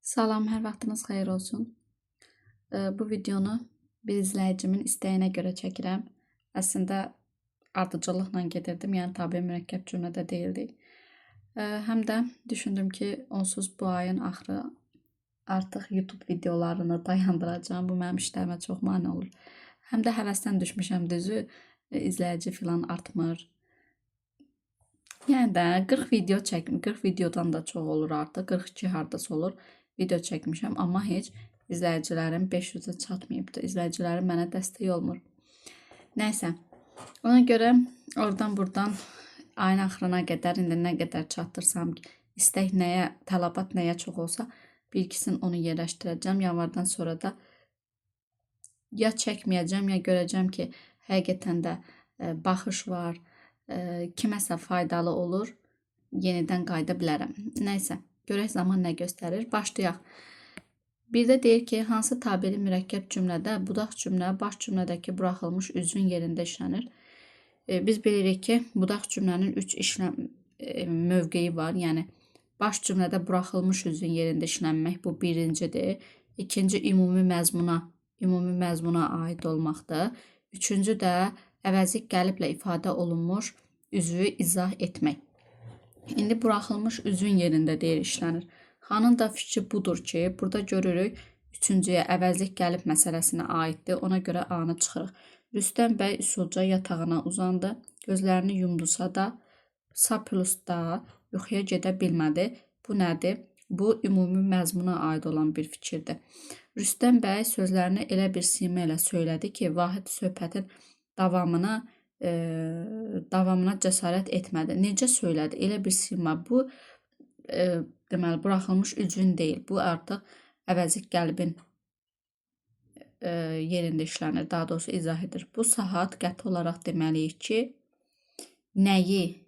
Salam, hər vaxtınız xeyir olsun. Bu videonu bir izləyicimin istəyinə görə çəkirəm. Əslində ardıcıllıqla gedirdim, yəni tabe mürəkkəb cümlədə deyildik. Həm də düşündüm ki, onsuz bu ayın axırı artıq YouTube videolarını dayandıracağam. Bu mənim işlərimə çox mane olur. Həm də həvəsdən düşmüşəm düzü, izləyici filan artmır. Yəni də 40 video çəkdim. 40 videodan da çox olur artıq. 42 hardasa olur. Video çəkmişəm, amma heç izləyicilərim 500-ə çatmayıbdı. İzləyicilərim mənə dəstək olmur. Nəysə, ona görə oradan buradan ayın axırına qədər indi nə qədər çatdırsam, istək nəyə, tələbat nəyə çox olsa, bir ikisini onu yerləşdirəcəm. Yanvardan sonra da ya çəkməyəcəm, ya görəcəm ki, həqiqətən də baxış var, kiməsə faydalı olur, yenidən qayıda bilərəm. Nəysə, görək zaman nə göstərir. Başlayaq. Bir də deyir ki, hansı tabeli mürəkkəb cümlədə budaq cümlə baş cümlədəki buraxılmış üzvün yerində işlənir. Biz bilirik ki, budaq cümlənin 3 işləm mövqeyi var. Yəni baş cümlədə buraxılmış üzvün yerində işlənmək bu birincidir. İkinci ümumi məzmuna aid olmaqdır. Üçüncü də əvəzlik qəliblə ifadə olunmuş üzvü izah etmək. İndi buraxılmış üzvün yerində deyir işlənir. Xanın da fikri budur ki, burada görürük üçüncüyə əvəzlik qəlib məsələsinə aiddir. Ona görə A-nı çıxırıq. Rüstəm bəy usulca yatağına uzandı. Gözlərini yumdusa da sa+da yuxuya gedə bilmədi. Bu nədir? Bu ümumi məzmuna aid olan bir fikirdir. Rüstəm bəy sözlərini elə bir sima ilə söylədi ki, Vahid söhbətin davamına cəsarət etmədi. Necə söylədi? Elə bir sima. Bu deməli buraxılmış üzvün deyil. Bu artıq əvəzlik qəlbin yerində işlənir. Daha doğrusu izah edir. Bu saat qəti olaraq deməliyik ki, nəyi?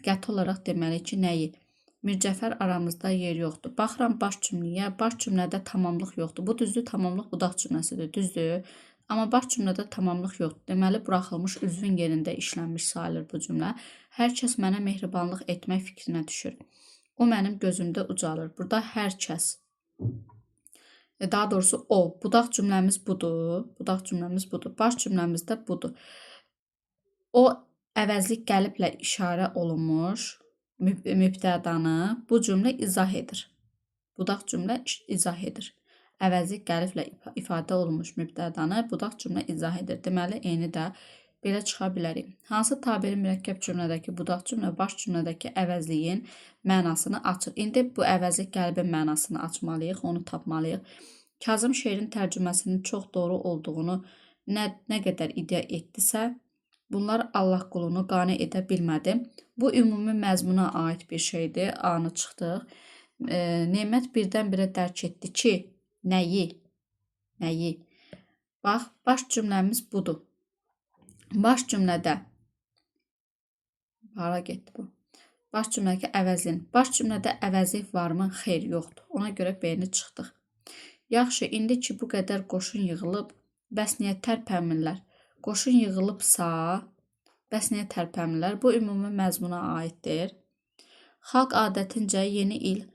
Qəti olaraq deməliyik ki, nəyi? Mircəfər aramızda yer yoxdur. Baxıram baş cümləyə. Baş cümlədə tamamlıq yoxdur. Bu düzdür, tamamlıq budaq cümləsidir. Düzdür. Amma baş cümlədə tamamlıq yoxdur. Deməli, buraxılmış üzvün yerində işlənmiş sayılır bu cümlə. Hər kəs mənə mehribanlıq etmək fikrinə düşür. O mənim gözümdə ucalır. Burada hər kəs, daha doğrusu o. Budaq cümləmiz budur. Budaq cümləmiz budur. Baş cümləmiz də budur. O əvəzlik qəliblə işarə olunmuş mübtədanı bu cümlə izah edir. Budaq cümlə izah edir. Əvəzlik qəliblə ifadə olunmuş mübtədanı budaq cümlə izah edir. Deməli, eyni də belə çıxa bilərik. Hansı tabeli mürəkkəb cümlədəki budaq cümlə baş cümlədəki əvəzliyin mənasını açır? İndi bu əvəzlik qəlbin mənasını açmalıyıq, onu tapmalıyıq. Kazım şeirin tərcüməsinin çox doğru olduğunu nə qədər iddia etdisə, bunlar Allah qulunu qane edə bilmədi. Bu ümumi məzmuna aid bir şeydir. A-nı çıxdıq. Nemət birdən-birə dərk etdi ki, nəyi? Nəyi? Bax, baş cümləmiz budur. Baş cümlədə hara getdi bu? Baş cümlədəki əvəzlin. Baş cümlədə əvəzlik varmı? Xeyr, yoxdur. Ona görə B-ni çıxdıq. Yaxşı, indi ki bu qədər qoşun yığılıb, bəs niyə tərpənmirlər? Qoşun yığılıbsa, bəs niyə tərpənmirlər? Bu ümumi məzmuna aiddir. Xalq adətincə yeni il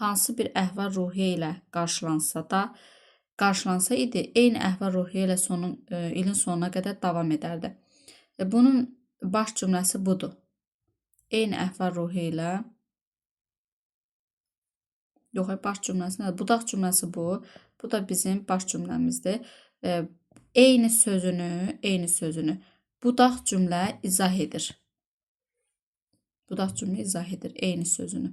hansı bir əhval-ruhiyyə ilə qarşılansa idi, eyni əhval-ruhiyyə ilə ilin sonuna qədər davam edərdi. Bunun baş cümləsi budur. Eyni əhval-ruhiyyə ilə yox, baş cümləsi nədir? Budaq cümləsi bu. Bu da bizim baş cümləmizdir. Eyni sözünü budaq cümlə izah edir. Budaq cümlə izah edir eyni sözünü.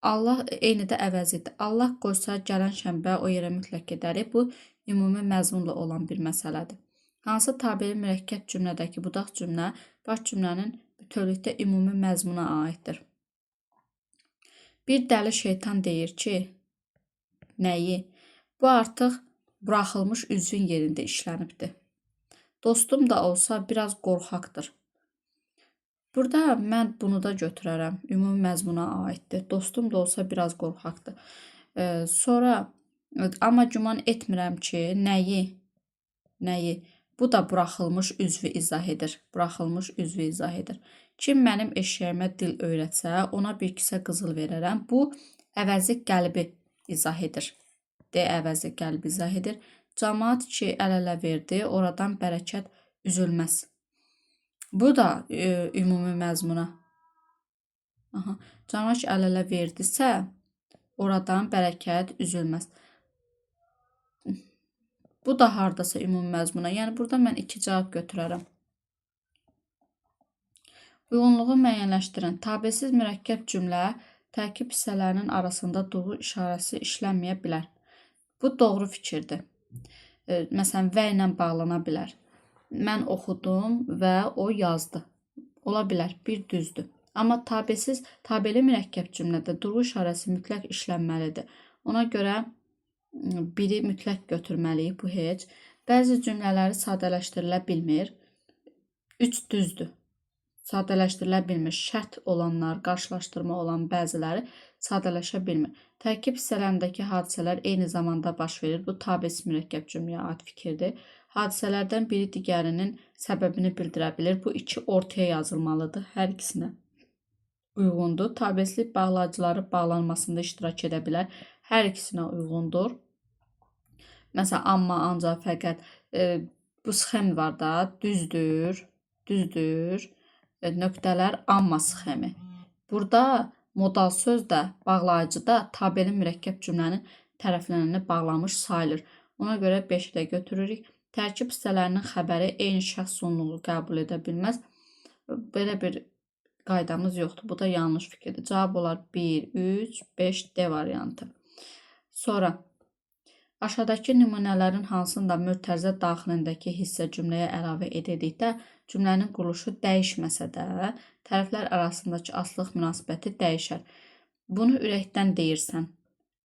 Allah eyni də əvəzidir. Allah qoysa gələn şənbə o yerə mütləq gedərik. Bu ümumi məzmunla olan bir məsələdir. Hansı tabeli mürəkkəb cümlədəki budaq cümlə baş cümlənin bütövlükdə ümumi məzmuna aiddir? Bir dəli şeytan deyir ki, nəyi? Bu artıq buraxılmış üzvün yerində işlənibdir. Dostum da olsa biraz qorxaqdır. Burada mən bunu da götürərəm. Ümumi məzmuna aiddir. Dostum da olsa biraz qorxaqdır. Sonra, amma güman etmirəm ki, nəyi? Nəyi? Bu da buraxılmış üzvü izah edir. Buraxılmış üzvü izah edir. Kim mənim eşşəyimə dil öyrətsə, ona bir kisə qızıl verərəm. Bu Əvəzi qəlbi izah edir. D əvəzi qəlbi izah edir. Camaat ki əl-ələ verdi, oradan bərəkət üzülməz. Bu da ümumi məzmuna. Aha. Camaat ki əl-ələ verdisə, oradan bərəkət üzülməz. Bu da hardasa ümumi məzmuna. Yəni burada mən 2 cavab götürərəm. Uyğunluğu müəyyənləşdirin. Tabesiz mürəkkəb cümlə tərkib hissələrinin arasında duğu işarəsi işlənməyə bilər. Bu doğru fikirdir. Məsələn, və ilə bağlana bilər. Mən oxudum və o yazdı. Ola bilər, bir düzdür. Amma tabesiz, tabeli mürəkkəb cümlədə durğu işarəsi mütləq işlənməlidir. Ona görə biri mütləq götürməliyik, bu heç. Bəzi cümlələri sadələşdirilə bilmir. 3 düzdür. Sadələşdirilə bilmir. Şərt olanlar, qarşılaşdırma olan bəziləri sadələşə bilmir. Tərkib hissələrindəki hadisələr eyni zamanda baş verir. Bu tabesiz mürəkkəb cümləyə aid fikirdir. Hadisələrdən biri digərinin səbəbini bildirə bilir. Bu iki ortaya yazılmalıdır. Hər ikisinə uyğundur. Tabesizlik bağlayıcıları bağlanmasında iştirak edə bilər. Hər ikisinə uyğundur. Məsələn, amma, ancaq, fəqət bu sxem var da, düzdür, düzdür. Nöqtələr amma sxemi. Burada modal söz də, bağlayıcı da tabeli mürəkkəb cümlənin tərəflənəni bağlamış sayılır. Ona görə 5-i də götürürük. Tərkib hissələrinin xəbəri eyni şəxs sonluğu qəbul edə bilməz. Belə bir qaydamız yoxdur. Bu da yanlış fikirdir. Cavab olar 1, 3, 5 D variantı. Sonra aşağıdakı nümunələrin hansında mötərizə daxilindəki hissə cümləyə əlavə edildikdə cümlənin quruluşu dəyişməsə də tərəflər arasındakı asılılıq münasibəti dəyişər. Bunu ürəkdən deyirsən,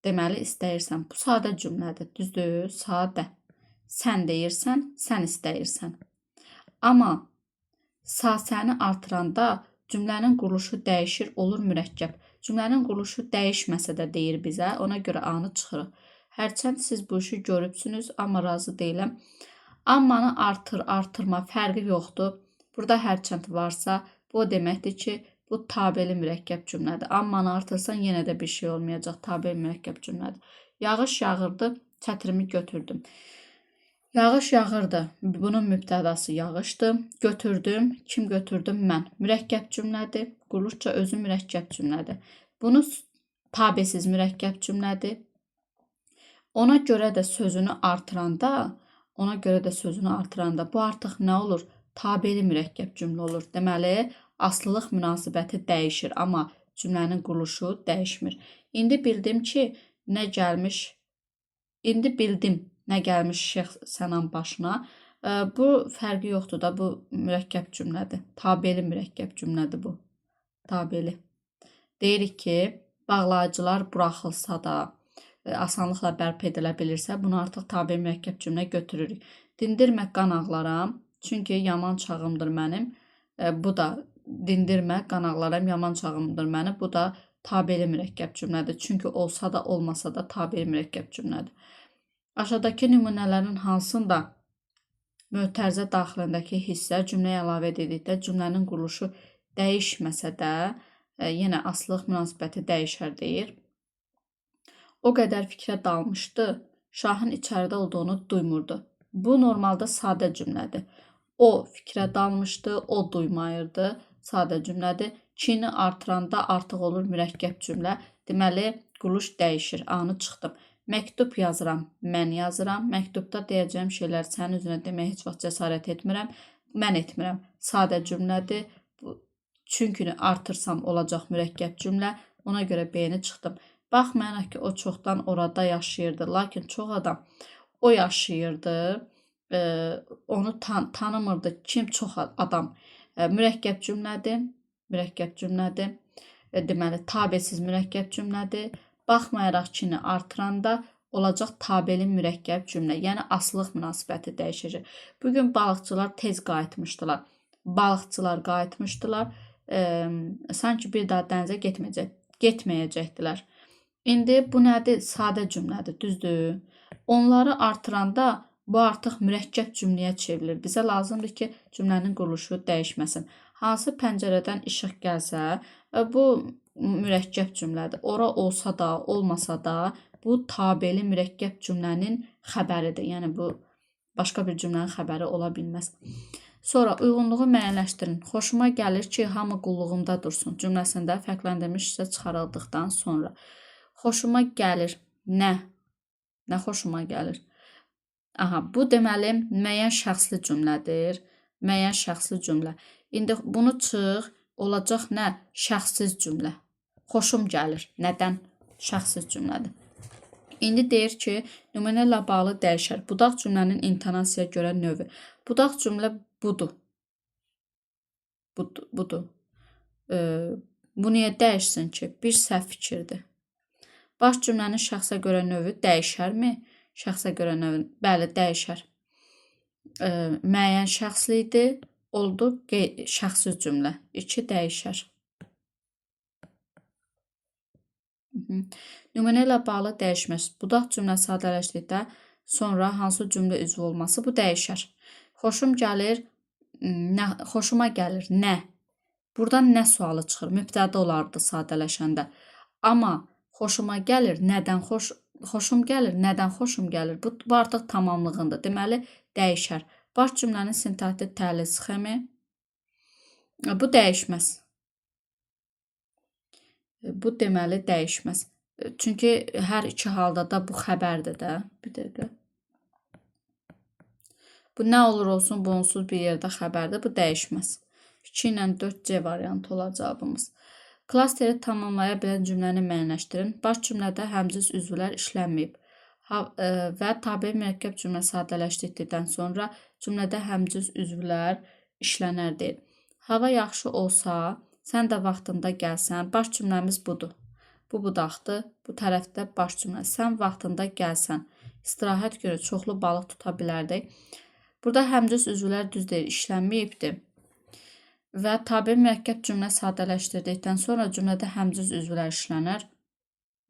deməli istəyirsən. Bu sadə cümlədir, düzdür? Sadə. Sən deyirsən, sən istəyirsən. Amma sasəni artıranda cümlənin quruluşu dəyişir, olur mürəkkəb. Cümlənin quruluşu dəyişməsə də deyir bizə, ona görə A-nı çıxırıq. Hərçənd siz bu işi görübsünüz, amma razı deyiləm. Ammanı artır, artırma fərqi yoxdur. Burada hərçənd varsa, bu o deməkdir ki, bu tabeli mürəkkəb cümlədir. Ammanı artırsan yenə də bir şey olmayacaq. Tabeli mürəkkəb cümlədir. Yağış yağırdı, çətirimi götürdüm. Yağış yağırdı. Bunun mübtədası yağışdı. Götürdüm. Kim götürdüm? Mən. Mürəkkəb cümlədir. Quruluşca özü mürəkkəb cümlədir. Bunu tabesiz mürəkkəb cümlədir. Ona görə də sözünü artıranda, bu artıq nə olur? Tabeli mürəkkəb cümlə olur. Deməli, asılılıq münasibəti dəyişir, amma cümlənin quruluşu dəyişmir. İndi bildim ki, nə gəlmiş, indi bildim nə gəlmiş Şeyx Sənan başına. Bu fərqi yoxdur da, bu mürəkkəb cümlədir. Tabeli mürəkkəb cümlədir bu. Tabeli. Deyirik ki, bağlayıcılar buraxılsa da, asanlıqla bərpa edilə bilirsə, bunu artıq tabe mürəkkəb cümlə götürürük. Dindirmə qan ağlaram, çünki yaman çağımdır mənim. Bu da dindirmə qan ağlaram, yaman çağımdır mənim. Bu da tabeli mürəkkəb cümlədir. Çünki olsa da olmasa da tabeli mürəkkəb cümlədir. Aşağıdakı nümunələrin hansında mötərizə daxilindəki hissə cümləyə əlavə edildikdə cümlənin quruluşu dəyişməsə də, yenə asılılıq münasibəti dəyişər deyir. O qədər fikrə dalmışdı, şahın içəridə olduğunu duymurdu. Bu normalda sadə cümlədir. O fikrə dalmışdı, o duymayırdı. Sadə cümlədir. Kini artıranda artıq olur mürəkkəb cümlə. Deməli, quruluş dəyişir. A-nı çıxdım. Məktub yazıram, mən yazıram. Məktubda deyəcəyim şeylər sənin üzünə deməyə heç vaxt cəsarət etmirəm. Mən etmirəm. Sadə cümlədir. Çünkünü artırsam olacaq mürəkkəb cümlə. Ona görə B-ni çıxdım. Baxmayaraq ki, o çoxdan orada yaşayırdı. Lakin çox adam o yaşayırdı, onu tanımırdı. Kim çox adam? Mürəkkəb cümlədir. Mürəkkəb cümlədir. Deməli, tabesiz mürəkkəb cümlədir. Baxmayaraq kini artıranda olacaq tabeli mürəkkəb cümlə. Yəni, asılılıq münasibəti dəyişəcək. Bugün balıqçılar tez qayıtmışdılar. Balıqçılar qayıtmışdılar. Sanki bir daha dənizə getməyəcəkdilər. İndi bu nədir? Sadə cümlədir, düzdür? Onları artıranda bu artıq mürəkkəb cümləyə çevrilir. Bizə lazımdır ki, cümlənin quruluşu dəyişməsin. Hansı pəncərədən işıq gəlsə, bu mürəkkəb cümlədir. Ora olsa da, olmasa da bu tabeli mürəkkəb cümlənin xəbəridir. Yəni bu başqa bir cümlənin xəbəri ola bilməz. Sonra uyğunluğu müəyyənləşdirin. Xoşuma gəlir ki, hamı qulluğumda dursun cümləsində fərqləndirilmiş hissə çıxarıldıqdan sonra. Xoşuma gəlir. Nə? Nə xoşuma gəlir? Aha, bu deməli müəyyən şəxsli cümlədir. Müəyyən şəxsli cümlə. İndi bunu çıx, olacaq nə? Şəxssiz cümlə. Xoşum gəlir. Nədən? Şəxssiz cümlədir. İndi deyir ki, nümunə ilə bağlı dəyişər. Budaq cümlənin intonasiyaya görə növü. Budaq cümlə budur. Budur. Bu niyə dəyişsin ki? Bir səhv fikirdir. Baş cümlənin şəxsə görə növü dəyişərmi? Şəxsə görə növü, bəli, dəyişər. Müəyyən şəxsli idi, oldu şəxssiz cümlə. 2 dəyişər. Nümunə ilə bağlı dəyişməz. Budaq cümlə sadələşdikdə sonra hansı cümlə üzvü olması bu dəyişər. Xoşum gəlir, nə, xoşuma gəlir, nə? Buradan nə sualı çıxır? Mübtəda olardı sadələşəndə. Amma xoşuma gəlir, nədən xoşum gəlir, nədən xoşum gəlir? Bu artıq tamamlığındır. Deməli, dəyişər. Baş cümlənin sintaktik təhlil sxemi. Bu dəyişməz. Bu deməli dəyişməz. Çünki hər iki halda da bu xəbərdir də. Bir dəqiqə. Bu nə olur olsun, bu onsuz bir yerdə xəbərdir. Bu dəyişməz. 2 ilə 4C variantı olar cavabımız. Klasteri tamamlaya bilən cümləni müəyyənləşdirin. Baş cümlədə həmcins üzvlər işlənməyib. Və tabe mürəkkəb cümlə sadələşdirdikdən sonra cümlədə həmcins üzvlər işlənər deyir. Hava yaxşı olsa, sən də vaxtında gəlsən. Baş cümləmiz budur. Bu budaqdır. Bu tərəfdə baş cümlə. Sən vaxtında gəlsən. İstirahət günü çoxlu balıq tuta bilərdik. Burada həmcins üzvlər düz deyil, işlənməyibdir. Və tabe mürəkkəb cümlə sadələşdirdikdən sonra cümlədə həmcins üzvlər işlənər.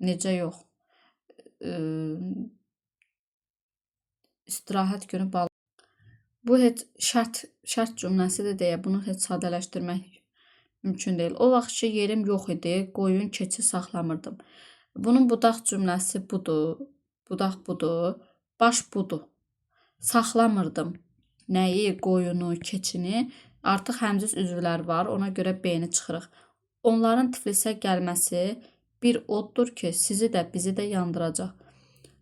Necə yox? İstirahət günü balıq. Bu heç şərt cümləsidir deyə bunu heç sadələşdirmək mümkün deyil. O vaxt ki, yerim yox idi, qoyun, keçi saxlamırdım. Bunun budaq cümləsi budur, budaq budur, baş budur. Saxlamırdım. Nəyi? Qoyunu, keçini. Artıq həmcins üzvlər var, ona görə B-ni çıxırıq. Onların Tiflisə gəlməsi bir oddur ki, sizi də, bizi də yandıracaq.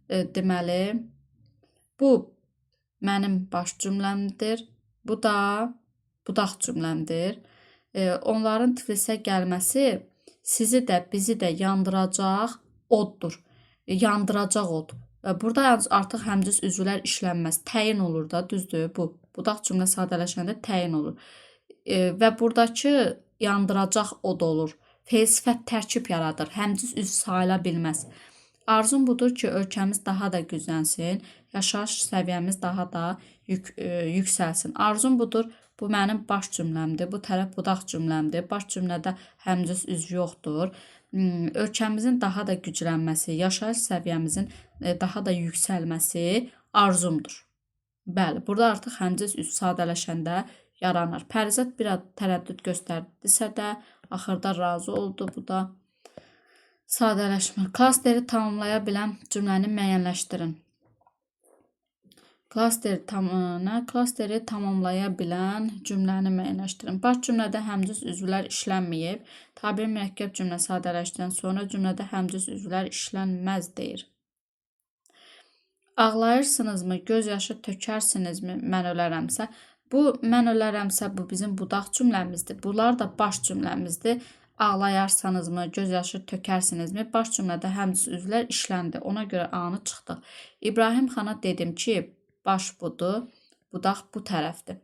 Deməli, bu mənim baş cümləmdir. Bu da budaq cümləmdir. Onların Tiflisə gəlməsi sizi də, bizi də yandıracaq oddur. Yandıracaq od. Burada artıq həmcins üzvlər işlənməz. Təyin olur da, düzdür bu. Budaq cümlə sadələşəndə təyin olur. Və buradakı yandıracaq od olur. Feil sifət tərkib yaradır. Həmcins üzv sayıla bilməz. Arzum budur ki, ölkəmiz daha da güclənsin, yaşayış səviyyəmiz daha da yüksəlsin. Arzum budur, bu mənim baş cümləmdir, bu tərəf budaq cümləmdir. Baş cümlədə həmcins üzv yoxdur. Ölkəmizin daha da güclənməsi, yaşayış səviyyəmizin daha da yüksəlməsi arzumdur. Bəli, burada artıq həmcins üzv sadələşəndə yaranır. Pərizad bir az tərəddüd göstərdisə də, axırda razı oldu. Bu da sadələşmə. Klasteri tamamlaya bilən cümləni müəyyənləşdirin. Klasteri tamamlaya bilən cümləni müəyyənləşdirin. Baş cümlədə həmcins üzvlər işlənməyib. Tabe mürəkkəb cümlə sadələşdən sonra cümlədə həmcins üzvlər işlənməz deyir. Ağlayırsınızmı, göz yaşı tökərsinizmi, mən ölərəmsə? Bu, mən ölərəmsə, bu bizim budaq cümləmizdir. Bunlar da baş cümləmizdir. Ağlayarsanızmı, göz yaşı tökərsinizmi? Baş cümlədə həmcins üzvlər işləndi. Ona görə A-nı çıxdıq. İbrahim xana dedim ki, baş budur, budaq bu tərəfdir.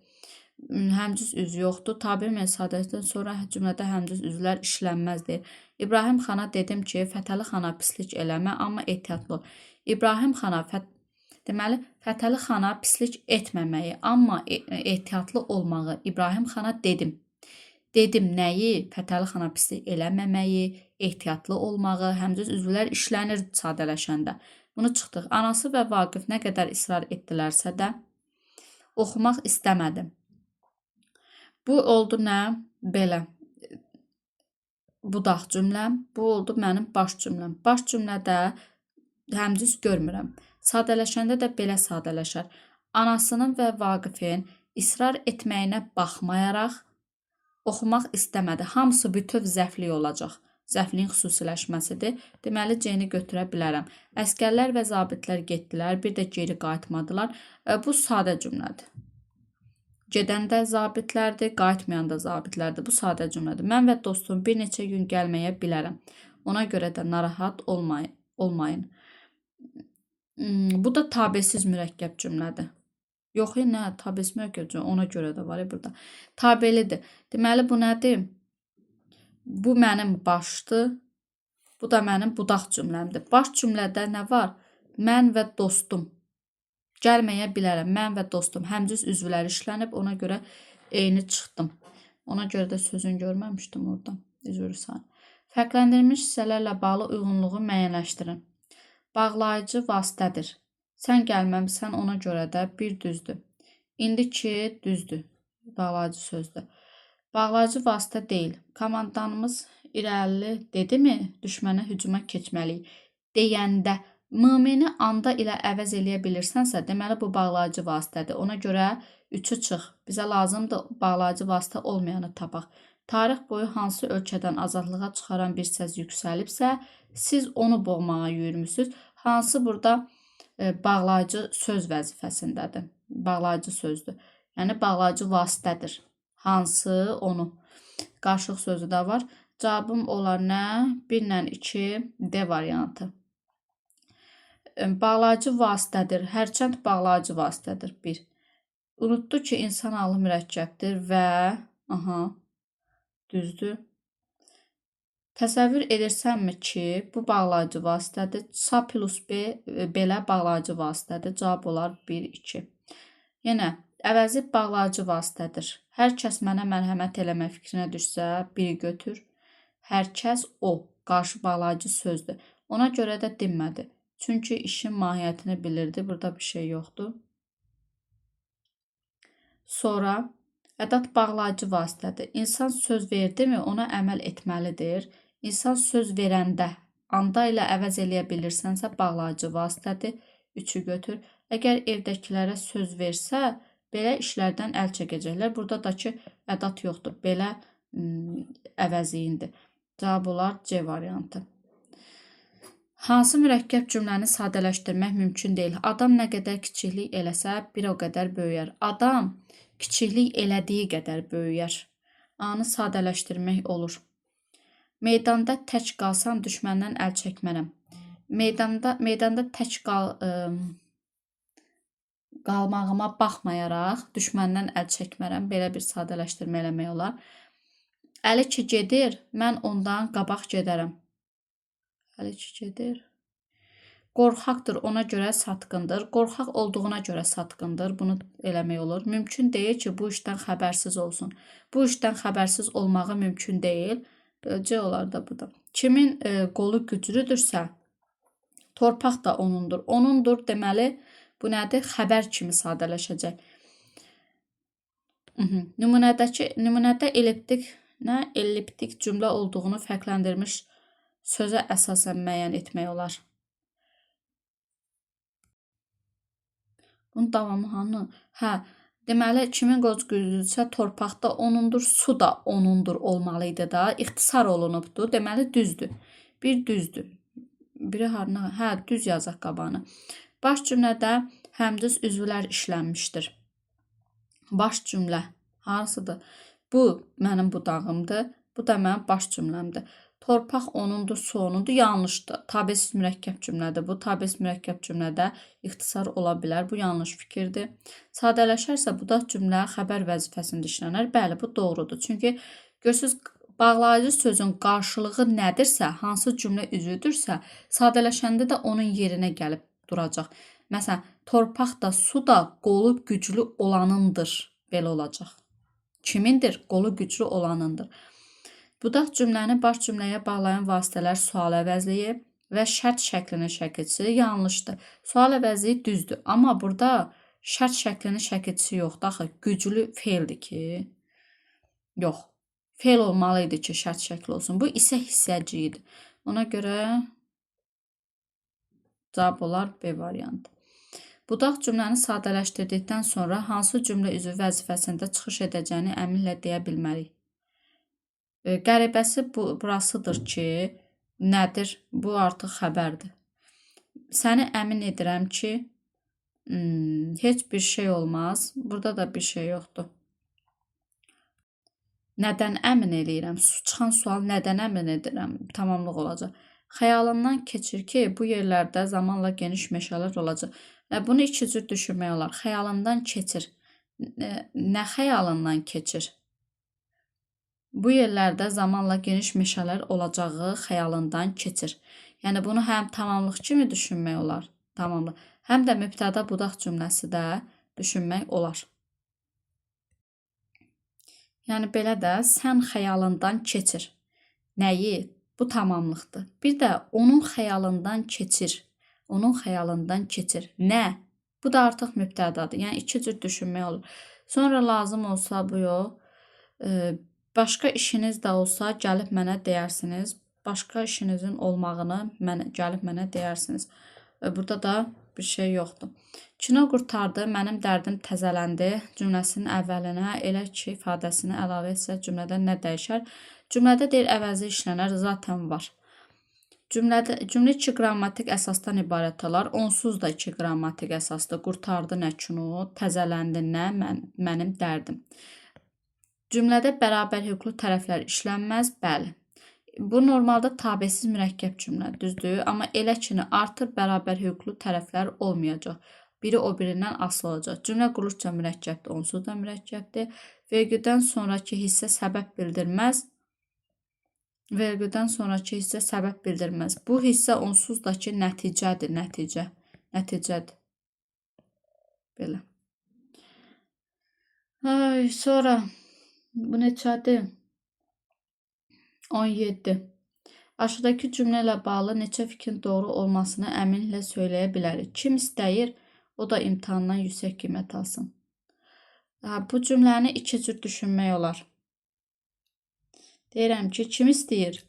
Həmcins üzv yoxdur. Tabe sadələşdən sonra cümlədə həmcins üzvlər işlənməz deyir. İbrahim xana dedim ki, Fətəli xana pislik eləmə, amma ehtiyatlı ol. İbrahim xana deməli, Fətəli xana pislik etməməyi, amma ehtiyatlı olmağı İbrahim xana dedim. Dedim nəyi? Fətəli xana pislik eləməməyi, ehtiyatlı olmağı, həmcins üzvlər işlənir sadələşəndə. Bunu çıxdıq. Anası və Vaqif nə qədər israr etdilərsə də oxumaq istəmədi. Bu oldu nə? Belə. budaq cümləm, bu oldu mənim baş cümləm. Baş cümlədə həmcüz görmürəm. Sadələşəndə də belə sadələşər. Anasının və Vaqifin israr etməyinə baxmayaraq oxumaq istəmədi. Hamısı bütöv zəflik olacaq. Zəfliyin xüsusiləşməsidir. Deməli, C-ni götürə bilərəm. Əsgərlər və zabitlər getdilər, bir də geri qayıtmadılar. Bu sadə cümlədir. Gedən də zabitlərdir, qayıtmayan da zabitlərdir. Bu sadə cümlədir. Mən və dostum bir neçə gün gəlməyə bilərəm. Ona görə də narahat olmayın. Bu da tabesiz mürəkkəb cümlədir. Yox, nə? Tabesiz mürəkkəb cümlə. Ona görə də var burada. Tabelidir. Deməli, bu nədir? Bu mənim başdır. Bu da mənim budaq cümləmdir. Baş cümlədə nə var? Mən və dostum. Gəlməyə bilərəm. Mən və dostum. Həmcüz üzvləri işlənib. Ona görə eyni çıxdım. Ona görə də sözünü görməmişdim orada. Üzvü sayın. Fərqləndirilmiş hissələrlə bağlı uyğunluğu müəyyənləşdirin. Bağlayıcı vasitədir. Sən gəlməmisən, ona görə də bir düzdür. İndi ki, düzdür. Bağlayıcı sözdür. Bağlayıcı vasitə deyil. Komandanımız irəli dedimi, düşmənə hücuma keçməliyik. Deyəndə mümini anda ilə əvəz eləyə bilirsənsə, deməli bu bağlayıcı vasitədir. Ona görə 3-ü çıx. Bizə lazımdır bağlayıcı vasitə olmayanı tapaq. Tarix boyu hansı ölkədən azadlığa çıxaran bir səs yüksəlibsə, siz onu boğmağa yürümüsünüz. Hansı burada bağlayıcı söz vəzifəsindədir. Bağlayıcı sözdür. Yəni bağlayıcı vasitədir. Hansı onu. Qarşılıq sözü də var. Cavabım olar nə? 1 ilə 2 D variantı. Bağlayıcı vasitədir. Hərçənd bağlayıcı vasitədir. 1. Unutdu ki, insan ağlı mürəkkəbdir və aha, düzdür. Təsəvvür edirsənmi ki, bu bağlayıcı vasitədir? S plus B belə bağlayıcı vasitədir. Cavab olar 1, 2. Yenə əvəzi bağlayıcı vasitədir. Hər kəs mənə mərhəmət eləmə fikrinə düşsə, biri götür. Hər kəs o, qarşı bağlayıcı sözdür. Ona görə də dinmədi. Çünki işin mahiyyətini bilirdi. Burada bir şey yoxdur. Sonra ədat bağlayıcı vasitədir. İnsan söz verdimi, ona əməl etməlidir. İnsan söz verəndə anda ilə əvəz eləyə bilirsənsə, bağlayıcı vasitədir. 3-ü götür. Əgər evdəkilərə söz versə, belə işlərdən əl çəkəcəklər. Burada da ki, ədat yoxdur. Belə əvəziyindir. Cavab olar C variantı. Hansı mürəkkəb cümləni sadələşdirmək mümkün deyil? Adam nə qədər kiçiklik eləsə, bir o qədər böyüyər. Adam kiçiklik elədiyi qədər böyüyər. A-nı sadələşdirmək olur. Meydanda tək qalsam düşməndən əl çəkmərəm. Meydanda tək qalmağıma baxmayaraq düşməndən əl çəkmərəm. Belə bir sadələşdirmə eləmək olar. Əli ki gedir, mən ondan qabaq gedərəm. Əli ki gedir. Qorxaqdır, ona görə satqındır. Qorxaq olduğuna görə satqındır. Bunu eləmək olur. Mümkün deyil ki, bu işdən xəbərsiz olsun. Bu işdən xəbərsiz olmağı mümkün deyil. C olar da bu da. Kimin qolu güclüdürsə, torpaq da onundur. Onundur deməli, bu nədir? Xəbər kimi sadələşəcək. Nümunədə elliptik, nə? Elliptik cümlə olduğunu fərqləndirilmiş sözə əsasən müəyyən etmək olar. Bunun davamı hanı? Hə, deməli, kimin qolu güclüdürsə, torpaq da onundur, su da onundur olmalı idi da. İxtisar olunubdur. Deməli, düzdür. Bir düzdür. Biri harına? Hə, düz yazaq qabağını. Baş cümlədə həmcüz üzvlər işlənmişdir. Baş cümlə hansıdır? Bu mənim budağımdır. Bu da mənim baş cümləmdir. Torpaq onundur, su onundur. Yanlışdır. Tabesiz mürəkkəb cümlədir. Bu tabesiz mürəkkəb cümlədə ixtisar ola bilər. Bu yanlış fikirdir. Sadələşərsə budaq cümlə xəbər vəzifəsində işlənər. Bəli, bu doğrudur. Çünki görürsüz, bağlayıcı sözün qarşılığı nədirsə, hansı cümlə üzvüdürsə, sadələşəndə də onun yerinə gəlib duracaq. Məsələn, torpaq da, su da qolu güclü olanındır. Belə olacaq. Kimindir? Qolu güclü olanındır. Budaq cümləni baş cümləyə bağlayan vasitələr sual əvəzliyi və şərt şəklinin şəkilçisi yanlışdır. Sual əvəzliyi düzdür, amma burada şərt şəklinin şəkilçisi yoxdur. Axı güclü feildir ki. Yox. Feil olmalı idi ki, şərt şəkli olsun. Bu isə hissəciyidir. Ona görə cavab olar B variantı. Budaq cümləni sadələşdirdikdən sonra hansı cümlə üzvü vəzifəsində çıxış edəcəyini əminlə deyə bilmərik. Qəribəsi burasıdır ki, nədir? Bu artıq xəbərdir. Səni əmin edirəm ki, heç bir şey olmaz. Burada da bir şey yoxdur. Nədən əmin eləyirəm? Çıxan sual nədən əmin edirəm? Tamamlıq olacaq. Xəyalından keçir ki, bu yerlərdə zamanla geniş meşələr olacaq. Bunu iki cür düşünmək olar. Xəyalından keçir. Nə xəyalından keçir? Bu yerlərdə zamanla geniş meşələr olacağı xəyalından keçir. Yəni bunu həm tamamlıq kimi düşünmək olar, tamamlıq, həm də mübtəda budaq cümləsi də düşünmək olar. Yəni belə də sən xəyalından keçir. Nəyi? Bu tamamlıqdır. Bir də onun xəyalından keçir. Onun xəyalından keçir. Nə? Bu da artıq mübtədadır. Yəni iki cür düşünmək olur. Sonra lazım olsa bu yox. Başqa işiniz də olsa gəlib mənə deyərsiniz. Başqa işinizin olmağını gəlib mənə deyərsiniz. Burada da bir şey yoxdur. Kino qurtardı, mənim dərdim təzələndi cümləsinin əvvəlinə elə ki ifadəsini əlavə etsə cümlədə nə dəyişər? Cümlədə deyir əvəzi işlənər, zaten var. Cümlə iki qrammatik əsasdan ibarət olar. Onsuz da iki qrammatik əsasdır. Qurtardı nə kino, təzələndi nə, mənim dərdim. Cümlədə bərabər hüquqlu tərəflər işlənməz, bəli. Bu normalda tabesiz mürəkkəb cümlə, düzdür? Amma elə kini artır bərabər hüquqlu tərəflər olmayacaq. Biri o birindən asılı olacaq. Cümlə quruluşca mürəkkəbdir, onsuz da mürəkkəbdir. Vergüldən sonrakı hissə səbəb bildirməz. Vergüldən sonrakı hissə səbəb bildirməz. Bu hissə onsuz da ki nəticədir, nəticə. Nəticədir. Belə. Ay, sonra bu neçədir? 17. Aşağıdakı cümlə ilə bağlı neçə fikrin doğru olmasını əminliklə söyləyə bilərik. Kim istəyir, o da imtahandan yüksək qiymət alsın. Bu cümləni iki cür düşünmək olar. Deyirəm ki, kim istəyir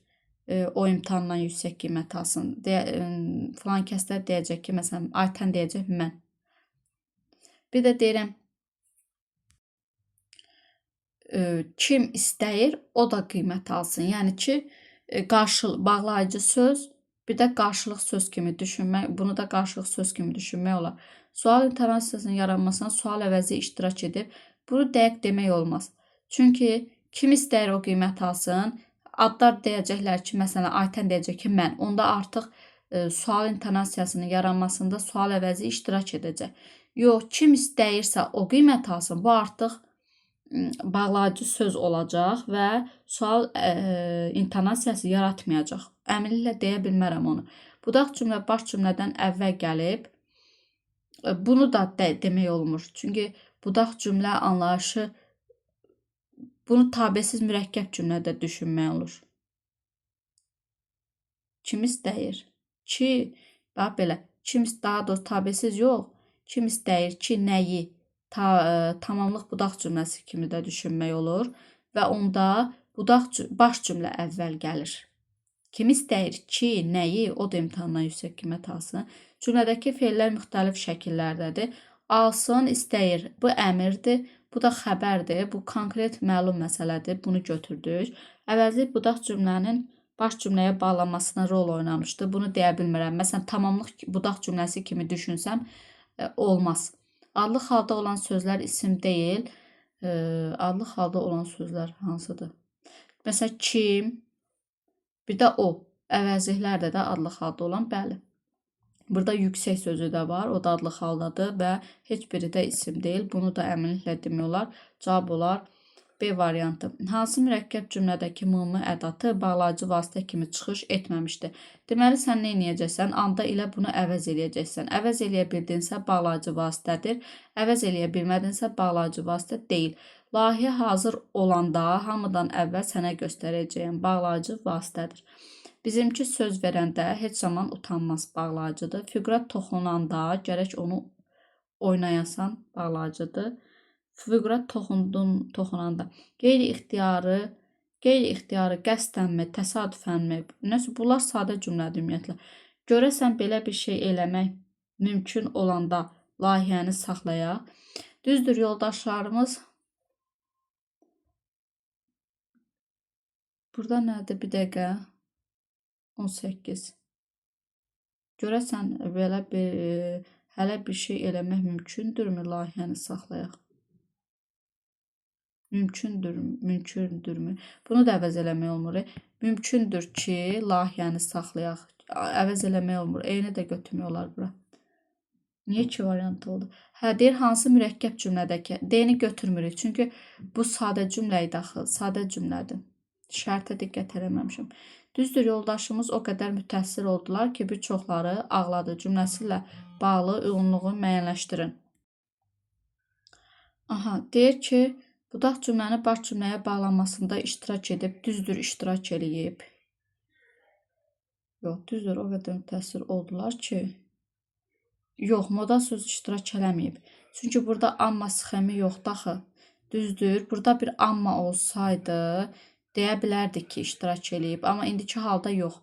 o imtahandan yüksək qiymət alsın? Filan kəslər deyəcək ki, məsələn, Aytən deyəcək mən. Bir də deyirəm, kim istəyir, o da qiymət alsın. Yəni ki, bağlayıcı söz, bir də qarşılıq söz kimi düşünmək, bunu da qarşılıq söz kimi düşünmək olar. Sual intonasiyasının yaranmasına sual əvəzi iştirak edib. Bunu dəqiq demək olmaz. Çünki kim istəyir o qiymət alsın, adlar deyəcəklər ki, məsələn, Aytən deyəcək ki, mən. Onda artıq sual intonasiyasının yaranmasında sual əvəzi iştirak edəcək. Yox, kim istəyirsə o qiymət alsın, bu artıq bağlayıcı söz olacaq və sual intonasiyası yaratmayacaq. Əminliklə deyə bilmərəm onu. Budaq cümlə baş cümlədən əvvəl gəlib. Bunu da demək olmur. Çünki budaq cümlə anlayışı bunu tabesiz mürəkkəb cümlədə düşünmək olur. Kim istəyir ki, bax belə, kim daha doğrusu tabesiz yox, kim istəyir ki, nəyi tamamlıq budaq cümləsi kimi də düşünmək olur və onda budaq baş cümlə əvvəl gəlir. Kim istəyir ki, nəyi, o da imtahandan yüksək qiymət alsın. Cümlədəki feillər müxtəlif şəkillərdədir. Alsın, istəyir. Bu əmirdir, bu da xəbərdir. Bu konkret məlum məsələdir. Bunu götürdük. Əvəzli budaq cümlənin baş cümləyə bağlanmasına rol oynamışdı. Bunu deyə bilmirəm. Məsələn, tamamlıq budaq cümləsi kimi düşünsəm olmaz. Adlıq halda olan sözlər isim deyil. Adlıq halda olan sözlər hansıdır? Məsələn, kim, bir də o. Əvəzliklərdə də adlıq halda olan, bəli. Burada yüksək sözü də var, o da adlıq haldadır və heç biri də isim deyil. Bunu da əminliklə demək olar. Cavab olar B variantı. Hansı mürəkkəb cümlədəki mımı ədatı bağlayıcı vasitə kimi çıxış etməmişdir? Deməli, sən nə eləyəcəksən? Anda ilə bunu əvəz eləyəcəksən. Əvəz eləyə bildinsə bağlayıcı vasitədir. Əvəz eləyə bilmədinsə bağlayıcı vasitə deyil. Layihə hazır olanda hamıdan əvvəl sənə göstərəcəyim bağlayıcı vasitədir. Bizimki söz verəndə heç zaman utanmaz bağlayıcıdır. Fiqura toxunanda gərək onu oynayasan bağlayıcıdır. Fiqura toxunanda qeyri-ixtiyari Qeyri-ixtiyari, qəsdənmi, təsadüfənmi? Nəsə bunlar sadə cümlədir ümumiyyətlə. Görəsən belə bir şey eləmək mümkün olanda layihəni saxlayaq. Düzdür, yoldaşlarımız. Burada nədir? Bir dəqiqə. 18. Görəsən belə bir hələ bir şey eləmək mümkündürmü layihəni saxlayaq? Mümkündür, mümkündürmü? Bunu da əvəz eləmək olmur. Mümkündür ki, layihəni saxlayaq. Əvəz eləmək olmur. Eyni də götürmək olar bura. Niyə iki variant oldu? Hə, deyir hansı mürəkkəb cümlədəki. D-ni götürmürük. Çünki bu sadə cümlə idi axı. Sadə cümlədir. Şərtə diqqət eləməmişəm. Düzdür, yoldaşımız o qədər mütəəssir oldular ki, bir çoxları ağladı cümləsi ilə bağlı uyğunluğu müəyyənləşdirin. Aha, deyir ki, budaq cümləni baş cümləyə bağlanmasında iştirak edib, düzdür, iştirak eləyib. Yox, düzdür, o qədər mütəəssir oldular ki, yox, modal söz iştirak eləməyib. Çünki burada amma sxemi yoxdur axı. Düzdür, burada bir amma olsaydı, deyə bilərdik ki, iştirak eləyib. Amma indiki halda yox.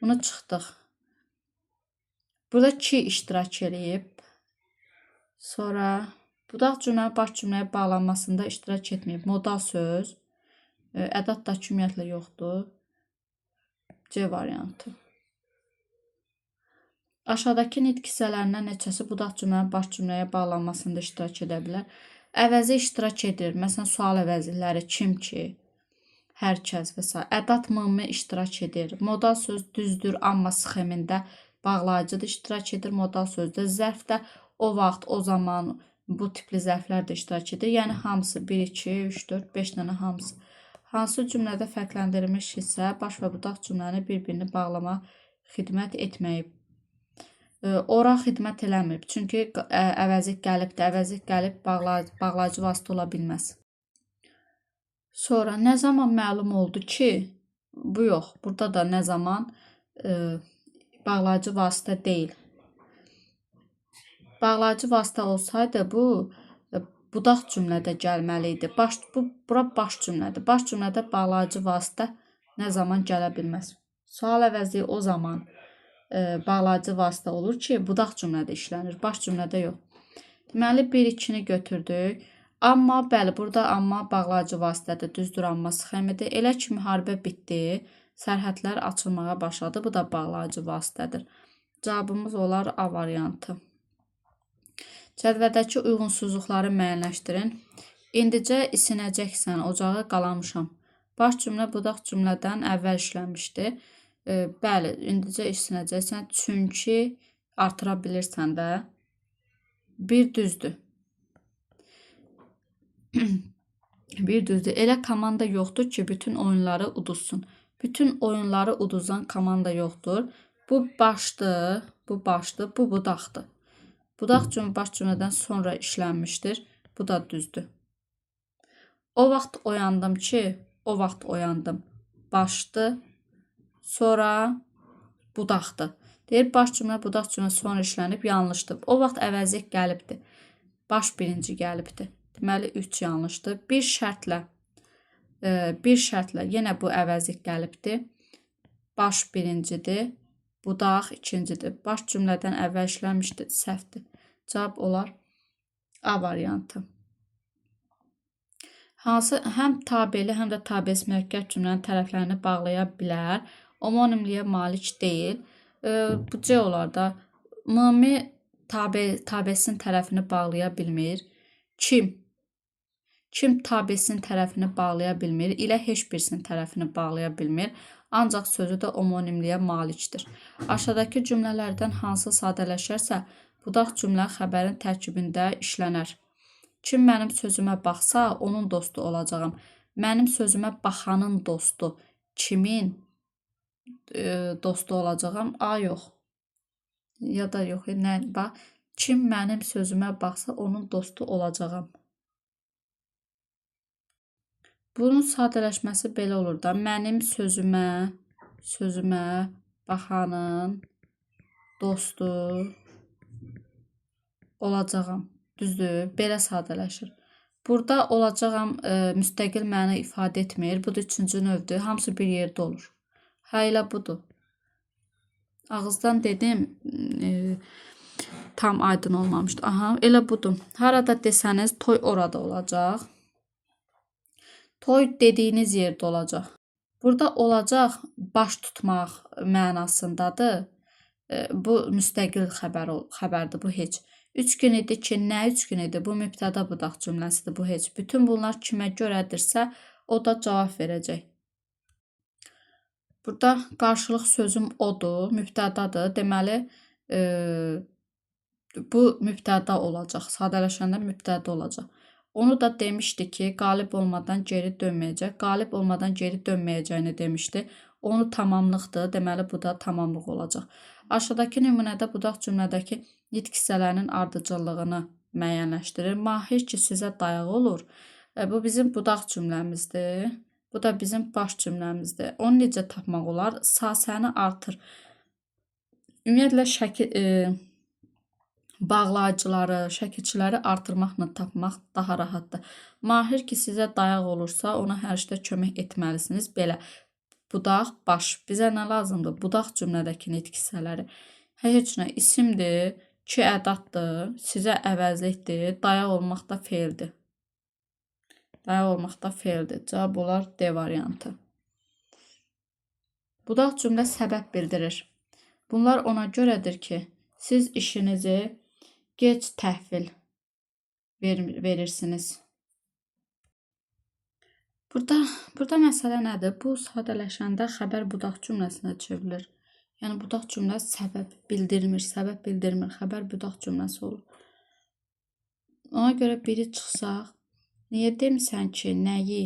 Bunu çıxdıq. Burada ki iştirak eləyib. Sonra budaq cümlənin baş cümləyə bağlanmasında iştirak etməyib. Modal söz. Ədad da ümumiyyətlə yoxdur. C variantı. Aşağıdakı nitq hissələrindən neçəsi budaq cümlənin baş cümləyə bağlanmasında iştirak edə bilər? Əvəzi iştirak edir. Məsələn, sual əvəzləri kim ki, hər kəs və s. Ədad mımı iştirak edir. Modal söz düzdür, amma sxemində bağlayıcı da iştirak edir. Modal sözdə zərfdə o vaxt, o zaman bu tipli zərflər də iştirak edir. Yəni hamısı 1, 2, 3, 4, 5 dənə hamısı. Hansı cümlədə fərqləndirilmiş hissə baş və budaq cümləni bir-birini bağlama xidmət etməyib? Ora xidmət eləmir. Çünki əvəzlik gəlibdir. Əvəzlik gəlib bağlayıcı vasitə ola bilməz. Sonra nə zaman məlum oldu ki, bu yox. Burada da nə zaman bağlayıcı vasitə deyil. Bağlayıcı vasitə olsaydı bu budaq cümlədə gəlməli idi. Bura baş cümlədir. Baş cümlədə bağlayıcı vasitə nə zaman gələ bilməz. Sual əvəzi o zaman bağlayıcı vasitə olur ki, budaq cümlədə işlənir. Baş cümlədə yox. Deməli, 1-2-ni götürdük. Amma, bəli, burada amma bağlayıcı vasitədir. Düzdür, amma sxemidir. Elə ki, müharibə bitdi, sərhədlər açılmağa başladı. Bu da bağlayıcı vasitədir. Cavabımız olar A variantı. Cədvəldəki uyğunsuzluqları müəyyənləşdirin. İndicə isinəcəksən, ocağı qalamışam. Baş cümlə budaq cümlədən əvvəl işlənmişdi. Bəli, indicə isinəcəksən, çünki artıra bilirsən də. Bir düzdür. Bir düzdür. Elə komanda yoxdur ki, bütün oyunları uduzsun. Bütün oyunları uduzan komanda yoxdur. Bu başdır, bu başdır, bu budaqdır. Budaq cümlə baş cümlədən sonra işlənmişdir. Bu da düzdür. O vaxt oyandım ki, o vaxt oyandım. Başdır, sonra budaqdır. Deyir, baş cümlə, budaq cümlə sonra işlənib, yanlışdır. O vaxt əvəzlik gəlibdir. Baş birinci gəlibdir. Deməli, 3 yanlışdır. Bir şərtlə, yenə bu əvəzlik gəlibdir. Baş birincidir, budaq ikincidir. Baş cümlədən əvvəl işlənmişdir, səhvdir. Cavab olar A variantı. Hansı həm tabeli, həm də tabesiz mürəkkəb cümlənin tərəflərini bağlaya bilər. Omonimliyə malik deyil. Bu C olar da. Ümumi tabesinin tərəfini bağlaya bilmir. Kim? Kim tabesinin tərəfini bağlaya bilmir, ilə heç birisinin tərəfini bağlaya bilmir. Ancaq sözü də omonimliyə malikdir. Aşağıdakı cümlələrdən hansı sadələşərsə, budaq cümlə xəbərin tərkibində işlənər. Kim mənim sözümə baxsa, onun dostu olacağam. Mənim sözümə baxanın dostu. Kimin dostu olacağam? A, yox. Ya da yox. Nə, bax. Kim mənim sözümə baxsa, onun dostu olacağam. Bunun sadələşməsi belə olur da. Mənim sözümə baxanın dostu olacağam. Düzdür? Belə sadələşir. Burada olacağam müstəqil məna ifadə etmir. Bu da üçüncü növdür. Hamısı bir yerdə olur. Hə, elə budur. Ağızdan dedim, tam aydın olmamışdı. Aha, elə budur. Harada desəniz, toy orada olacaq. Toy dediyiniz yerdə olacaq. Burada olacaq baş tutmaq mənasındadır. Bu müstəqil xəbərdir, bu heç. 3 gün idi ki, nə 3 gün idi? Bu mübtəda budaq cümləsidir, bu heç. Bütün bunlar kimə görədirsə, o da cavab verəcək. Burada qarşılıq sözüm odur, mübtədadır. Deməli, bu mübtəda olacaq. Sadələşəndə mübtəda olacaq. Onu da demişdi ki, qalib olmadan geri dönməyəcək. Qalib olmadan geri dönməyəcəyini demişdi. Onu tamamlıqdır. Deməli, bu da tamamlıq olacaq. Aşağıdakı nümunədə budaq cümlədəki nitq hissələrinin ardıcıllığını müəyyənləşdirir. Mahir ki, sizə dayaq olur. Bu bizim budaq cümləmizdir. Bu da bizim baş cümləmizdir. Onu necə tapmaq olar? Sasəni artır. Ümumiyyətlə, şəkil, bağlayıcıları, şəkilçiləri artırmaqla tapmaq daha rahatdır. Mahir ki, sizə dayaq olursa, ona hər işdə kömək etməlisiniz. Belə, budaq, baş. Bizə nə lazımdır? Budaq cümlədəki nitq hissələri. Heç nə, isimdir, ki ədaddır, sizə əvəzlikdir, dayaq olmaq da feildir. Dayaq olmaq da feildir. Cavab olar D variantı. Budaq cümlə səbəb bildirir. Bunlar ona görədir ki, siz işinizi gec təhvil verirsiniz. Burada məsələ nədir? Bu sadələşəndə xəbər budaq cümləsinə çevrilir. Yəni budaq cümlə səbəb bildirmir, səbəb bildirmir. Xəbər budaq cümləsi olur. Ona görə biri çıxsaq, niyə demisən ki, nəyi,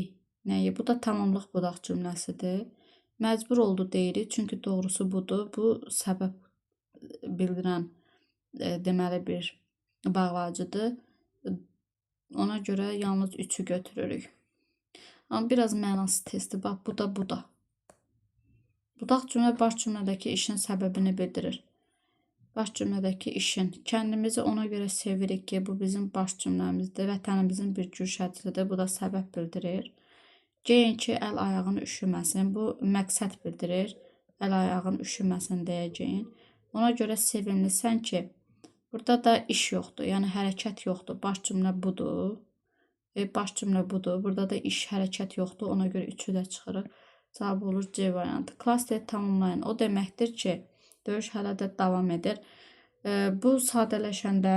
nəyi? Bu da tamamlıq budaq cümləsidir. Məcbur oldu deyirik, çünki doğrusu budur. Bu səbəb bildirən deməli bir bağlayıcıdır. Ona görə yalnız 3-ü götürürük. Amma biraz mənası testdir. Bax, bu da, bu da. Budaq cümlə baş cümlədəki işin səbəbini bildirir. Baş cümlədəki işin. Kəndimizi ona görə sevirik ki, bu bizim baş cümləmizdir. Vətənimizin bir gül şəklidir. Bu da səbəb bildirir. Geyin ki, əl ayağın üşüməsin. Bu məqsəd bildirir. Əl ayağın üşüməsin deyə geyin. Ona görə sevimlisən ki, burada da iş yoxdur. Yəni hərəkət yoxdur. Baş cümlə budur. Baş cümlə budur. Burada da iş, hərəkət yoxdur. Ona görə 3-ü də çıxırıq. Cavab olur C variantı. Klaster tamamlayın. O deməkdir ki, döyüş hələ də davam edir. Bu sadələşəndə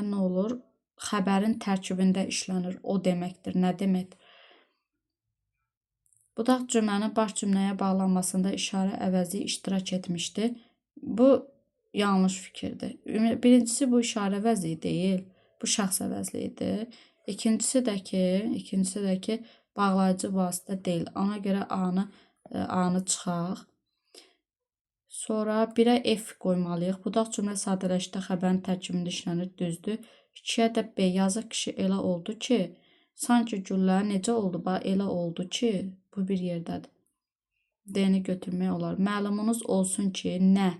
nə olur? Xəbərin tərkibində işlənir. O deməkdir. Nə deməkdir? Budaq cümlənin baş cümləyə bağlanmasında işarə əvəzi iştirak etmişdi. Bu yanlış fikirdir. Birincisi bu işarə əvəzliyi deyil. Bu şəxs əvəzliyidir. İkincisi də ki, bağlayıcı vasitə deyil. Ona görə A-nı çıxaq. Sonra 1-ə F qoymalıyıq. Budaq cümlə sadələşdə xəbərin tərkibində işlənir, düzdür. 2-yə də B. Yazıq kişi elə oldu ki, sanki güllə necə oldu? Bax, elə oldu ki, bu bir yerdədir. D-ni götürmək olar. Məlumunuz olsun ki, nə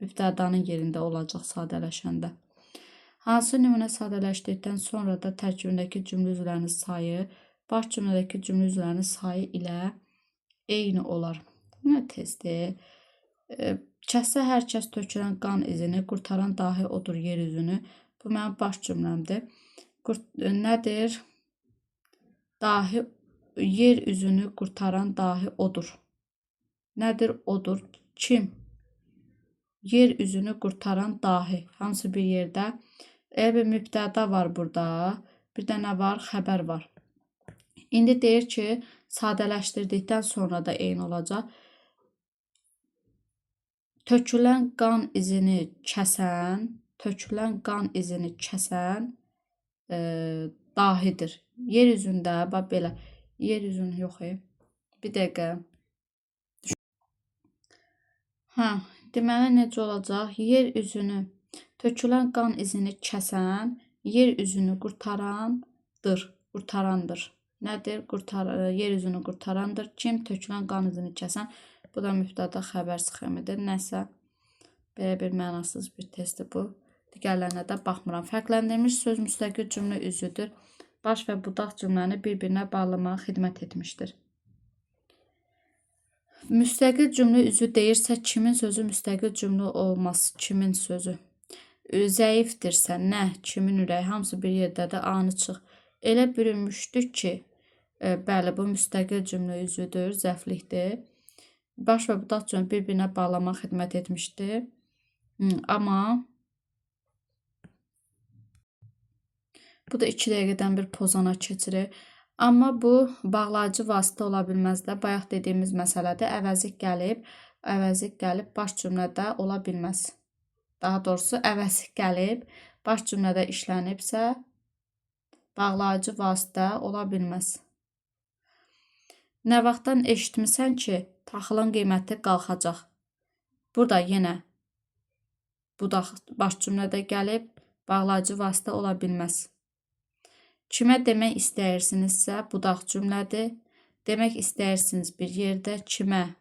mübtədanın yerində olacaq sadələşəndə. Hansı nümunə sadələşdikdən sonra da tərkibindəki cümlə üzvlərinin sayı baş cümlədəki cümlə üzvlərinin sayı ilə eyni olar. Nə testdir? Kəssə hər kəs tökülən qan izini, qurtaran dahi odur yer üzünü. Bu mənim baş cümləmdir. Nədir? Dahi, yer üzünü qurtaran dahi odur. Nədir odur? Kim? Yer üzünü qurtaran dahi. Hamısı bir yerdə. Elə bir mübtəda var burada. Bir də nə var? Xəbər var. İndi deyir ki, sadələşdirdikdən sonra da eyni olacaq. Tökülən qan izini kəsən, tökülən qan izini kəsən dahidir. Yer üzündə, bax belə, yer üzünü yox, bir dəqiqə. Hə, deməli necə olacaq? Yer üzünü, tökülən qan izini kəsən, yer üzünü qurtarandır, qurtarandır. Nədir? Yer üzünü qurtarandır. Kim? Tökülən qan izini kəsən. Bu da mübtəda xəbər sxemidir. Nəsə, belə bir mənasız bir testdir bu. Digərlərinə də baxmıram. Fərqləndirilmiş söz müstəqil cümlə üzvüdür. Baş və budaq cümləni bir-birinə bağlamağa xidmət etmişdir. Müstəqil cümlə üzvü deyirsə, kimin sözü müstəqil cümlə olmaz? Kimin sözü? Zəifdirsə, nə? Kimin ürəyi? Hamısı bir yerdədir. A-nı çıx. Elə bürünmüşdü ki, bəli, bu müstəqil cümlə üzvüdür, zəiflikdir. Baş və budaq cümlə bir-birinə bağlamağa xidmət etmişdi. Amma bu da 2 dəqiqədən bir pozana keçirir. Amma bu bağlayıcı vasitə ola bilməz də. Bayaq dediyimiz məsələdir. Əvəzlik gəlib, əvəzlik gəlib baş cümlədə ola bilməz. Daha doğrusu əvəzlik gəlib, baş cümlədə işlənibsə, bağlayıcı vasitə ola bilməz. Nə vaxtdan eşitmisən ki, taxılın qiyməti qalxacaq? Burada yenə budaq baş cümlədə gəlib, bağlayıcı vasitə ola bilməz. Kimə demək istəyirsinizsə, budaq cümlədir. Demək istəyirsiniz bir yerdə kimə,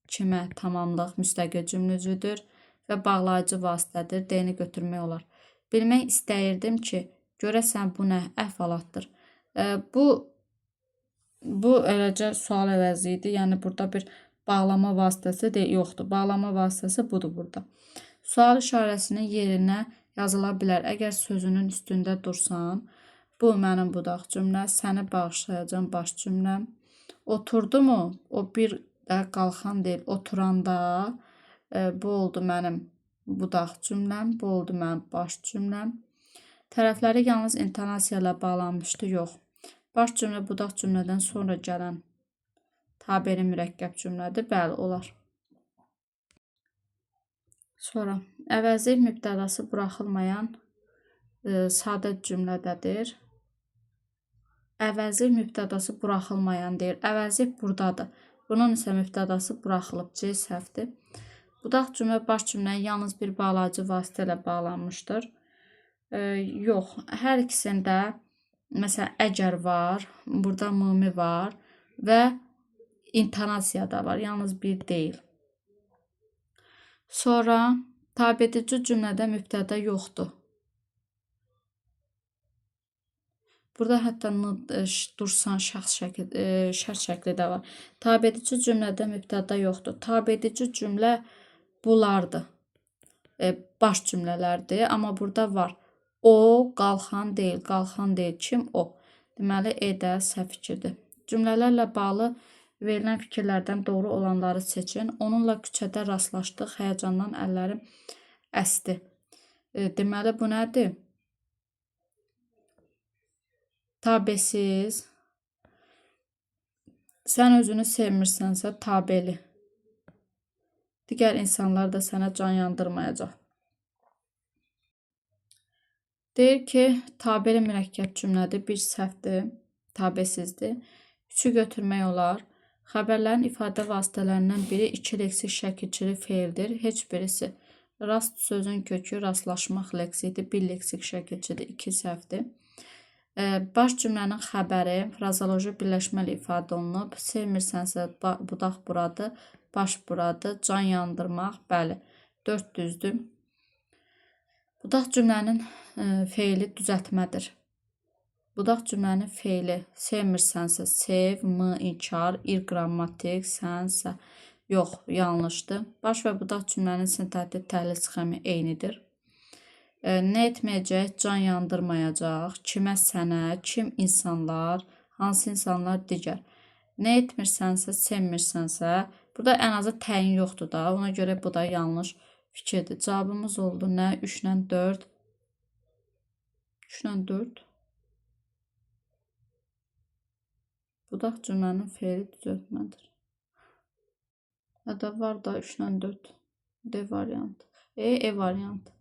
kimə tamamlıq müstəqil cümlə üzvüdür və bağlayıcı vasitədir. D-ni götürmək olar. Bilmək istəyirdim ki, görəsən bu nə əhvalatdır. Bu eləcə sual əvəzi idi. Yəni burada bir bağlama vasitəsi də yoxdur. Bağlama vasitəsi budur burada. Sual işarəsinin yerinə yazıla bilər. Əgər sözünün üstündə dursan, bu mənim budaq cümlə, səni bağışlayacağam baş cümləm. Oturdu mu? O bir də qalxan deyil. Oturanda bu oldu mənim budaq cümləm, bu oldu mənim baş cümləm. Tərəfləri yalnız intonasiya ilə bağlanmışdı, yox. Baş cümlə budaq cümlədən sonra gələn tabeli mürəkkəb cümlədir. Bəli, olar. Sonra əvəzlik mübtədası buraxılmayan sadə cümlədədir. Əvəzlik mübtədası buraxılmayan deyir. Əvəzlik buradadır. Bunun isə mübtədası buraxılıb. C səhvdir. Budaq cümlə baş cümləyə yalnız bir bağlayıcı vasitə ilə bağlanmışdır. Yox, hər ikisində məsələn əgər var, burada mımi var və intonasiya da var. Yalnız bir deyil. Sonra tabe edici cümlədə mübtəda yoxdur. Burada hətta dursan şəxs şəkli, şərt şəkli də var. Tabe edici cümlədə mübtəda yoxdur. Tabe edici cümlə bunlardır. Baş cümlələrdir, amma burada var. O qalxan deyil, qalxan deyil. Kim o? Deməli, E də səhv fikirdir. Cümlələrlə bağlı verilən fikirlərdən doğru olanları seçin. Onunla küçədə rastlaşdıq, həyəcandan əllərim əsdi. Deməli, bu nədir? Tabesiz. Sən özünü sevmirsənsə, tabeli. Digər insanlar da sənə can yandırmayacaq. Deyir ki, tabeli mürəkkəb cümlədir, bir səhvdir, tabesizdir. Üçü götürmək olar. Xəbərlərin ifadə vasitələrindən biri iki leksik şəkilçili feildir. Heç birisi. Rast sözün kökü rastlaşmaq leksidir. Bir leksik şəkilçidir, iki səhvdir. Baş cümlənin xəbəri frazoloji birləşmə ilə ifadə olunub. Sevmirsənsə, budaq buradır, baş buradır, can yandırmaq, bəli, 4 düzdür. Budaq cümlənin feili düzəltmədir. Budaq cümlənin feili sevmirsənsə, sev, m, inkar, ir qrammatik, sənsə, yox, yanlışdır. Baş və budaq cümlənin sintaktik təhlil sxemi eynidir. Nə etməyəcək? Can yandırmayacaq. Kimə sənə, kim insanlar, hansı insanlar digər. Nə etmirsənsə, sevmirsənsə, burada ən azı təyin yoxdur da. Ona görə bu da yanlış fikirdir. Cavabımız oldu nə? 3 ilə 4. 3 ilə 4. Budaq cümlənin feili düzəltmədir. Hətta var da 3 ilə 4. D variantı. E variantı.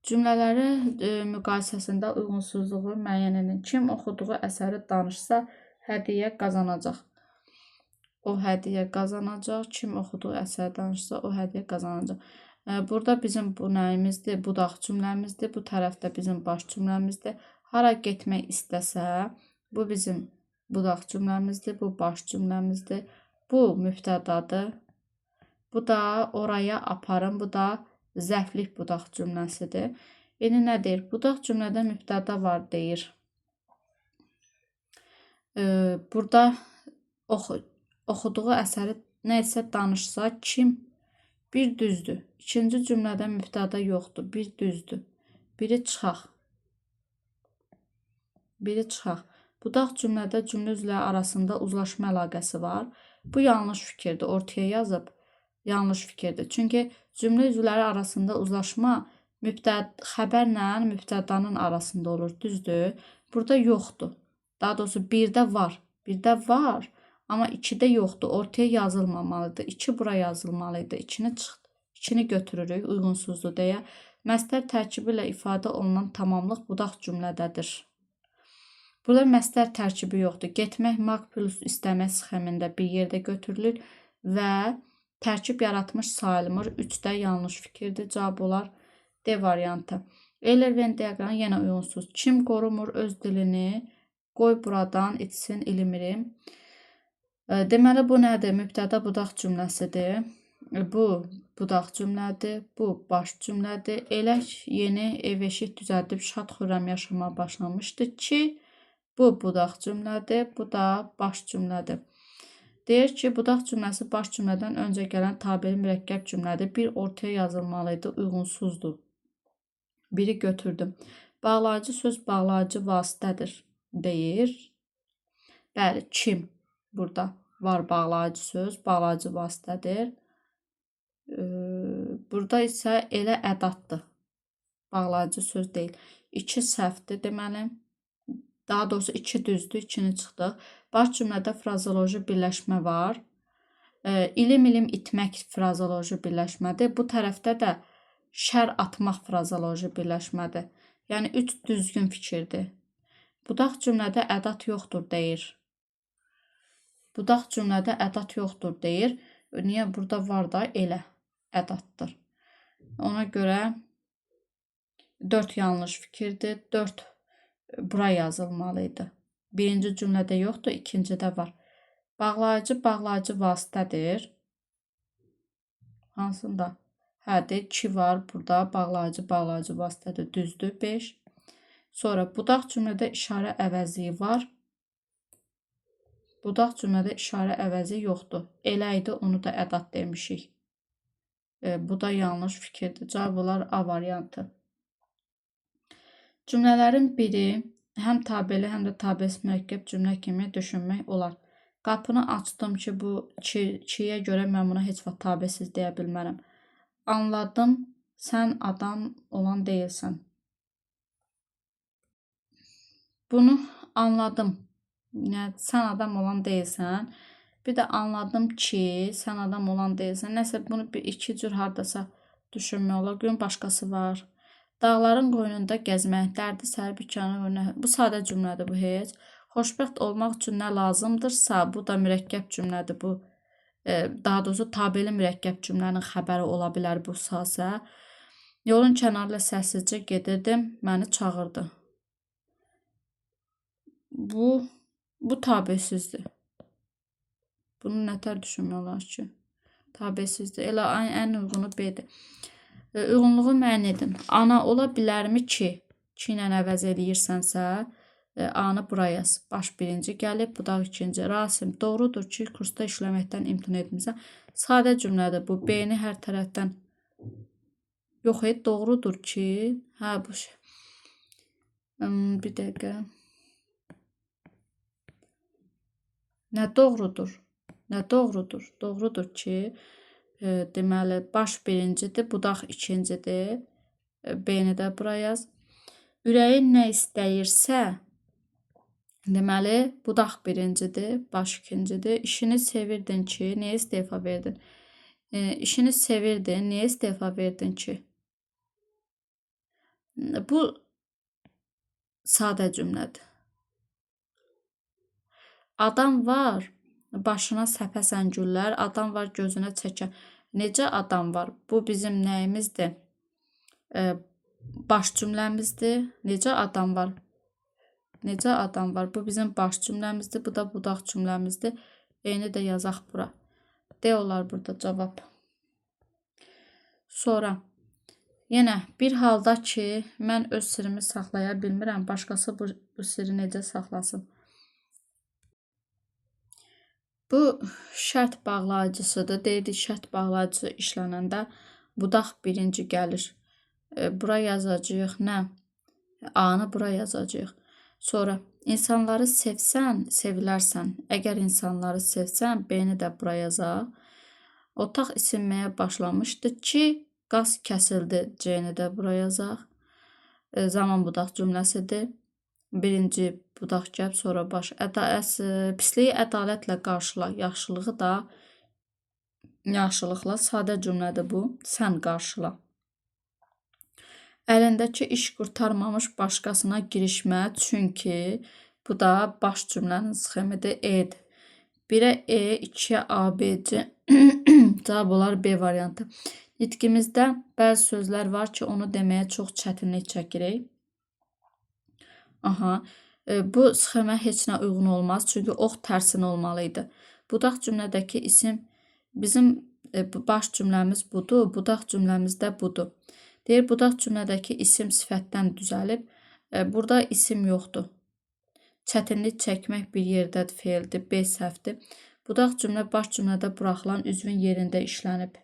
Cümlələri müqayisəsində uyğunsuzluğu müəyyən edin. Kim oxuduğu əsəri danışsa, hədiyyə qazanacaq. O hədiyyə qazanacaq. Kim oxuduğu əsəri danışsa, o hədiyyə qazanacaq. Burada bizim bu nəyimizdir? Budaq cümləmizdir. Bu tərəfdə bizim baş cümləmizdir. Hara getmək istəsə, bu bizim budaq cümləmizdir. Bu baş cümləmizdir. Bu mübtədadır. Bu da oraya aparın. Bu da zərflik budaq cümləsidir. İndi nə deyir? Budaq cümlədə mübtəda var deyir. Burada oxuduğu əsəri nə isə danışsa kim? Bir düzdür. İkinci cümlədə mübtəda yoxdur. Bir düzdür. Biri çıxaq. Biri çıxaq. Budaq cümlədə cümlə üzvləri arasında uzlaşma əlaqəsi var. Bu yanlış fikirdir. Ortaya yazıb yanlış fikirdir. Çünki cümlə üzvləri arasında uzlaşma xəbərlə mübtədanın arasında olur. Düzdür? Burada yoxdur. Daha doğrusu birdə var. Birdə var. Amma 2-də yoxdur. Ortaya yazılmamalıdır. 2 bura yazılmalıdır. 2-ni çıxdı. 2-ni götürürük uyğunsuzdur deyə. Məstər tərkibi ilə ifadə olunan tamamlıq budaq cümlədədir. Burada məstər tərkibi yoxdur. Getmək maq plus istəmək sxemində bir yerdə götürülür və tərkib yaratmış sayılmır. 3 də yanlış fikirdir. Cavab olar D variantı. Euler-Venn diaqramı yenə uyğunsuz. Kim qorumur öz dilini, qoy buradan itsin ilimirim. Deməli, bu nədir? Mübtəda budaq cümləsidir. Bu budaq cümlədir, bu baş cümlədir. Elə yeni ev-eşik düzəldib şad xürrəm yaşamağa başlamışdı ki, bu budaq cümlədir, bu da baş cümlədir. Deyir ki, budaq cümləsi baş cümlədən öncə gələn tabeli mürəkkəb cümlədir. Bir ortaya yazılmalı idi, uyğunsuzdur. Biri götürdüm. Bağlayıcı söz bağlayıcı vasitədir, deyir. Bəli, kim burada var bağlayıcı söz, bağlayıcı vasitədir. Burada isə elə ədaddır. Bağlayıcı söz deyil. 2 səhvdir deməli. Daha doğrusu 2 düzdür, 2-ni çıxdıq. Baş cümlədə frazoloji birləşmə var. İlim-ilim itmək frazoloji birləşmədir. Bu tərəfdə də şər atmaq frazoloji birləşmədir. Yəni 3 düzgün fikirdir. Budaq cümlədə ədad yoxdur deyir. Budaq cümlədə ədad yoxdur deyir. Niyə? Burada var da elə ədaddır. Ona görə 4 yanlış fikirdir. 4 bura yazılmalı idi. Birinci cümlədə yoxdur, ikincidə var. Bağlayıcı, bağlayıcı vasitədir. Hansında? Hədir, 2 var burada. Bağlayıcı, bağlayıcı vasitədir. Düzdür, 5. Sonra budaq cümlədə işarə əvəzliyi var. Budaq cümlədə işarə əvəzi yoxdur. Elə idi, onu da ədad demişik. Bu da yanlış fikirdir. Cavab olar A variantı. Cümlələrin biri həm tabeli, həm də tabesiz mürəkkəb cümlə kimi düşünmək olar. Qapını açdım ki, bu kiyə görə mən buna heç vaxt tabesiz deyə bilmərəm. Anladım, sən adam olan deyilsən. Bunu anladım. Yəni, sən adam olan deyilsən. Bir də anladım ki, sən adam olan deyilsən. Nəsə, bunu bir iki cür hardasa düşünmək olar. Görün, başqası var. Dağların qoynunda gəzmək, dərdi sərib ikanı önə. Bu sadə cümlədir bu heç. Xoşbəxt olmaq üçün nə lazımdırsa, bu da mürəkkəb cümlədir bu. Daha doğrusu tabeli mürəkkəb cümlənin xəbəri ola bilər bu sasə. Yolun kənarı ilə səssizcə gedirdim, məni çağırdı. Bu tabesizdir. Bunu nətər düşünmək olar ki? Tabesizdir. Elə ən uyğunu B-dir. Uyğunluğu müəyyən edin. Ana ola bilərmi ki, ki ilə əvəz eləyirsənsə, A-nı bura yaz. Baş birinci gəlib, budaq ikinci. Rasim, doğrudur ki, kursda işləməkdən imtina etmisən. Sadə cümlədir bu. B-ni hər tərəfdən yox et. Doğrudur ki, hə, bu şey. Bir dəqiqə. Nə doğrudur? Nə doğrudur? Doğrudur ki, deməli, baş birincidir, budaq ikincidir. B-ni də bura yaz. Ürəyin nə istəyirsə, deməli, budaq birincidir, baş ikincidir. İşini sevirdin ki, niyə istefa verdin? İşini sevirdin, niyə istefa verdin ki? Bu sadə cümlədir. Adam var, başına səpəsən güllər, adam var, gözünə çəkən. Necə adam var? Bu bizim nəyimizdir? Baş cümləmizdir. Necə adam var? Necə adam var? Bu bizim baş cümləmizdir. Bu da budaq cümləmizdir. Eyni də yazaq bura. D olar burada cavab. Sonra Yenə bir halda ki, mən öz sirrimi saxlaya bilmirəm, başqası bu sirri necə saxlasın? Bu şərt bağlayıcısıdır. Deyirdik, şərt bağlayıcısı işlənəndə budaq birinci gəlir. Bura yazacağıq nə? A-nı bura yazacağıq. Sonra insanları sevsən, sevilərsən. Əgər insanları sevsən, B-ni də bura yazaq. Otaq isinməyə başlamışdı ki, qaz kəsildi. C-ni də bura yazaq. Zaman budaq cümləsidir. Birinci budaq gəlib, sonra baş. Pisliyi ədalətlə qarşıla, yaxşılığı da yaxşılıqla. Sadə cümlədir bu. Sən qarşıla. Əlindəki iş qurtarmamış başqasına girişmə, çünki bu da baş cümlənin sxemidir. E-dir. 1-ə E, 2-yə A, B, C. Cavab olar B variantı. Nitqimizdə bəzi sözlər var ki, onu deməyə çox çətinlik çəkirik. Aha, bu sxemə heç nə uyğun olmaz, çünki ox tərsinə olmalı idi. Budaq cümlədəki isim, bizim baş cümləmiz budur, budaq cümləmiz də budur. Deyir, budaq cümlədəki isim sifətdən düzəlib. Burada isim yoxdur. Çətinlik çəkmək bir yerdədir, feildir, B səhvdir. Budaq cümlə baş cümlədə buraxılan üzvün yerində işlənib.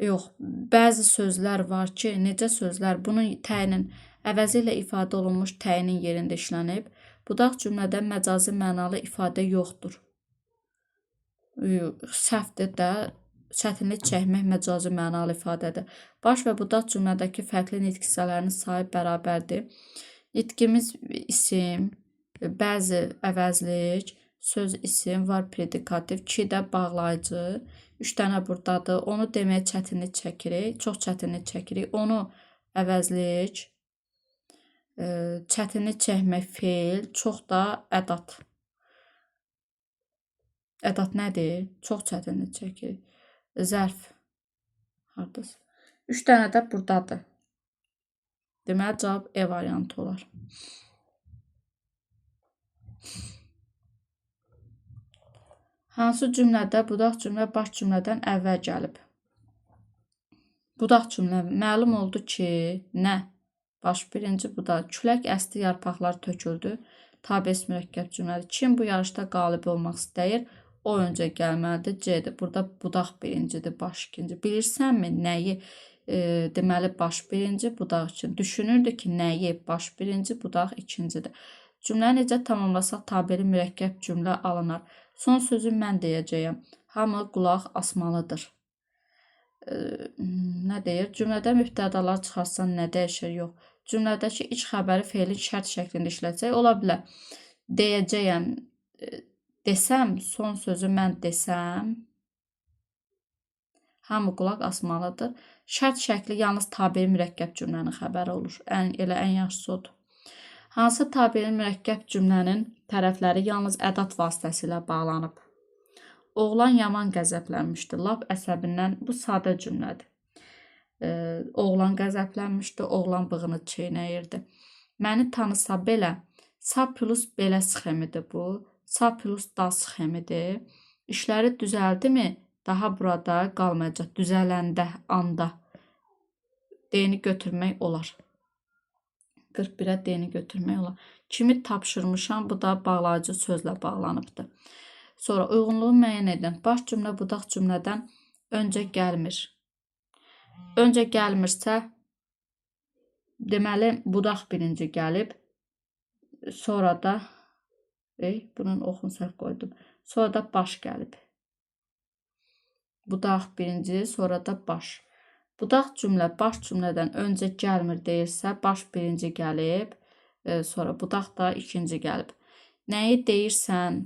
Yox, bəzi sözlər var ki, necə sözlər bunun təyinin əvəzi ilə ifadə olunmuş təyinin yerində işlənib. Budaq cümlədə məcazi mənalı ifadə yoxdur. Səhvdir də, çətinlik çəkmək məcazi mənalı ifadədir. Baş və budaq cümlədəki fərqli nitq hissələrinin sayı bərabərdir. Nitqimiz isim, bəzi əvəzlik, söz isim var predikativ, ki də bağlayıcı. 3 dənə buradadır. Onu deməyə çətinlik çəkirik. Çox çətinlik çəkirik. Onu əvəzlik, çətinlik çəkmək feil, çox da ədat. Ədat nədir? Çox çətinlik çəkirik. Zərf. Hardasa. 3 dənə də buradadır. Deməli, cavab E variantı olar. Hansı cümlədə budaq cümlə baş cümlədən əvvəl gəlib? Budaq cümlə məlum oldu ki, nə? Baş birinci budaq. Külək əsdi, yarpaqlar töküldü. Tabes mürəkkəb cümlədir. Kim bu yarışda qalib olmaq istəyir? O öncə gəlməlidir. C-dir. Burada budaq birincidir, baş ikinci. Bilirsənmi nəyi? Deməli, baş birinci, budaq ikinci. Düşünürdü ki, nəyi? Baş birinci, budaq ikincidir. Cümləni necə tamamlasaq tabeli mürəkkəb cümlə alınar. Son sözü mən deyəcəyəm. Hamı qulaq asmalıdır. Nə deyir? Cümlədə mübtədalar çıxarsan nə dəyişir? Yox. Cümlədəki iç xəbəri feilin şərt şəklində işlətsək ola bilər. Deyəcəyəm, desəm, son sözü mən desəm, hamı qulaq asmalıdır. Şərt şəkli yalnız tabeli mürəkkəb cümlənin xəbəri olur. Elə ən yaxşısı odur. Hansı tabeli mürəkkəb cümlənin tərəfləri yalnız ədat vasitəsilə bağlanıb? Oğlan yaman qəzəblənmişdi. Lap əsəbindən. Bu sadə cümlədir. Oğlan qəzəblənmişdi, oğlan bığını çeynəyirdi. Məni tanısa belə, sa plus belə sxemidir bu. Sa plus da sxemidir. İşləri düzəldimi? Daha burada qalmayacaq. Düzələndə, anda D-ni götürmək olar. 41-ə D-ni götürmək olar. Kimi tapşırmışam, bu da bağlayıcı sözlə bağlanıbdır. Sonra uyğunluğu müəyyən edin. Baş cümlə budaq cümlədən öncə gəlmir. Öncə gəlmirsə, deməli, budaq birinci gəlib. Sonra da, bunun oxunu səhv qoydum. Sonra da baş gəlib. Budaq birinci, sonra da baş. Budaq cümlə baş cümlədən öncə gəlmir deyirsə, baş birinci gəlib, sonra budaq da ikinci gəlib. Nəyi deyirsən,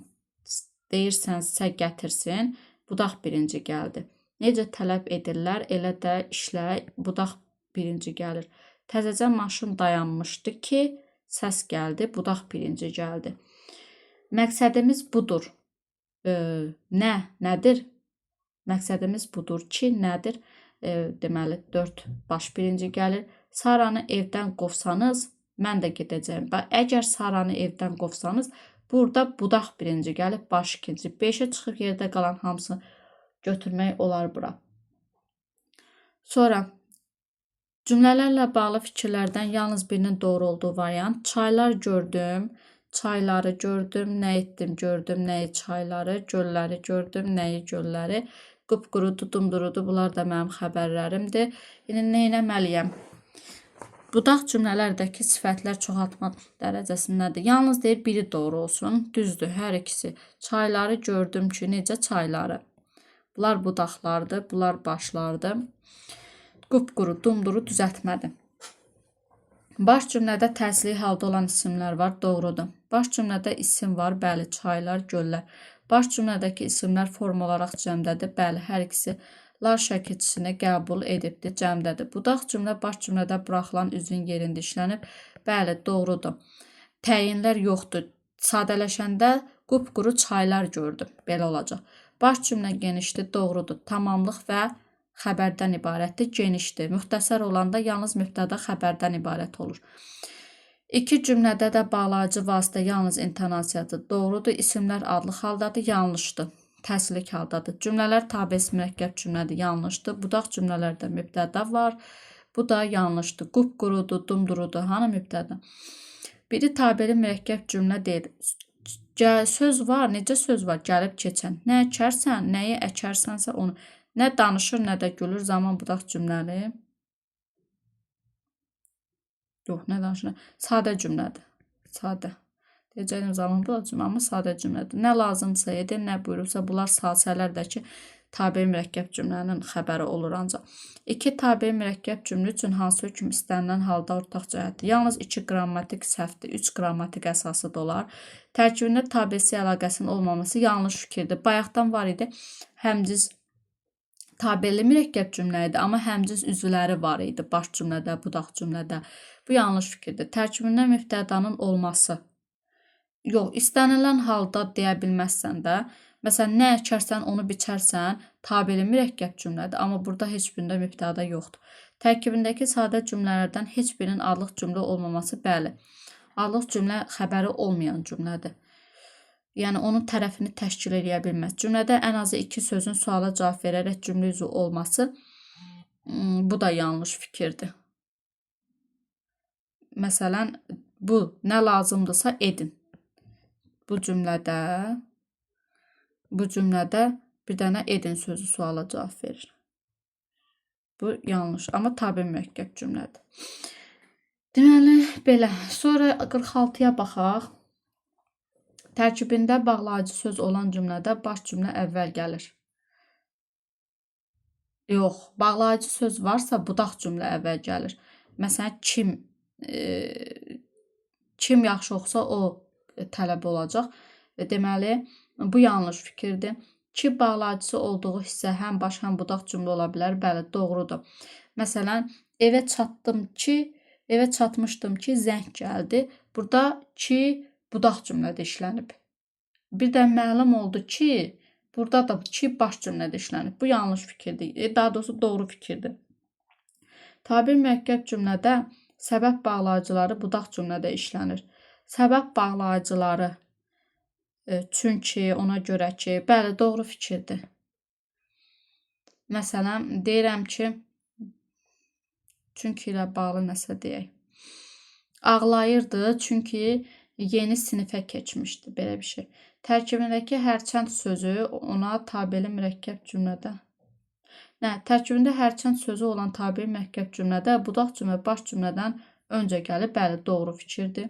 deyirsənsə gətirsin, budaq birinci gəldi. Necə tələb edirlər, elə də işlə, budaq birinci gəlir. Təzəcə maşın dayanmışdı ki, səs gəldi, budaq birinci gəldi. Məqsədimiz budur. Nə, nədir? Məqsədimiz budur ki, nədir? Deməli, 4 baş birinci gəlir. Saranı evdən qovsanız, mən də gedəcəyəm. Bax, əgər Saranı evdən qovsanız, burada budaq birinci gəlib, baş ikinci. 5-ə çıxıb yerdə qalan hamısını götürmək olar bura. Sonra Cümlələrlə bağlı fikirlərdən yalnız birinin doğru olduğu variant. Çaylar gördüm, çayları gördüm, nə etdim gördüm, nəyi çayları, gölləri gördüm, nəyi gölləri. Qupqurudur, dumdurudur, bunlar da mənim xəbərlərimdir. İndi nə etməliyəm? Budaq cümlələrdəki sifətlər çoxaltma dərəcəsindədir. Yalnız deyir, biri doğru olsun. Düzdür, hər ikisi. Çayları gördüm ki, necə çayları? Bunlar budaqlardır, bunlar başlardır. Qupquru, dumduru düzəltmədir. Baş cümlədə təsili halda olan isimlər var, doğrudur. Baş cümlədə isim var, bəli, çaylar, göllər. Baş cümlədəki isimlər form olaraq cəmdədir, bəli, hər ikisi lar şəkilçisini qəbul edibdir, cəmdədir. Budaq cümlə baş cümlədə buraxılan üzvün yerində işlənib, bəli, doğrudur. Təyinlər yoxdur. Sadələşəndə qupquru çaylar gördüm, belə olacaq. Baş cümlə genişdir, doğrudur. Tamamlıq və xəbərdən ibarətdir, genişdir. Müxtəsər olanda yalnız mübtəda xəbərdən ibarət olur. İki cümlədə də bağlayıcı vasitə yalnız intonasiyadır. Doğrudur, isimlər adlıq haldadır, yanlışdır. Təslik haldadır. Cümlələr tabesi mürəkkəb cümlədir, yanlışdır. Budaq cümlələrdə mübtəda var. Bu da yanlışdır. Qupqurudur, dumdurudur. Hanı mübtəda? Biri tabeli mürəkkəb cümlə deyil. Söz var, necə söz var? Gəlib keçən. Nə əkərsən, nəyi əkərsənsə onu. Nə danışır, nə də gülür. Zaman budaq cümləli. Yox, nə danışır? Sadə cümlədir. Sadə. Deyəcəyim zaman budaq cümlə, amma sadə cümlədir. Nə lazımsa edin, nə buyurursa, bunlar hadisələrdir ki, tabe mürəkkəb cümlənin xəbəri olur ancaq. İki tabe mürəkkəb cümlə üçün hansı hökm istənilən halda ortaq cəhətdir? Yalnız iki qrammatik səhvdir, 3 qrammatik əsası da olar. Tərkibində tabesi əlaqəsinin olmaması yanlış fikirdir. Bayaqdan var idi, həmciz tabeli mürəkkəb cümlə idi, amma həmciz üzvləri var idi baş cümlədə, budaq cümlədə. Bu yanlış fikirdir. Tərkibində mübtədanın olması. Yox, istənilən halda deyə bilməzsən də. Məsələn, nə əkərsən, onu biçərsən, tabeli mürəkkəb cümlədir, amma burada heç birində mübtəda yoxdur. Tərkibindəki sadə cümlələrdən heç birinin adlıq cümlə olmaması, bəli. Adlıq cümlə xəbəri olmayan cümlədir. Yəni, onun tərəfini təşkil eləyə bilməz. Cümlədə ən azı iki sözün suala cavab verərək cümlə üzvü olması, bu da yanlış fikirdir. Məsələn, bu nə lazımdırsa edin. Bu cümlədə bir dənə edin sözü suala cavab verir. Bu yanlış, amma tabe mürəkkəb cümlədir. Deməli, belə. Sonra 46-ya baxaq. Tərkibində bağlayıcı söz olan cümlədə baş cümlə əvvəl gəlir. Yox, bağlayıcı söz varsa budaq cümlə əvvəl gəlir. Məsələn, kim yaxşı oxusa o tələbə olacaq. Deməli, bu yanlış fikirdir. Ki bağlayıcısı olduğu hissə həm baş, həm budaq cümlə ola bilər. Bəli, doğrudur. Məsələn, evə çatmışdım ki, zəng gəldi. Burada ki budaq cümlədə işlənib. Bir də məlum oldu ki, burada da ki baş cümlədə işlənib. Bu yanlış fikirdir. Daha doğrusu doğru fikirdir. Tabe mürəkkəb cümlədə səbəb bağlayıcıları budaq cümlədə işlənir. Səbəb bağlayıcıları, çünki, ona görə ki, bəli, doğru fikirdir. Məsələn, deyirəm ki, çünki ilə bağlı nəsə deyək. Ağlayırdı, çünki yeni sinifə keçmişdi, belə bir şey. Tərkibindəki hərçənd sözü ona tabeli mürəkkəb cümlədə. Nə, tərkibində hərçənd sözü olan tabeli mürəkkəb cümlədə budaq cümlə baş cümlədən öncə gəlir. Bəli, doğru fikirdir.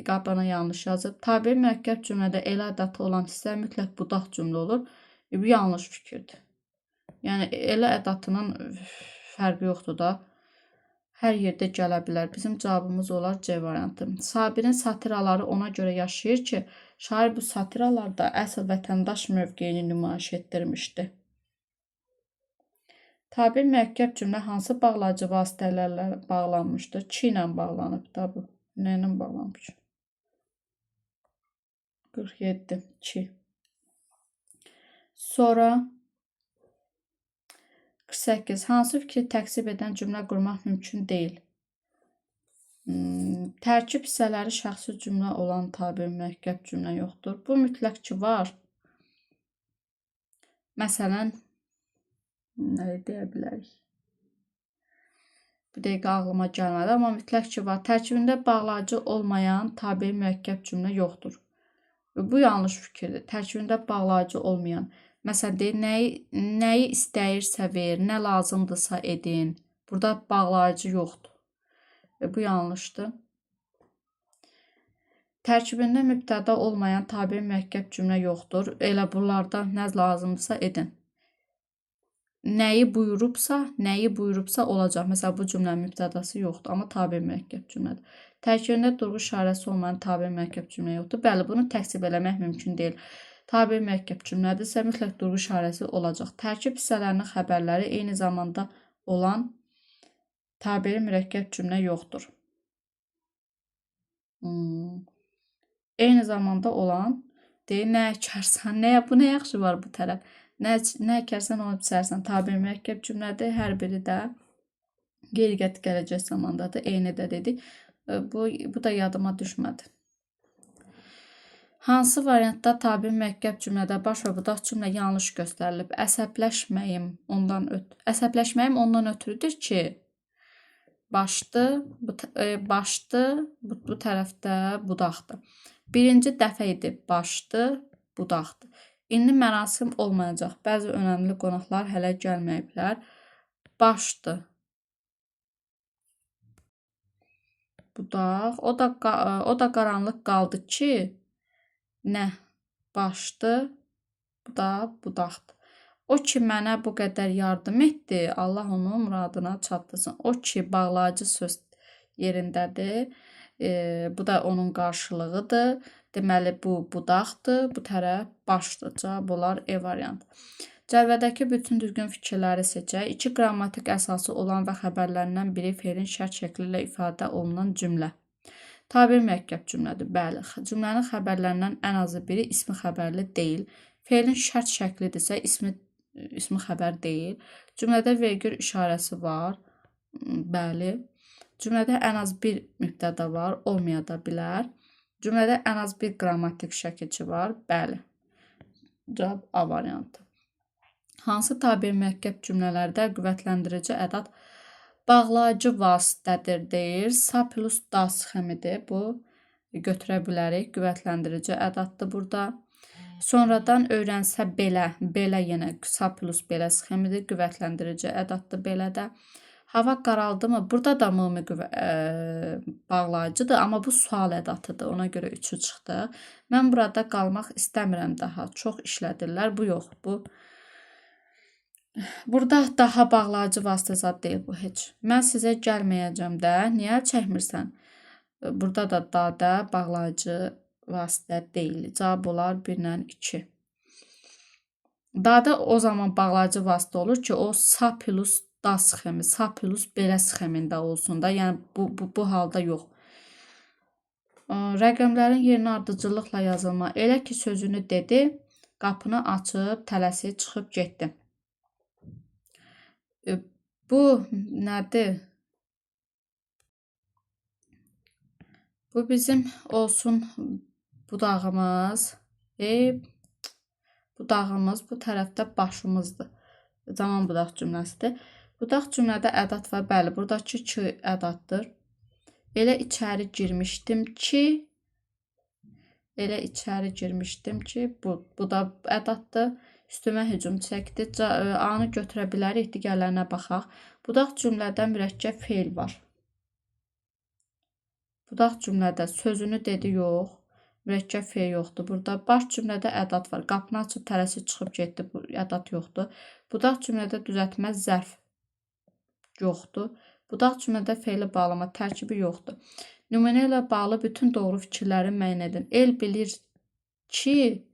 Qabana yanlış yazıb. Tabeli mürəkkəb cümlədə elə ədatı olan hissə mütləq budaq cümlə olur. Bu yanlış fikirdir. Yəni, elə ədatının fərqi yoxdur da. Hər yerdə gələ bilər. Bizim cavabımız olar C variantı. Sabirin satıraları ona görə yaşayır ki, şair bu satıralarda əsl vətəndaş mövqeyini nümayiş etdirmişdi. Tabe mürəkkəb cümlə hansı bağlayıcı vasitələrlə bağlanmışdır? Ki ilə bağlanıb da bu. Nə ilə bağlanmış? 47. 2. Sonra 48. Hansı fikri təksib edən cümlə qurmaq mümkün deyil? Tərkib hissələri şəxsi cümlə olan tabe mürəkkəb cümlə yoxdur. Bu mütləq ki var. Məsələn, nə deyə bilərik? Bir dəqiqə ağlıma gəlmədi, amma mütləq ki var. Tərkibində bağlayıcı olmayan tabe mürəkkəb cümlə yoxdur. Bu yanlış fikirdir. Tərkibində bağlayıcı olmayan. Məsələn, deyir, nəyi istəyirsə ver, nə lazımdırsa edin. Burada bağlayıcı yoxdur. Bu yanlışdır. Tərkibində mübtəda olmayan tabe mürəkkəb cümlə yoxdur. Elə bunlarda nə lazımdırsa edin. Nəyi buyurubsa olacaq. Məsələn, bu cümlənin mübtədası yoxdur, amma tabe mürəkkəb cümlədir. Tərkibində durğu işarəsi olmayan tabe mürəkkəb cümlə yoxdur. Bəli, bunu təkzib eləmək mümkün deyil. Tabe mürəkkəb cümlədirsə, mütləq durğu işarəsi olacaq. Tərkib hissələrinin xəbərləri eyni zamanda olan tabeli mürəkkəb cümlə yoxdur. Eyni zamanda olan deyir, nə əkərsən, bu nə yaxşı var bu tərəf. Nə əkərsən, onu biçərsən. Tabe mürəkkəb cümlədir. Hər biri də qeyri-qəti gələcək zamandadır. Eyni də dedik. Bu da yadıma düşmədi. Hansı variantda tabe mürəkkəb cümlədə baş və budaq cümlə yanlış göstərilib? Əsəbləşməyim ondan ötürüdür ki, başdı, bu tərəfdə budaqdır. Birinci dəfə idi, başdı, budaqdır. İndi mərasim olmayacaq. Bəzi önəmli qonaqlar hələ gəlməyiblər. Başdı, budaq. O da qaranlıq qaldı ki, nə? Başdı, bu da budaqdır. O ki mənə bu qədər yardım etdi, Allah onu muradına çatdırsın. O ki bağlayıcı söz yerindədir. Bu da onun qarşılığıdır. Deməli, bu budaqdır, bu tərəf başdır. Cavab olar E variantı. Cədvəldəki bütün düzgün fikirləri seçək. İki qrammatik əsası olan və xəbərlərindən biri feilin şərt şəkli ilə ifadə olunan cümlə. Tabe mürəkkəb cümlədir. Bəli, cümlənin xəbərlərindən ən azı biri ismi xəbərli deyil. Feilin şərt şəklidirsə, ismi xəbər deyil. Cümlədə vergül işarəsi var. Bəli. Cümlədə ən az bir mübtəda var, olmaya da bilər. Cümlədə ən az bir qrammatik şəkilçi var. Bəli. Cavab A variantı. Hansı tabe mürəkkəb cümlələrdə qüvvətləndirici ədat bağlayıcı vasitədir deyir. Sa plus da sxemidir. Bu götürə bilərik. Qüvvətləndirici ədatdır burada. Sonradan öyrənsə belə, belə yenə sa plus belə sxemidir. Qüvvətləndirici ədatdır belə də. Hava qaraldı mı? Burada da mı bağlayıcıdır, amma bu sual ədatıdır. Ona görə 3-ü çıxdı. Mən burada qalmaq istəmirəm daha. Çox işlədirlər. Bu yox. Bu burada daha bağlayıcı vasitə zad deyil bu heç. Mən sizə gəlməyəcəm də. Niyə çəkmirsən? Burada da da bağlayıcı vasitə deyil. Cavab olar 1 ilə 2. Dada o zaman bağlayıcı vasitə olur ki, o sa plus da sxemi, sa plus belə sxemində olsun da. Yəni bu halda yox. Rəqəmlərin yerinə ardıcıllıqla yazılma. Elə ki sözünü dedi, qapını açıb tələsik çıxıb getdi. Bu nədir? Bu bizim olsun budağımız. Budağımız bu tərəfdə başımızdır. Zaman budaq cümləsidir. Budaq cümlədə ədat var. Bəli, buradakı ki ədatdır. Elə içəri girmişdim ki, bu da ədatdır. Üstümə hücum çəkdi. A-nı götürə bilərik, digərlərinə baxaq. Budaq cümlədə mürəkkəb feil var. Budaq cümlədə sözünü dedi yox. Mürəkkəb feil yoxdur. Burada baş cümlədə ədat var. Qapını açıb tələsik çıxıb getdi. Bu ədat yoxdur. Budaq cümlədə düzəltmə zərf yoxdur. Budaq cümlədə feili bağlama tərkibi yoxdur. Nümunə ilə bağlı bütün doğru fikirləri müəyyən edin. El bilir ki,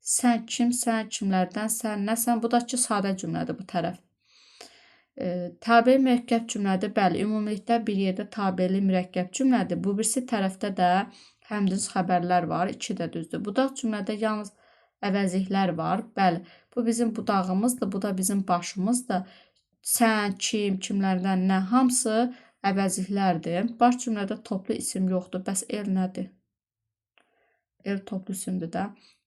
sən kimsən, kimlərdənsən, nəsən. Bu da ki, sadə cümlədir bu tərəf. Tabe mürəkkəb cümlədir. Bəli, ümumilikdə bir yerdə tabeli mürəkkəb cümlədir. Bu birisi tərəfdə də həmcins xəbərlər var. 2 də düzdür. Budaq cümlədə yalnız əvəzliklər var. Bəli, bu bizim budağımızdır, bu da bizim başımızdır. Sən, kim, kimlərdən, nə, hamısı əvəzliklərdir. Baş cümlədə toplu isim yoxdur. Bəs el nədir? El toplu isimdir də.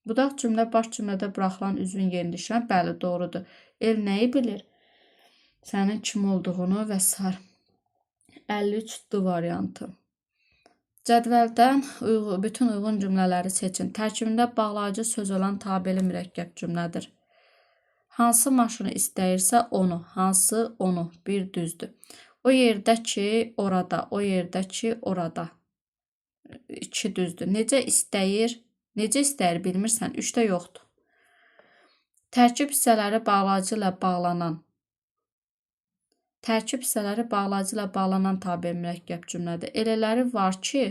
Budaq cümlə baş cümlədə buraxılan üzvün yerini düşən. Bəli, doğrudur. El nəyi bilir? Sənin kim olduğunu və s. 53 D variantı. Cədvəldən bütün uyğun cümlələri seçin. Tərkibində bağlayıcı söz olan tabeli mürəkkəb cümlədir. Hansı maşını istəyirsə onu, hansı onu, bir düzdür. O yerdə ki, orada, o yerdə ki, orada. 2 düzdür. Necə istəyir, necə istəyir bilmirsən, 3-də yoxdur. Tərkib hissələri bağlayıcı ilə bağlanan. Tərkib hissələri bağlayıcı ilə bağlanan tabe mürəkkəb cümlədir. Elələri var ki,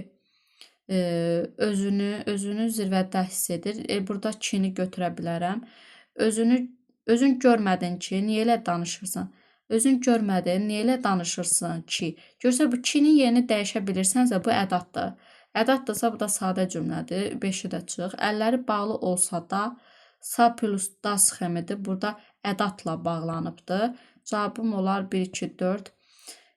özünü zirvədə hiss edir. Burada kini götürə bilərəm. Özün görmədin ki, niyə elə danışırsan? Özün görmədin, niyə elə danışırsan ki? Görsə bu kinin yerini dəyişə bilirsənsə, bu ədaddır. Ədaddırsa, bu da sadə cümlədir. 5-i də çıx. Əlləri bağlı olsa da, sa plus da sxemidir. Burada ədadla bağlanıbdır. Cavabım olar 1, 2, 4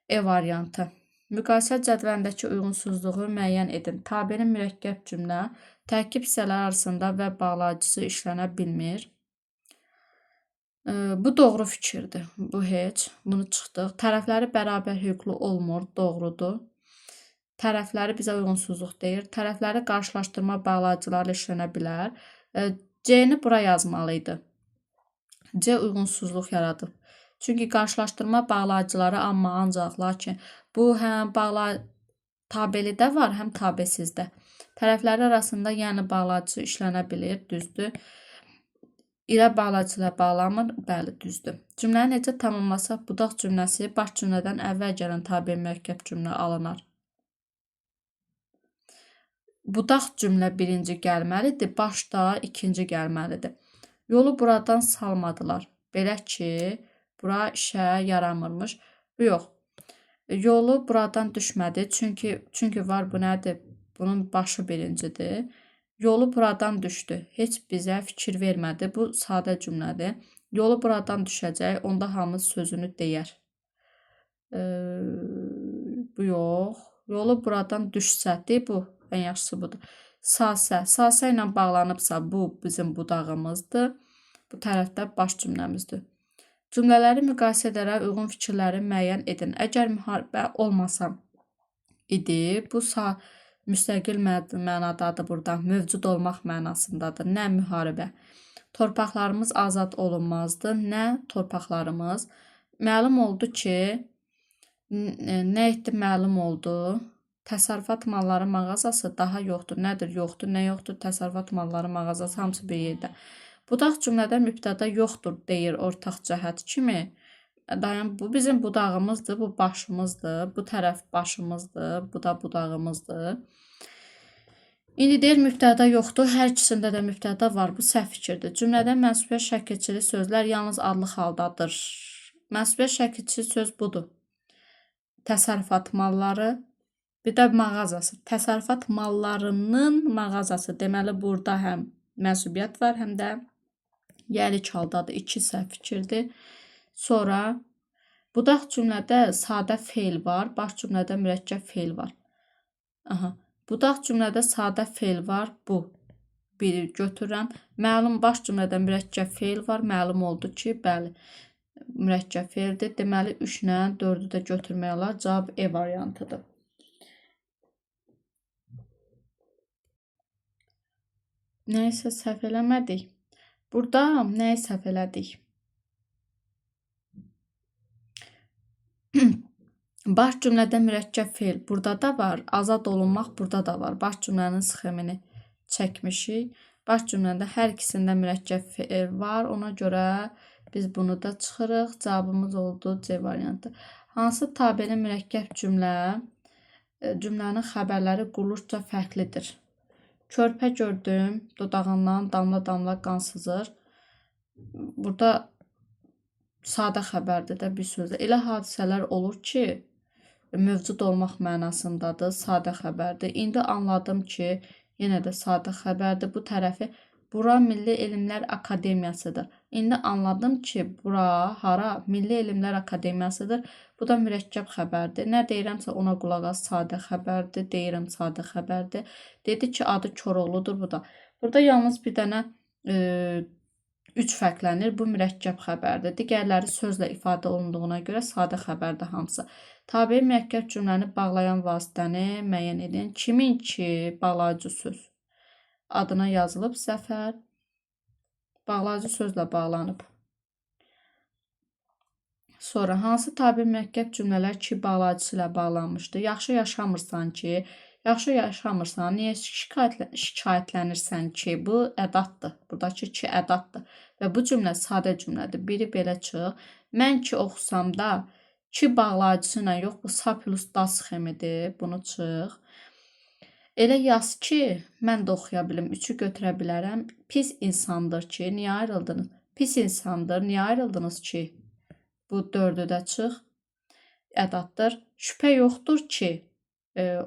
E variantı. Müqayisə cədvəlindəki uyğunsuzluğu müəyyən edin. Tabeli mürəkkəb cümlə tərkib hissələri arasında və bağlayıcısı işlənə bilmir. Bu doğru fikirdir. Bu heç. Bunu çıxdıq. Tərəfləri bərabər hüquqlu olmur. Doğrudur. Tərəfləri bizə uyğunsuzluq deyir. Tərəfləri qarşılaşdırma bağlayıcılarla işlənə bilər. C-ni bura yazmalı idi. C uyğunsuzluq yaradıb. Çünki qarşılaşdırma bağlayıcıları amma, ancaq, lakin bu həm tabelidə var, həm tabesizdə. Tərəfləri arasında yəni bağlayıcısı işlənə bilir, düzdür. İlə bağlayıcı ilə bağlanmır, bəli, düzdür. Cümləni necə tamamlasaq, budaq cümləsi baş cümlədən əvvəl gələn tabe mürəkkəb cümlə alınar. Budaq cümlə birinci gəlməlidir, baş da ikinci gəlməlidir. Yolu buradan salmadılar. Belə ki, bura işə yaramırmış. Bu yox. Yolu buradan düşmədi. Çünki var bu nədir? Bunun başı birincidir. Yolu buradan düşdü. Heç bizə fikir vermədi. Bu sadə cümlədir. Yolu buradan düşəcək. Onda hamı sözünü deyər. Bu yox. Yolu buradan düşsə, bu. Ən yaxşısı budur. Sasə. Sasə ilə bağlanıbsa, bu bizim budağımızdır. Bu tərəfdə baş cümləmizdir. Cümlələri müqayisə edərək uyğun fikirləri müəyyən edin. Əgər müharibə olmasa idi, bu müstəqil mənadadır burada. Mövcud olmaq mənasındadır. Nə müharibə? Torpaqlarımız azad olunmazdı. Nə torpaqlarımız? Məlum oldu ki, nə etdi məlum oldu? Təsərrüfat malları mağazası daha yoxdur. Nədir? Yoxdur. Nə yoxdur? Təsərrüfat malları mağazası hamısı bir yerdə. Budaq cümlədə mübtəda yoxdur deyir ortaq cəhət kimi. Dayan, bu bizim budağımızdır, bu başımızdır, bu tərəf başımızdır, bu da budağımızdır. İndi deyir mübtəda yoxdur, hər ikisində də mübtəda var. Bu səhv fikirdir. Cümlədə mənsubiyyət şəkilçili sözlər yalnız adlıq haldadır. Mənsubiyyət şəkilçili söz budur. Təsərrüfat malları, bir də mağazası. Təsərrüfat mallarının mağazası. Deməli, burada həm mənsubiyyət var, həm də yəlik haldadır. İki səhv fikirdir. Sonra budaq cümlədə sadə feil var, baş cümlədə mürəkkəb feil var. Aha. Budaq cümlədə sadə feil var, bu. Bir götürürəm. Məlum baş cümlədə mürəkkəb feil var. Məlum oldu ki, bəli, mürəkkəb feildir. Deməli, 3 ilə 4-ü də götürmək olar. Cavab E variantıdır. Nəysə səhv eləmədik. Burada nəyi səhv elədik? Baş cümlədə mürəkkəb feil burada da var. Azad olunmaq burada da var. Baş cümlənin sxemini çəkmişik. Baş cümlədə hər ikisində mürəkkəb feil var. Ona görə biz bunu da çıxırıq. Cavabımız oldu C variantı. Hansı tabeli mürəkkəb cümlənin xəbərləri quruluşca fərqlidir? Körpə gördüm, dodağından damla-damla qan sızır. Burada sadə xəbərdir də bir sözlə. Elə hadisələr olur ki, mövcud olmaq mənasındadır, sadə xəbərdir. İndi anladım ki, yenə də sadə xəbərdir. Bu tərəfi bura Milli Elmlər Akademiyasıdır. İndi anladım ki, bura hara? Milli Elmlər Akademiyasıdır. Bu da mürəkkəb xəbərdir. Nə deyirəmsə ona qulaq as, sadə xəbərdir. Deyirəm sadə xəbərdir. Dedi ki, adı Koroğludur bu da. Burada yalnız bir dənə 3 fərqlənir. Bu mürəkkəb xəbərdir. Digərləri sözlə ifadə olunduğuna görə sadə xəbərdir hamısı. Tabe mürəkkəb cümləni bağlayan vasitəni müəyyən edin. Kimin ki bağlayıcı söz adına yazılıb Zəfər bağlayıcı sözlə bağlanıb. Sonra hansı tabe mürəkkəb cümlələr ki bağlayıcısı ilə bağlanmışdır? Yaxşı yaşamırsan ki, yaxşı yaşamırsan, niyə şikayətlənirsən ki? Bu ədaddır. Buradakı ki ədaddır. Və bu cümlə sadə cümlədir. Biri belə çıx. Mən ki oxusam da ki bağlayıcısı ilə yox, bu sa plus da sxemidir. Bunu çıx. Elə yaz ki, mən də oxuya bilim, 3-ü götürə bilərəm. Pis insandır ki, niyə ayrıldınız? Pis insandır, niyə ayrıldınız ki? Bu 4-ü də çıx. Ədaddır. Şübhə yoxdur ki,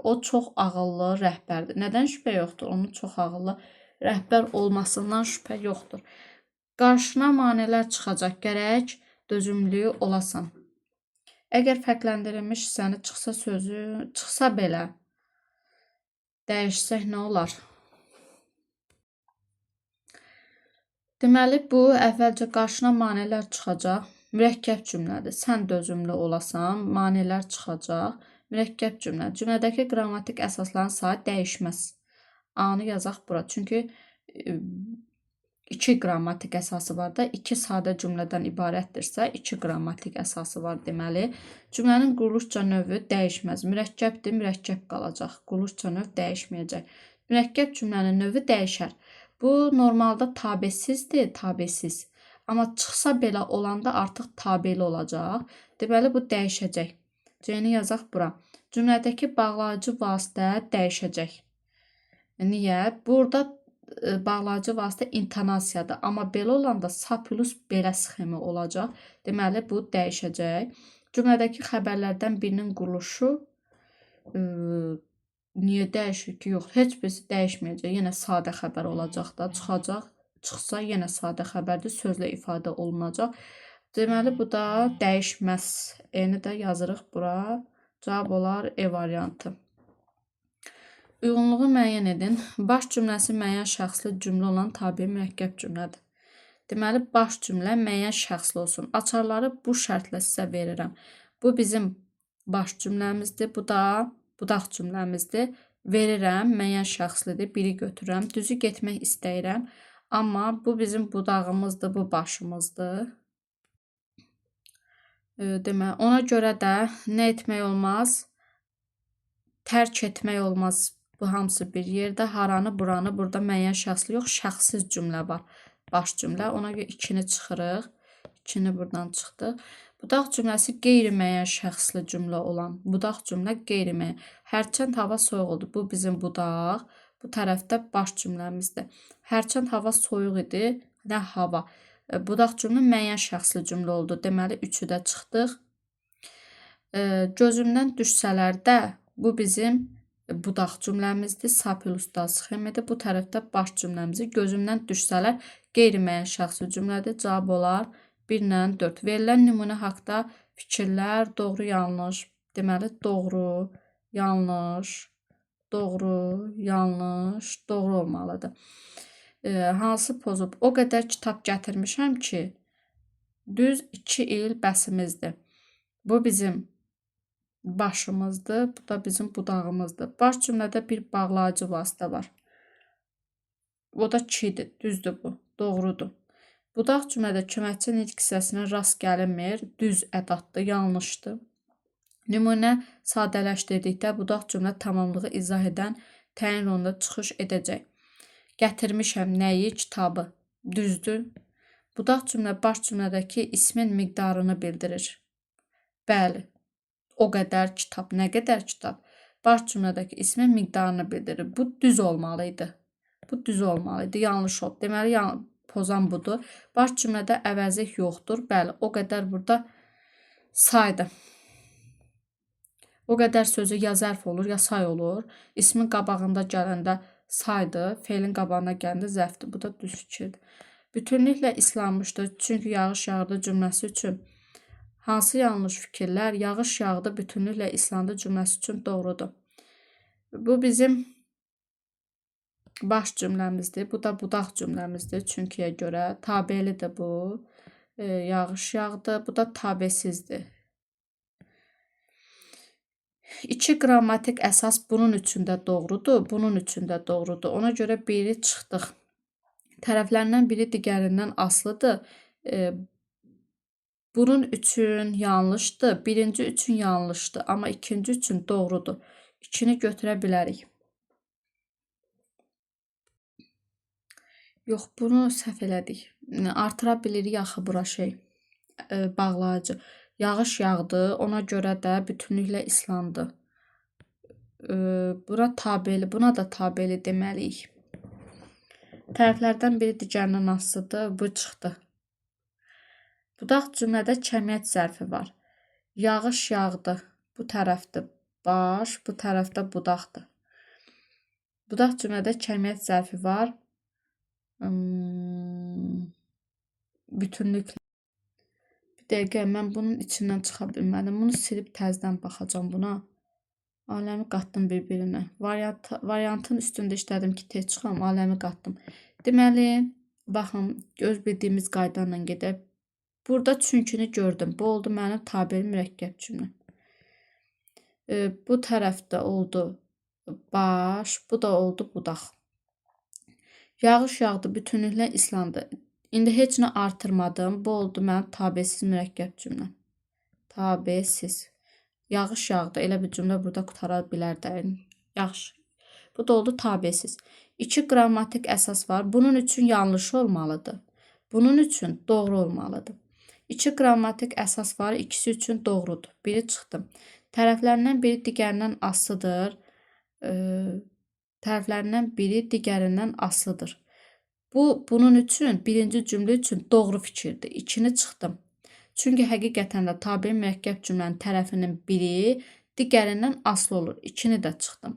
o çox ağıllı rəhbərdir. Nədən şübhə yoxdur? Onun çox ağıllı rəhbər olmasından şübhə yoxdur. Qarşına maneələr çıxacaq, gərək dözümlü olasan. Əgər fərqləndirilmiş hissəni çıxsa sözü, çıxsa belə dəyişsək nə olar? Deməli, bu əvvəlcə qarşına maneələr çıxacaq. Mürəkkəb cümlədir. Sən dözümlü olasan, maneələr çıxacaq. Mürəkkəb cümlə. Cümlədəki qrammatik əsasların sayı dəyişməz. A-nı yazaq bura. Çünki 2 qrammatik əsası var da, 2 sadə cümlədən ibarətdirsə, 2 qrammatik əsası var deməli. Cümlənin quruluşca növü dəyişməz. Mürəkkəbdir, mürəkkəb qalacaq. Quruluşca növ dəyişməyəcək. Mürəkkəb cümlənin növü dəyişər. Bu normalda tabesizdir, tabesiz. Amma çıxsa belə olanda artıq tabeli olacaq. Deməli, bu dəyişəcək. C-ni yazaq bura. Cümlədəki bağlayıcı vasitə dəyişəcək. Niyə? Burada bağlayıcı vasitə intonasiyadır. Amma belə olanda sa plus belə sxemi olacaq. Deməli, bu dəyişəcək. Cümlədəki xəbərlərdən birinin quruluşu niyə dəyişir ki? Yox, heç birisi dəyişməyəcək. Yenə sadə xəbər olacaq da, çıxacaq. Çıxsa yenə sadə xəbərdir, sözlə ifadə olunacaq. Deməli, bu da dəyişməz. E-ni də yazırıq bura. Cavab olar E variantı. Uyğunluğu müəyyən edin. Baş cümləsi müəyyən şəxsli cümlə olan tabe mürəkkəb cümlədir. Deməli, baş cümlə müəyyən şəxsli olsun. Açarları bu şərtlə sizə verirəm. Bu bizim baş cümləmizdir. Bu da budaq cümləmizdir. Verirəm, müəyyən şəxslidir. Biri götürürəm. Düzü getmək istəyirəm. Amma bu bizim budağımızdır, bu başımızdır. Deməli, ona görə də nə etmək olmaz? Tərk etmək olmaz. Bu hamısı bir yerdə. Haranı, buranı, burada müəyyən şəxsli yox, şəxssiz cümlə var. Baş cümlə. Ona görə 2-ni çıxırıq. 2-ni buradan çıxdıq. Budaq cümləsi qeyri-müəyyən şəxsli cümlə olan. Budaq cümlə qeyri-müəyyən. Hərçənd hava soyuq oldu. Bu bizim budaq. Bu tərəfdə baş cümləmizdir. Hərçənd hava soyuq idi, nə hava. Budaq cümlə müəyyən şəxsli cümlə oldu. Deməli, 3-ü də çıxdıq. Gözümdən düşsələr də bu bizim budaq cümləmizdir. Sa plus da sxemidir. Bu tərəfdə baş cümləmizi gözümdən düşsələr qeyri-müəyyən şəxsli cümlədir. Cavab olar 1 ilə 4. Verilən nümunə haqda fikirlər doğru, yanlış. Deməli, doğru, yanlış, doğru, yanlış, doğru olmalıdır. Hansı pozub? O qədər kitab gətirmişəm ki, düz 2 il bəsimizdir. Bu bizim başımızdır, bu da bizim budağımızdır. Baş cümlədə bir bağlayıcı vasitə var. O da kidir, düzdür bu, doğrudur. Budaq cümlədə köməkçi nitq hissəsinə rast gəlinmir, düz ədaddır, yanlışdır. Nümunə sadələşdirdikdə budaq cümlə tamamlığı izah edən təyin rolunda çıxış edəcək. Gətirmişəm nəyi? Kitabı. Düzdür. Budaq cümlə baş cümlədəki ismin miqdarını bildirir. Bəli. O qədər kitab. Nə qədər kitab? Baş cümlədəki ismin miqdarını bildirir. Bu düz olmalı idi. Bu düz olmalı idi. Yanlış olub. Deməli, pozan budur. Baş cümlədə əvəzlik yoxdur. Bəli, o qədər burada saydı. O qədər sözü ya zərf olur, ya say olur. İsmin qabağında gələndə saydır, feilin qabağına gələndə zərfdir. Bu da düz fikirdir. Bütünlüklə islanmışdır. Çünki yağış yağdı cümləsi üçün hansı yanlış fikirlər yağış yağdı, bütünlüklə islandı cümləsi üçün doğrudur. Bu bizim Baş cümləmizdir. Bu da budaq cümləmizdir. Çünkiyə görə tabelidir bu. Yağış yağdı. Bu da tabesizdir. İki qrammatik əsas bunun üçün də doğrudur, bunun üçün də doğrudur. Ona görə biri çıxdıq. Tərəflərindən biri digərindən asılıdır. Bunun üçün yanlışdır. Birinci üçün yanlışdır, amma ikinci üçün doğrudur. İkini götürə bilərik. Yox, bunu səhv elədik. Artıra bilirik axı bura şey, bağlayıcı. Yağış yağdı, ona görə də bütünlüklə islandı. Bura tabeli, buna da tabeli deməliyik. Tərəflərdən biri digərindən asılıdır, bu çıxdı. Budaq cümlədə kəmiyyət zərfi var. Yağış yağdı, bu tərəfdir baş, bu tərəfdə budaqdır. Budaq cümlədə kəmiyyət zərfi var. Bütünlüklə. Bir dəqiqə, mən bunun içindən çıxa bilmədim. Bunu silib təzədən baxacağam buna. Aləmi qatdım bir-birinə. Variantın üstündə işlədim ki, tez çıxam, aləmi qatdım. Deməli, baxın, öz bildiyimiz qayda ilə gedək. Burada çünkini gördüm. Bu oldu mənim tabeli mürəkkəb cümlə. Bu tərəfdə oldu baş, bu da oldu budaq. Yağış yağdı, bütünlüklə islandı. İndi heç nə artırmadım. Bu oldu mənim tabesiz mürəkkəb cümlə. Tabesiz. Yağış yağdı. Elə bir cümlə burada qutara bilər də. Yaxşı. Bu da oldu tabesiz. İki qrammatik əsas var. Bunun üçün yanlış olmalıdır. Bunun üçün doğru olmalıdır. İki qrammatik əsas var. İkisi üçün doğrudur. Biri çıxdı. Tərəflərindən biri digərindən asılıdır. Tərəflərindən biri digərindən asılıdır. Bu, bunun üçün, birinci cümlə üçün doğru fikirdir. İkini çıxdım. Çünki həqiqətən də tabe mürəkkəb cümlənin tərəfinin biri digərindən asılı olur. İkini də çıxdım.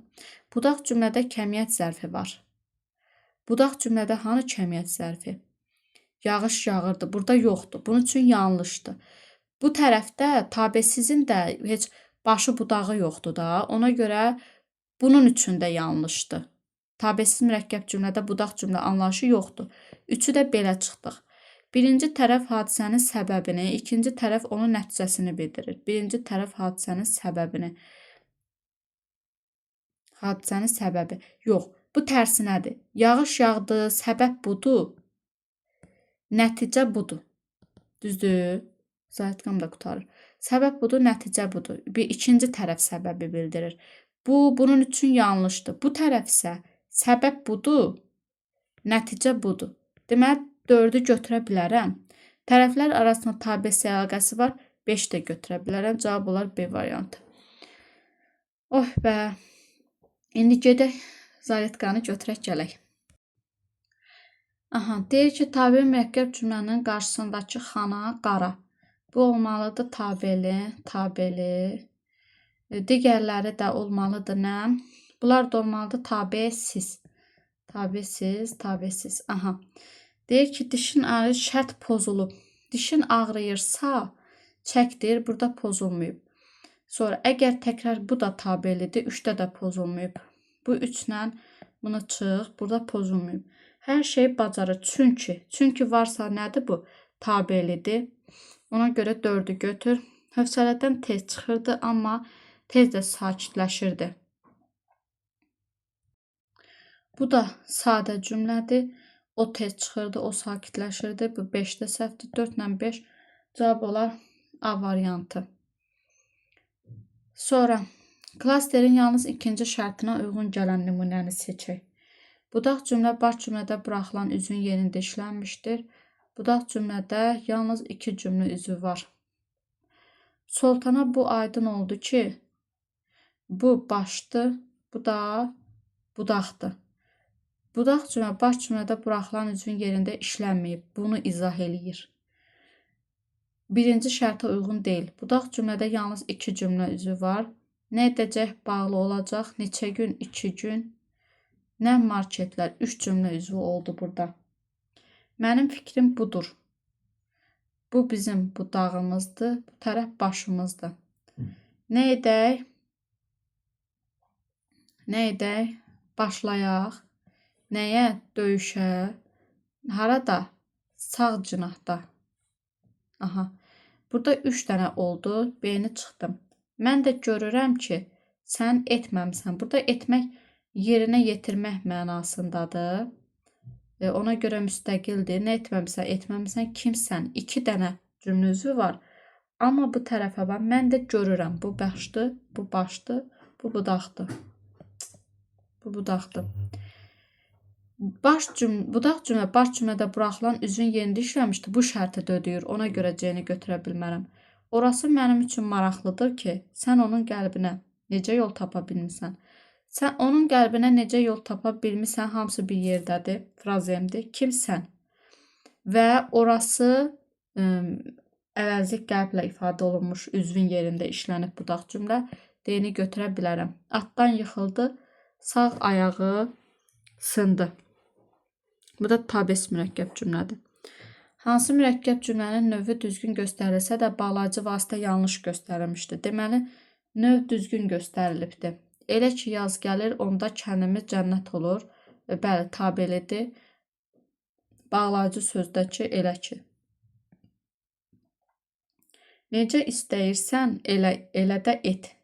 Budaq cümlədə kəmiyyət zərfi var. Budaq cümlədə hanı kəmiyyət zərfi? Yağış yağırdı. Burada yoxdur. Bunun üçün yanlışdır. Bu tərəfdə tabesizin də heç başı budağı yoxdur da. Ona görə bunun üçün də yanlışdır. Tabesiz mürəkkəb cümlədə budaq cümlə anlayışı yoxdur. Üçü də belə çıxdıq. Birinci tərəf hadisənin səbəbini, ikinci tərəf onun nəticəsini bildirir. Birinci tərəf hadisənin səbəbini. Hadisənin səbəbi. Yox, bu tərsinədir. Yağış yağdı, səbəb budur. Nəticə budur. Düzdür? Zalətkam da qurtarır. Səbəb budur, nəticə budur. Bir ikinci tərəf səbəbi bildirir. Bu, bunun üçün yanlışdır. Bu tərəf isə səbəb budur, nəticə budur. Deməli, 4-ü götürə bilərəm. Tərəflər arasında tabesi əlaqəsi var. 5 də götürə bilərəm. Cavab olar B variantı. Oh bə. İndi gedək zaletkanı götürək gələk. Aha, deyir ki, tabe mürəkkəb cümlənin qarşısındakı xana qara. Bu olmalıdır tabeli, tabeli. Digərləri də olmalıdır nə? Bunlar da olmalıdır tabesiz. Tabesiz, tabesiz. Aha. Deyir ki, dişin ağrıyır, şərt pozulub. Dişin ağrıyırsa, çəkdir, burada pozulmayıb. Sonra, əgər təkrar, bu da tabelidir, 3-də də pozulmayıb. Bu 3-lə bunu çıx, burada pozulmayıb. Hər şey bacarır. Çünki varsa nədir bu? Tabelidir. Ona görə 4-ü götür. Hövsələdən tez çıxırdı, amma tez də sakitləşirdi. Bu da sadə cümlədir. O tez çıxırdı, o sakitləşirdi. Bu 5-də səhvdir. 4 ilə 5 cavab olar A variantı. Sonra klasterin yalnız ikinci şərtinə uyğun gələn nümunəni seçək. Budaq cümlə baş cümlədə buraxılan üzvün yerində işlənmişdir. Budaq cümlədə yalnız iki cümlə üzvü var. Sultana bu aydın oldu ki, bu başdır, bu da budaqdır. Budaq cümlə baş cümlədə buraxılan üzvün yerində işlənməyib. Bunu izah eləyir. Birinci şərtə uyğun deyil. Budaq cümlədə yalnız iki cümlə üzvü var. Nə edəcək bağlı olacaq. Neçə gün? 2 gün. Nə marketlər? 3 cümlə üzvü oldu burada. Mənim fikrim budur. Bu bizim budağımızdır. Bu tərəf başımızdır. Nə edək? Nə edək? Başlayaq. Nəyə? Döyüşə. Harada? Sağ cinahda. Aha. Burada 3 dənə oldu. B-ni çıxdım. Mən də görürəm ki, sən etməmsən. Burada etmək yerinə yetirmək mənasındadır. Ona görə müstəqildir. Nə etməmsən, etməmsən, kimsən? 2 dənə cümlə üzvü var. Amma bu tərəfə bax, mən də görürəm. Bu başdır, bu başdır, bu budaqdır. Bu budaqdır. Budaq cümlə baş cümlədə buraxılan üzvün yerində işləmişdi. Bu şərti də ödəyir. Ona görə C-ni götürə bilmərəm. Orası mənim üçün maraqlıdır ki, sən onun qəlbinə necə yol tapa bilmisən? Sən onun qəlbinə necə yol tapa bilmisən? Hamısı bir yerdədir. Frazemdir. Kimsən? Və orası əvəzlik qəlblə ifadə olunmuş üzvün yerində işlənib budaq cümlə. D-ni götürə bilərəm. Atdan yıxıldı, sağ ayağı sındı. Bu da tabes mürəkkəb cümlədir. Hansı mürəkkəb cümlənin növü düzgün göstərilsə də bağlayıcı vasitə yanlış göstərilmişdir? Deməli, növ düzgün göstərilibdir. Elə ki, yaz gəlir, onda kəndimiz cənnət olur. Bəli, tabelidir. Bağlayıcı sözdəki elə ki. Necə istəyirsən, elə də et.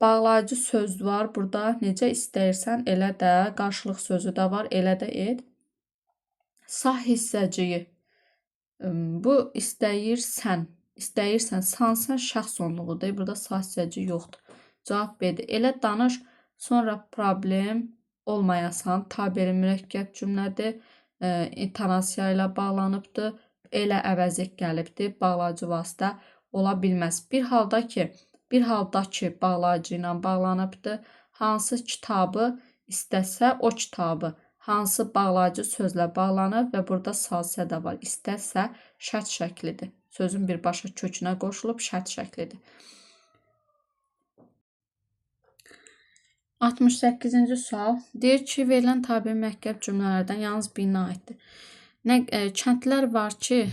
Bağlayıcı söz var burada. Necə istəyirsən, elə də. Qarşılıq sözü də var, elə də et. Sağ hissəciyi. Bu istəyirsən. İstəyirsən, sansan şəxs onluğudur. Burada sağ hissəci yoxdur. Cavab B-dir. Elə danış, sonra problem olmayasan. Tabeli mürəkkəb cümlədir. İntonasiya ilə bağlanıbdır. Elə əvəzlik gəlibdir. Bağlayıcı vasitə ola bilməz. Bir halda ki bağlayıcı ilə bağlanıbdır. Hansı kitabı istəsə o kitabı. Hansı bağlayıcı sözlə bağlanıb və burada salsə də var. İstəsə şərt şəklidir. Sözün birbaşa kökünə qoşulub şərt şəklidir. 68-ci sual. Deyir ki, verilən tabe mürəkkəb cümlələrdən yalnız birinə aiddir. Kəndlər var ki,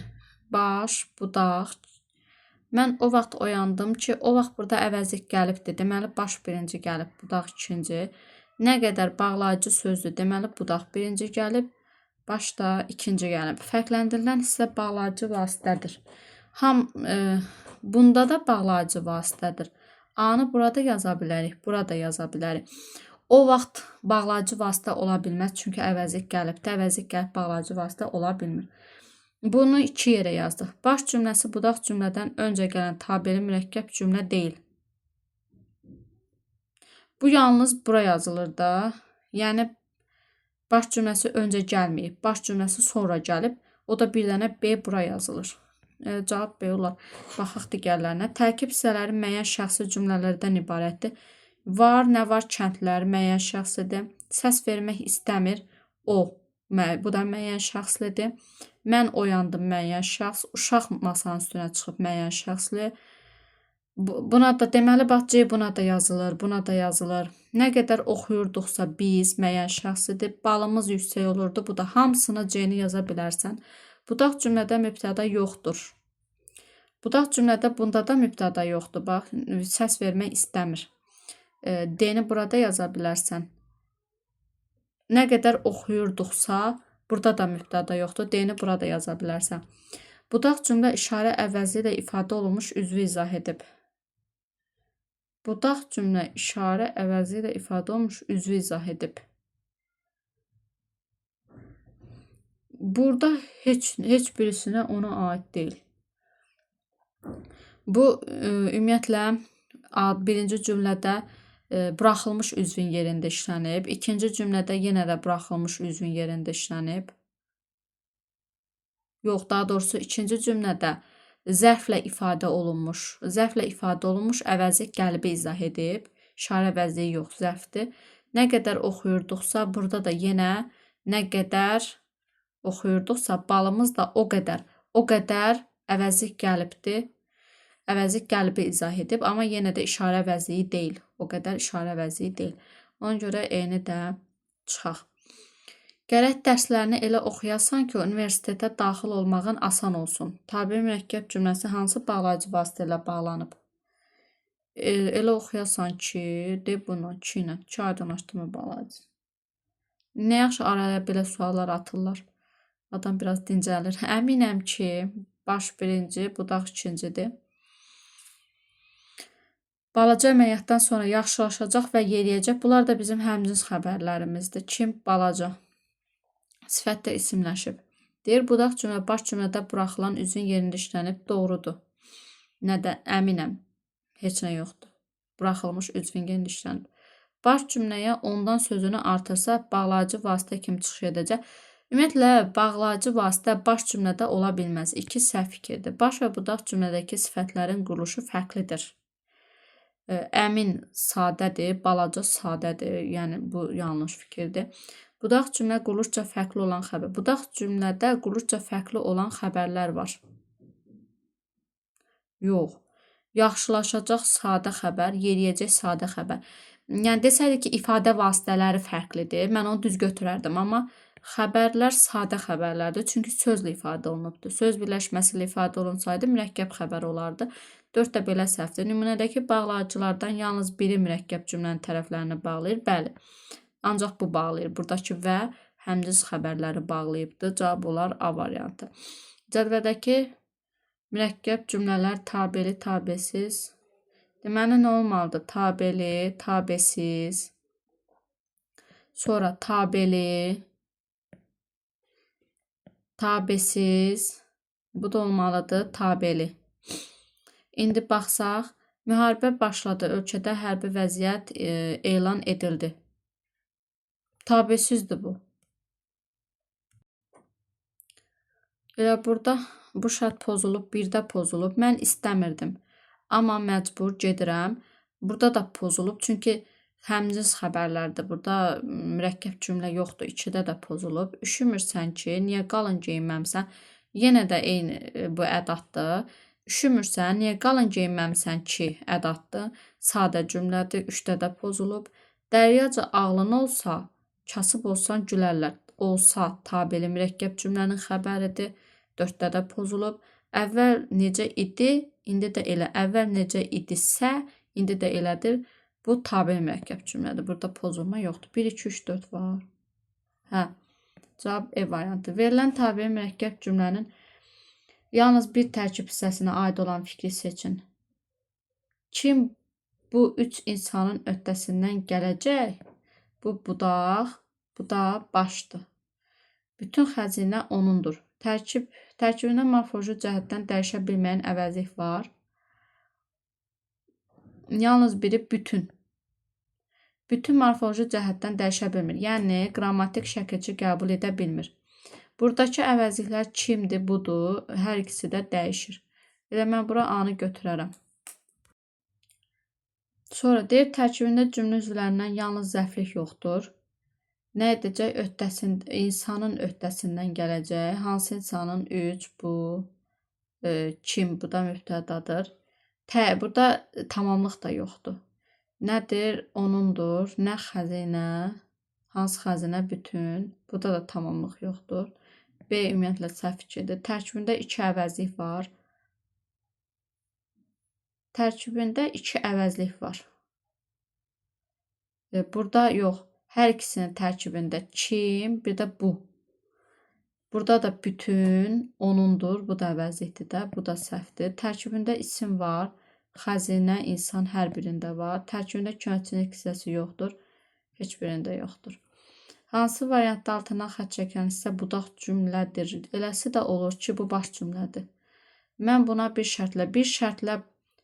baş, budaq. Mən o vaxt oyandım ki, o vaxt burada əvəzlik gəlibdir. Deməli, baş birinci gəlib, budaq ikinci. Nə qədər bağlayıcı sözdür. Deməli, budaq birinci gəlib, baş da ikinci gəlib. Fərqləndirilən hissə bağlayıcı vasitədir. Bunda da bağlayıcı vasitədir. A-nı burada yaza bilərik, burada yaza bilərik. O vaxt bağlayıcı vasitə ola bilməz. Çünki əvəzlik gəlibdir. Əvəzlik gəlib bağlayıcı vasitə ola bilmir. Bunu iki yerə yazdıq. Baş cümləsi budaq cümlədən öncə gələn tabeli mürəkkəb cümlə deyil. Bu yalnız bura yazılır da. Yəni, baş cümləsi öncə gəlməyib. Baş cümləsi sonra gəlib. O da bir dənə B bura yazılır. Cavab B olar. Baxaq digərlərinə. Tərkib hissələri müəyyən şəxsi cümlələrdən ibarətdir. Var, nə var kəndlər müəyyən şəxsidir. Səs vermək istəmir. O, bu da müəyyən şəxslidir. Mən oyandım müəyyən şəxs. Uşaq masanın üstünə çıxıb müəyyən şəxsli. Buna da deməli, bax C buna da yazılır, buna da yazılır. Nə qədər oxuyurduqsa biz müəyyən şəxsidir. Balımız yüksək olurdu. Bu da hamısına C-ni yaza bilərsən. Budaq cümlədə mübtəda yoxdur. Budaq cümlədə bunda da mübtəda yoxdur. Bax, səs vermək istəmir. D-ni burada yaza bilərsən. Nə qədər oxuyurduqsa, burada da mübtəda yoxdur. D-ni burada yaza bilərsən. Budaq cümlə işarə əvəzi ilə ifadə olunmuş üzvü izah edib. Budaq cümlə işarə əvəzi ilə ifadə olunmuş üzvü izah edib. Burada heç birisinə ona aid deyil. Bu, ümumiyyətlə, birinci cümlədə buraxılmış üzvün yerində işlənib. İkinci cümlədə yenə də buraxılmış üzvün yerində işlənib. Yox, daha doğrusu ikinci cümlədə zərflə ifadə olunmuş. Zərflə ifadə olunmuş əvəzi qəlbi izah edib. İşarə əvəzliyi yox, zərfdir. Nə qədər oxuyurduqsa, burada da yenə nə qədər oxuyurduqsa, balımız da o qədər. O qədər əvəzlik gəlibdir. Əvəzlik qəlbi izah edib, amma yenə də işarə əvəzliyi deyil. O qədər işarə əvəzliyi deyil. Ona görə E-ni də çıxaq. Gərək dərslərini elə oxuyasan ki, universitetə daxil olmağın asan olsun. Tabe mürəkkəb cümləsi hansı bağlayıcı vasitə ilə bağlanıb? Elə oxuyasan ki, de bunu ki ilə. 2 aydınlaşdırma bağlayıcı. Nə yaxşı araya belə suallar atırlar. Adam biraz dincəlir. Əminəm ki, baş birinci, budaq ikincidir. Balaca əməliyyatdan sonra yaxşılaşacaq və yeriyəcək. Bunlar da bizim həmcins xəbərlərimizdir. Kim? Balaca. Sifət də isimləşib. Deyir, budaq cümlə baş cümlədə buraxılan üzvün yerində işlənib. Doğrudur. Nədən? Əminəm. Heç nə yoxdur. Buraxılmış üzvün yerində işlənib. Baş cümləyə ondan sözünü artırsa, bağlayıcı vasitə kimi çıxış edəcək. Ümumiyyətlə, bağlayıcı vasitə baş cümlədə ola bilməz. İki səhv fikirdir. Baş və budaq cümlədəki sifətlərin quruluşu fərqlidir. Əmin sadədir, balaca sadədir. Yəni, bu yanlış fikirdir. Budaq cümlə quruluşca fərqli olan xəbər. Budaq cümlədə quruluşca fərqli olan xəbərlər var. Yox. Yaxşılaşacaq sadə xəbər, yeriyəcək sadə xəbər. Yəni, desəydi ki, ifadə vasitələri fərqlidir, mən onu düz götürərdim. Amma xəbərlər sadə xəbərlərdir. Çünki sözlə ifadə olunubdur. Söz birləşməsi ilə ifadə olunsaydı, mürəkkəb xəbər olardı. 4 də belə səhvdir. Nümunədəki bağlayıcılardan yalnız biri mürəkkəb cümlənin tərəflərini bağlayır. Bəli. Ancaq bu bağlayır. Buradakı və həmcins xəbərləri bağlayıbdır. Cavab olar A variantı. Cədvəldəki mürəkkəb cümlələr tabeli, tabesiz. Deməli, nə olmalıdır? Tabeli, tabesiz. Sonra tabeli, tabesiz. Bu da olmalıdır. Tabeli. İndi baxsaq, müharibə başladı. Ölkədə hərbi vəziyyət elan edildi. Tabesizdir bu. Elə burada bu şərt pozulub, birdə pozulub. Mən istəmirdim. Amma məcbur gedirəm. Burada da pozulub. Çünki həmcins xəbərlərdir. Burada mürəkkəb cümlə yoxdur. 2-də də pozulub. Üşümürsən ki, niyə qalın geyinməmsən? Yenə də eyni bu ədatdır. Üşümürsən, niyə qalın geyinməmsən ki, ədatdır. Sadə cümlədir. 3-də də pozulub. Dəryaca ağlın olsa, kasıb olsan gülərlər. Olsa tabeli mürəkkəb cümlənin xəbəridir. 4-də də pozulub. Əvvəl necə idi, indi də elə. Əvvəl necə idisə, indi də elədir. Bu tabeli mürəkkəb cümlədir. Burada pozulma yoxdur. 1, 2, 3, 4 var. Hə, cavab E variantı. Verilən tabeli mürəkkəb cümlənin yalnız bir tərkib hissəsinə aid olan fikri seçin. Kim bu üç insanın öhdəsindən gələcək? Bu budaq, bu da başdır. Bütün xəzinə onundur. Tərkibində morfoloji cəhətdən dəyişə bilməyən əvəzlik var. Yalnız biri bütün. Bütün morfoloji cəhətdən dəyişə bilmir. Yəni, qrammatik şəkilçi qəbul edə bilmir. Buradakı əvəzliklər kimdir, budur. Hər ikisi də dəyişir. Elə mən bura A-nı götürərəm. Sonra deyir, tərkibində cümlə üzvlərindən yalnız zərflik yoxdur. Nə edəcək? İnsanın öhdəsindən gələcək. Hansı insanın? 3, bu, kim? Bu da mübtədadır. Burada tamamlıq da yoxdur. Nədir? Onundur. Nə xəzinə? Hansı xəzinə? Bütün. Burada da tamamlıq yoxdur. B ümumiyyətlə səhv fikirdir. Tərkibində 2 əvəzlik var. Tərkibində 2 əvəzlik var. Burada yox. Hər ikisinin tərkibində kim, bir də bu. Burada da bütün onundur. Bu da əvəzlikdir də. Bu da səhvdir. Tərkibində isim var. Xəzinə, insan hər birində var. Tərkibində köməkçilik hissəsi yoxdur. Heç birində yoxdur. Hansı variantda altından xətt çəkən hissə budaq cümlədir? Eləsi də olur ki, bu baş cümlədir. Mən buna bir şərtlə,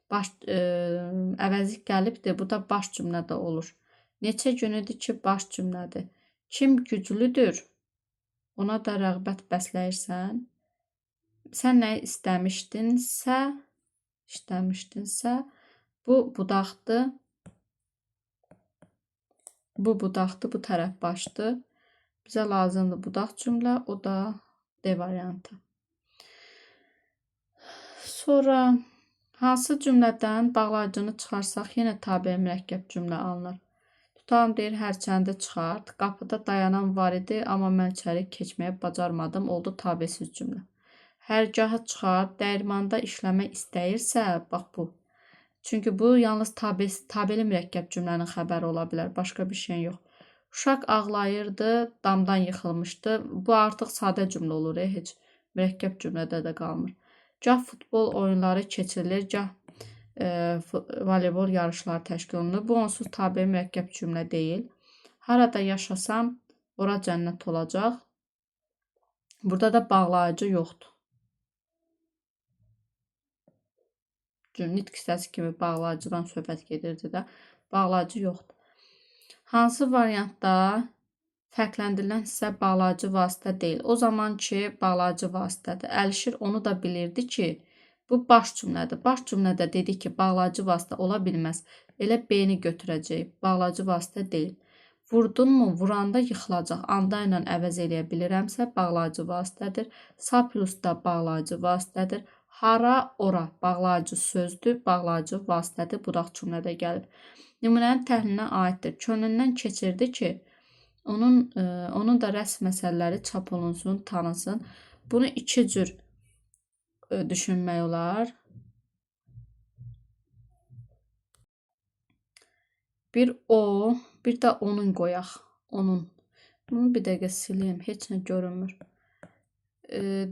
baş, əvəzlik gəlibdir. Bu da baş cümlədə olur. Neçə gün idi ki, baş cümlədir. Kim güclüdür, ona da rəğbət bəsləyirsən. Sən nə istəmişdinsə, bu budaqdır. Bu budaqdır, bu tərəf başdır. Bizə lazımdır budaq cümlə, o da D variantı. Sonra hansı cümlədən bağlayıcını çıxarsaq, yenə tabe mürəkkəb cümlə alınır. Tutalım deyir, hərçəndi çıxart. Qapıda dayanan var idi, amma mən içəri keçməyə bacarmadım. Oldu tabesiz cümlə. Hərgahı çıxart, dəyirmanda işləmək istəyirsə, bax bu. Çünki bu yalnız tabeli mürəkkəb cümlənin xəbəri ola bilər, başqa bir şey yox. Uşaq ağlayırdı, damdan yıxılmışdı. Bu artıq sadə cümlə olur, heç mürəkkəb cümlədə də qalmır. Gah futbol oyunları keçirilir, gah voleybol yarışları təşkil olunur. Bu onsuz tabe mürəkkəb cümlə deyil. Harada yaşasam, ora cənnət olacaq. Burada da bağlayıcı yoxdur. Nitq hissəsi kimi bağlayıcıdan söhbət gedirdi də. Bağlayıcı yoxdur. Hansı variantda fərqləndirilən hissə bağlayıcı vasitə deyil? O zaman ki, bağlayıcı vasitədir. Əlişir onu da bilirdi ki, bu baş cümlədir. Baş cümlədə dedik ki, bağlayıcı vasitə ola bilməz. Elə B-ni götürəcəyik. Bağlayıcı vasitə deyil. Vurdunmu, vuranda yıxılacaq. Anda ilə əvəz eləyə bilirəmsə, bağlayıcı vasitədir. Sa plus da bağlayıcı vasitədir. Hara, ora bağlayıcı sözdür, bağlayıcı vasitədir. Budaq cümlədə gəlib. Nümunənin təhlilinə aiddir. Könlündən keçirdi ki, onun da rəsm məsələləri çap olunsun, tanınsın. Bunu iki cür düşünmək olar. Bir o, bir də onun qoyaq. Onun. Bunu bir dəqiqə sileyim. Heç nə görünmür.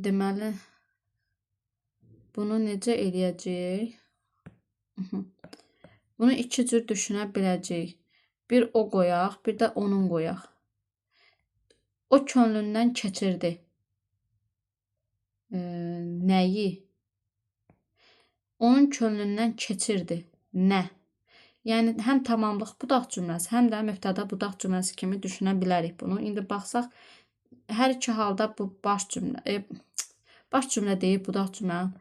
Deməli, bunu necə eləyəcəyik? Bunu iki cür düşünə biləcəyik. Bir o qoyaq, bir də onun qoyaq. O könlündən keçirdi. Nəyi? Onun könlündən keçirdi. Nə? Yəni, həm tamamlıq budaq cümləsi, həm də mübtəda budaq cümləsi kimi düşünə bilərik bunu. İndi baxsaq, hər iki halda bu baş cümlə, baş cümlə deyib budaq cümlənin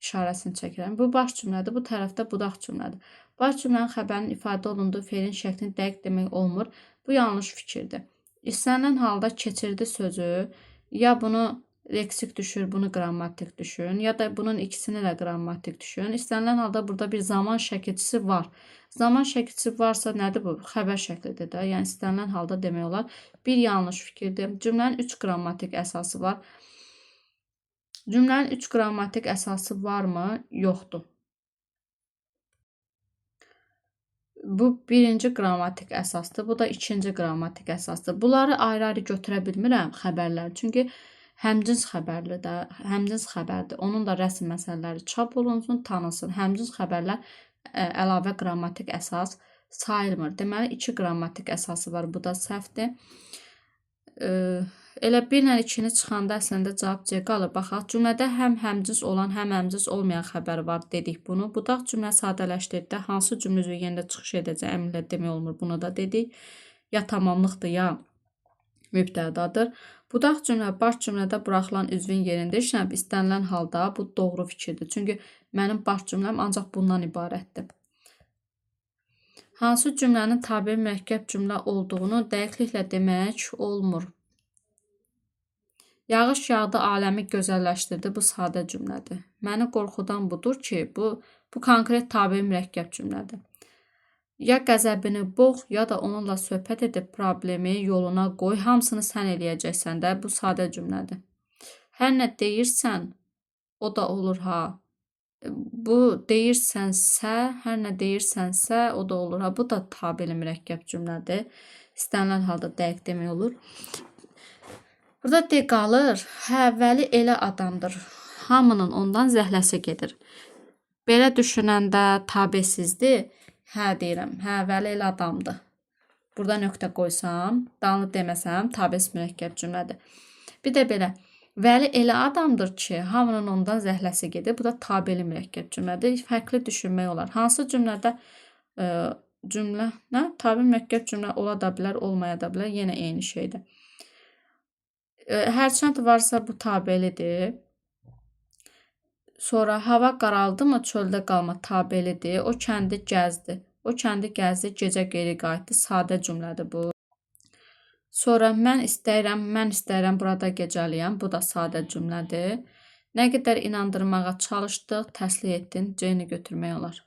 işarəsini çəkirəm. Bu baş cümlədir, bu tərəfdə budaq cümlədir. Baş cümlənin xəbərinin ifadə olunduğu feilin şəklini dəqiq demək olmur. Bu yanlış fikirdir. İstənilən halda keçirdi sözü, ya bunu leksik düşür, bunu qrammatik düşün, ya da bunun ikisini də qrammatik düşün. İstənilən halda burada bir zaman şəkilçisi var. Zaman şəkilçisi varsa nədir bu? Xəbər şəklidir də. Yəni istənilən halda demək olar. Bir yanlış fikirdir. Cümlənin 3 qrammatik əsası var. Cümlənin 3 qrammatik əsası varmı? Yoxdur. Bu birinci qrammatik əsasdır. Bu da ikinci qrammatik əsasdır. Bunları ayrı-ayrı götürə bilmirəm xəbərlər. Çünki həmcins xəbərli də, həmcins xəbərdir. Onun da rəsm məsələləri çap olunsun, tanınsın. Həmcins xəbərlər əlavə qrammatik əsas sayılmır. Deməli, 2 qrammatik əsası var. Bu da səhvdir. Elə 1 ilə 2-ni çıxanda əslində cavab C qalır. Baxaq, cümlədə həm həmcins olan, həm həmcins olmayan xəbər var dedik bunu. Budaq cümlə sadələşdirdə hansı cümlə üzvü yerində çıxış edəcək əmrlə demək olmur. Bunu da dedik. Ya tamamlıqdır, ya mübtədadır. Budaq cümlə baş cümlədə buraxılan üzvün yerində işlənib istənilən halda bu doğru fikirdir. Çünki mənim baş cümləm ancaq bundan ibarətdir. Hansı cümlənin tabe mürəkkəb cümlə olduğunu dəqiqliklə demək olmur. Yağış yağdı, aləmi gözəlləşdirdi. Bu sadə cümlədir. Məni qorxudan budur ki, bu konkret tabe mürəkkəb cümlədir. Ya qəzəbini boğ, ya da onunla söhbət edib problemi yoluna qoy. Hamısını sən eləyəcəksən də. Bu sadə cümlədir. Hər nə deyirsən, o da olur ha. Bu deyirsənsə, hər nə deyirsənsə, o da olur ha. Bu da tabeli mürəkkəb cümlədir. İstənilən halda dəqiq demək olur. Burada D qalır. Hə, Vəli elə adamdır. Hamının ondan zəhləsi gedir. Belə düşünəndə tabesizdir. Hə deyirəm. Hə, Vəli elə adamdır. Burada nöqtə qoysam, danlı deməsəm, tabesiz mürəkkəb cümlədir. Bir də belə. Vəli elə adamdır ki, hamının ondan zəhləsi gedir. Bu da tabeli mürəkkəb cümlədir. Fərqli düşünmək olar. Hansı cümlədə cümlə, nə? Tabe mürəkkəb cümlə ola da bilər, olmaya da bilər. Yenə eyni şeydir. Hərçənd varsa bu tabelidir. Sonra hava qaraldı mı çöldə qalma tabelidir. O kəndi gəzdi. O kəndi gəzdi, gecə geri qayıtdı. Sadə cümlədir bu. Sonra mən istəyirəm burada gecəliyəm. Bu da sadə cümlədir. Nə qədər inandırmağa çalışdıq, təsliy etdin, C-ni götürmək olar.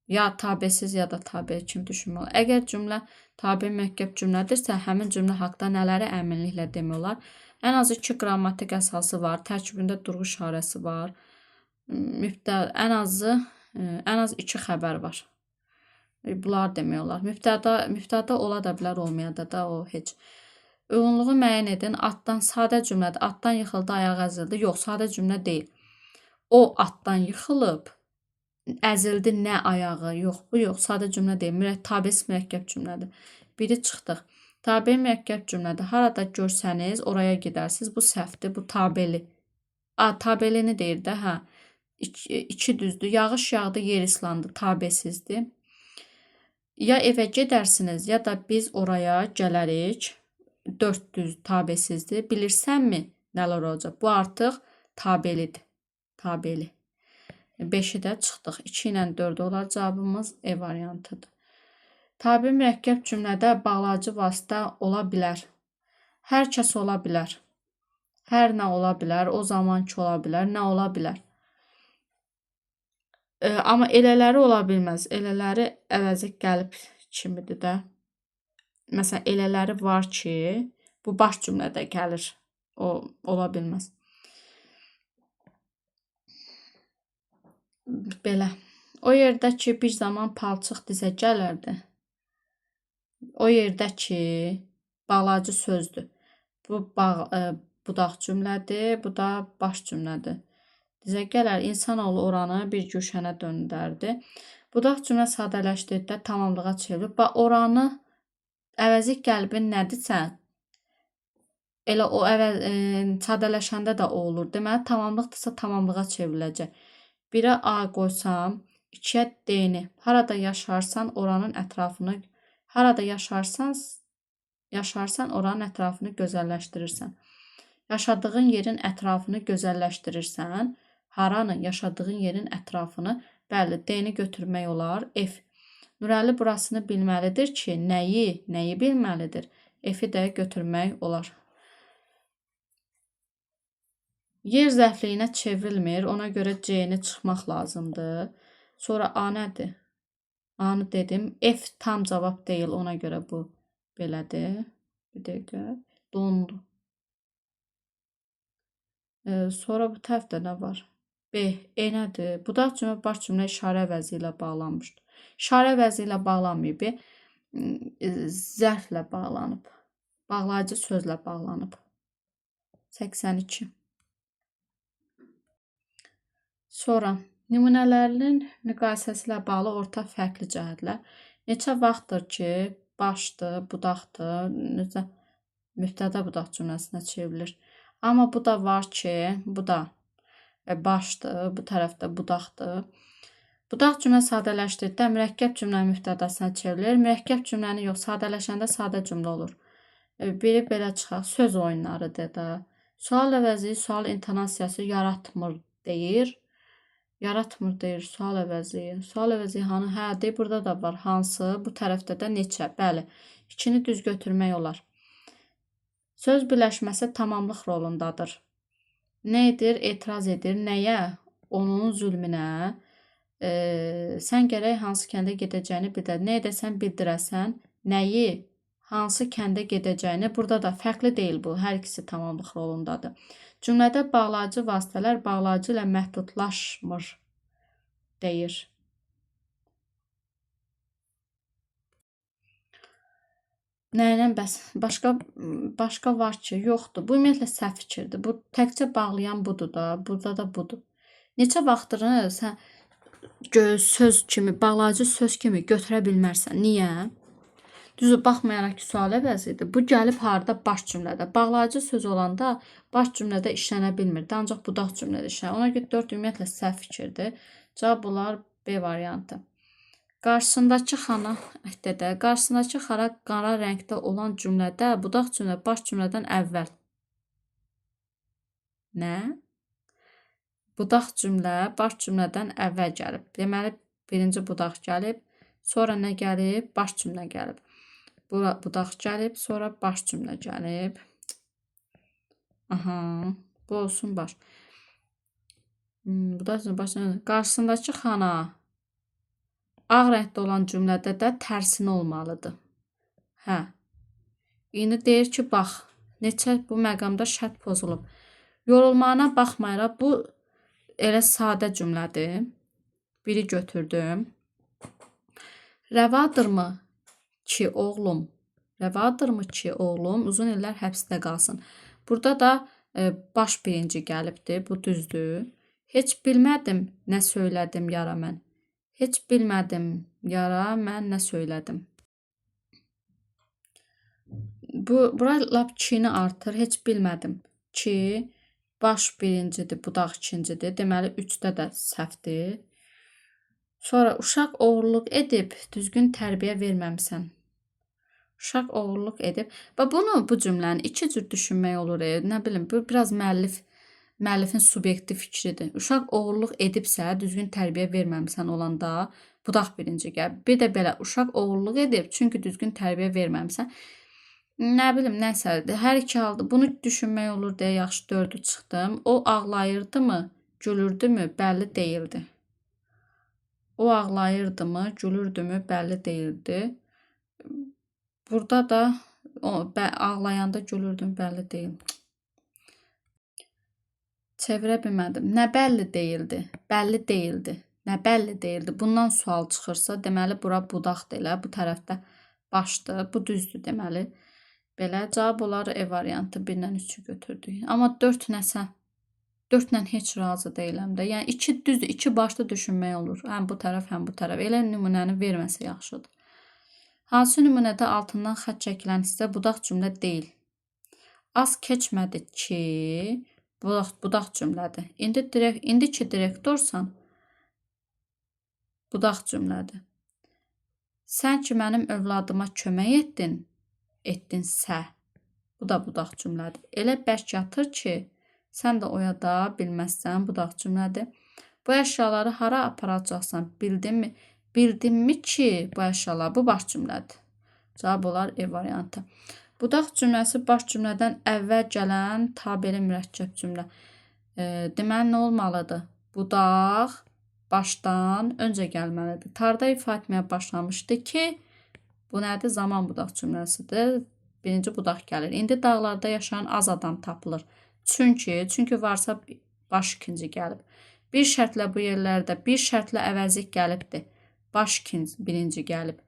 Ya tabesiz, ya da tabe kimi düşünmək olar. Əgər cümlə tabe mürəkkəb cümlədirsə, həmin cümlə haqda nələri əminliklə demək olar? Ən azı 2 qrammatik əsası var, tərkibində durğu işarəsi var. Mübtəda ən az 2 xəbər var. Bunlar demək olar. Mübtəda ola da bilər, olmaya da o heç. Uyğunluğu müəyyən edin. Atdan sadə cümlədir. Atdan yıxıldı, ayağı əzildi. Yox, sadə cümlə deyil. O atdan yıxılıb, əzildi nə ayağı? Yox, bu yox, sadə cümlə deyil. Tabesiz mürəkkəb cümlədir. Biri çıxdıq. Tabe mürəkkəb cümlədir. Harada görsəniz, oraya gedərsiniz. Bu səhvdir, bu tabeli. A, tabelini deyir də, hə. İki düzdür. Yağış yağdı, yer islandı. Tabesizdir. Ya evə gedərsiniz, ya da biz oraya gələrik. 4 düz tabesizdir. Bilirsənmi nələr olacaq? Bu artıq tabelidir. Tabeli. 5-i də çıxdıq. 2 ilə 4 olar cavabımız E variantıdır. Tabe mürəkkəb cümlədə bağlayıcı vasitə ola bilər. Hər kəs ola bilər. Hər nə ola bilər, o zaman ki ola bilər, nə ola bilər. Amma elələri ola bilməz. Elələri əvəzi qəlb kimidir də. Məsələn, elələri var ki, bu baş cümlədə gəlir. O ola bilməz. Belə. O yerdə ki, bir zaman palçıq dizə gələrdi. O yerdə ki, bağlayıcı sözdür. Bu budaq cümlədir, bu da baş cümlədir. Dizə gələr, insanoğlu oranı bir güşənə döndərdi. Budaq cümlə sadələşdirdikdə tamamlığa çevrilib. Bax, oranı əvəzi qəlbin nədirsə, elə o sadələşəndə də o olur. Deməli, tamamlıqdırsa tamamlığa çevriləcək. 1-ə A qoysam, 2-yə D-ni. Harada yaşarsan, oranın ətrafını, harada yaşarsan, oranın ətrafını gözəlləşdirirsən. Yaşadığın yerin ətrafını gözəlləşdirirsən. Haranı? Yaşadığın yerin ətrafını. Bəli, D-ni götürmək olar. F. Nurəli burasını bilməlidir ki, nəyi bilməlidir? F-i də götürmək olar. Yer zərfliyinə çevrilmir. Ona görə C-ni çıxmaq lazımdır. Sonra A nədir? A-nı dedim. F tam cavab deyil. Ona görə bu belədir. Bir dəqiqə. Dondu. Sonra bu tərəfdə nə var? B. E nədir? Budaq cümlə baş cümlə işarə əvəzi ilə bağlanmışdır. İşarə əvəzi ilə bağlanmayıb. Zərflə bağlanıb. Bağlayıcı sözlə bağlanıb. 82. Sonra nümunələrinin müqayisəsi ilə bağlı orta fərqli cəhətlər. Neçə vaxtdır ki, başdır, budaqdır, necə mübtəda budaq cümləsinə çevrilir. Amma bu da var ki, bu da başdır, bu tərəfdə budaqdır. Budaq cümlə sadələşdirdikdə mürəkkəb cümlə mübtədasına çevrilir. Mürəkkəb cümləni yox, sadələşəndə sadə cümlə olur. Biri belə çıxaq, söz oyunlarıdır da. Sual əvəzi, sual intonasiyası yaratmır deyir. Yaratmır deyir, sual əvəzi. Sual əvəzi hanı? Hə, deyir, burada da var. Hansı? Bu tərəfdə də neçə? Bəli, ikini düz götürmək olar. Söz birləşməsi tamamlıq rolundadır. Nə edir? Etiraz edir. Nəyə? Onun zülmünə. Sən gərək hansı kəndə gedəcəyini bildir. Nə edəsən bildirəsən. Nəyi? Hansı kəndə gedəcəyini. Burada da fərqli deyil bu. Hər ikisi tamamlıq rolundadır. Cümlədə bağlayıcı vasitələr bağlayıcı ilə məhdudlaşmır deyir. Nə ilə bəs? Başqa var ki, yoxdur. Bu ümumiyyətlə səhv fikirdir. Bu təkcə bağlayan budur da, burada da budur. Neçə vaxtdır sən söz kimi, bağlayıcı söz kimi götürə bilmərsən. Niyə? Düzdür, baxmayaraq ki, sual əvəzidir. Bu gəlib harda? Baş cümlədə. Bağlayıcı söz olanda baş cümlədə işlənə bilmirdi. Ancaq budaq cümlədə işlənir. Ona görə 4 ümumiyyətlə səhv fikirdir. Cavab olar B variantı. Qarşısındakı xana, dədə, qarşısındakı xana qara rəngdə olan cümlədə budaq cümlə baş cümlədən əvvəl. Nə? Budaq cümlə baş cümlədən əvvəl gəlib. Deməli, birinci budaq gəlib, sonra nə gəlib? Baş cümlə gəlib. Budaq gəlib, sonra baş cümlə gəlib. Aha, bu olsun baş. Budaq cümlə baş cümlə. Qarşısındakı xana ağ rəngdə olan cümlədə də tərsinə olmalıdır. Hə. İndi deyir ki, bax, neçə bu məqamda şərt pozulub. Yorulmağına baxmayaraq bu Elə sadə cümlədir. Biri götürdüm. Rəvadırmı ki, oğlum? Rəvadırmı ki, oğlum uzun illər həbsdə qalsın? Burada da baş birinci gəlibdir. Bu düzdür. Heç bilmədim nə söylədim yara mən. Heç bilmədim yara mən nə söylədim. Bura lap kini artır. Heç bilmədim ki, baş birincidir, budaq ikincidir. Deməli, 3-də də səhvdir. Sonra uşaq oğurluq edib, düzgün tərbiyə verməmsən. Uşaq oğurluq edib. Və bunu, bu cümləni iki cür düşünmək olur. Nə bilim, bu biraz müəllifin subyektiv fikridir. Uşaq oğurluq edibsə, düzgün tərbiyə verməmsən olanda budaq birinci gəlir. Bir də belə, uşaq oğurluq edib, çünki düzgün tərbiyə verməmsən. Nə bilim, nəsə, hər iki halda bunu düşünmək olur deyə yaxşı 4-ü çıxdım. O ağlayırdımı, gülürdümü, bəlli deyildi. O ağlayırdımı, gülürdümü, bəlli deyildi. Burada da o ağlayanda gülürdüm, bəlli deyil. Çevirə bilmədim. Nə bəlli deyildi? Bəlli deyildi. Nə bəlli deyildi? Bundan sual çıxırsa, deməli bura budaqdır elə, bu tərəfdə başdır. Bu düzdür deməli. Belə cavab olar E variantı 1 ilə 3-ü götürdük. Amma 4 nəsə, 4 ilə heç razı deyiləm də. Yəni 2 düzdür, 2 başda düşünmək olur. Həm bu tərəf, həm bu tərəf. Elə nümunəni verməsə yaxşıdır. Hansı nümunədə altından xətt çəkilən hissə budaq cümlə deyil? Az keçmədi ki, budaq cümlədir. İndi ki direktorsan, budaq cümlədir. Sən ki mənim övladıma kömək etdin, etdinsə, bu da budaq cümlədir. Elə bərk yatır ki, sən də oyada bilməzsən, budaq cümlədir. Bu əşyaları hara aparacaqsan, bildinmi? Bildinmi ki, bu əşyalar, bu baş cümlədir. Cavab olar E variantı. Budaq cümləsi baş cümlədən əvvəl gələn tabeli mürəkkəb cümlə. Deməli, nə olmalıdır? Budaq başdan öncə gəlməlidir. Tarda ifa etməyə başlamışdı ki, bu nədir? Zaman budaq cümləsidir. Birinci budaq gəlir. İndi dağlarda yaşayan az adam tapılır. Çünki varsa baş ikinci gəlib. Bir şərtlə bu yerlərdə, bir şərtlə əvəzlik gəlibdir. Baş ikinci, birinci gəlib.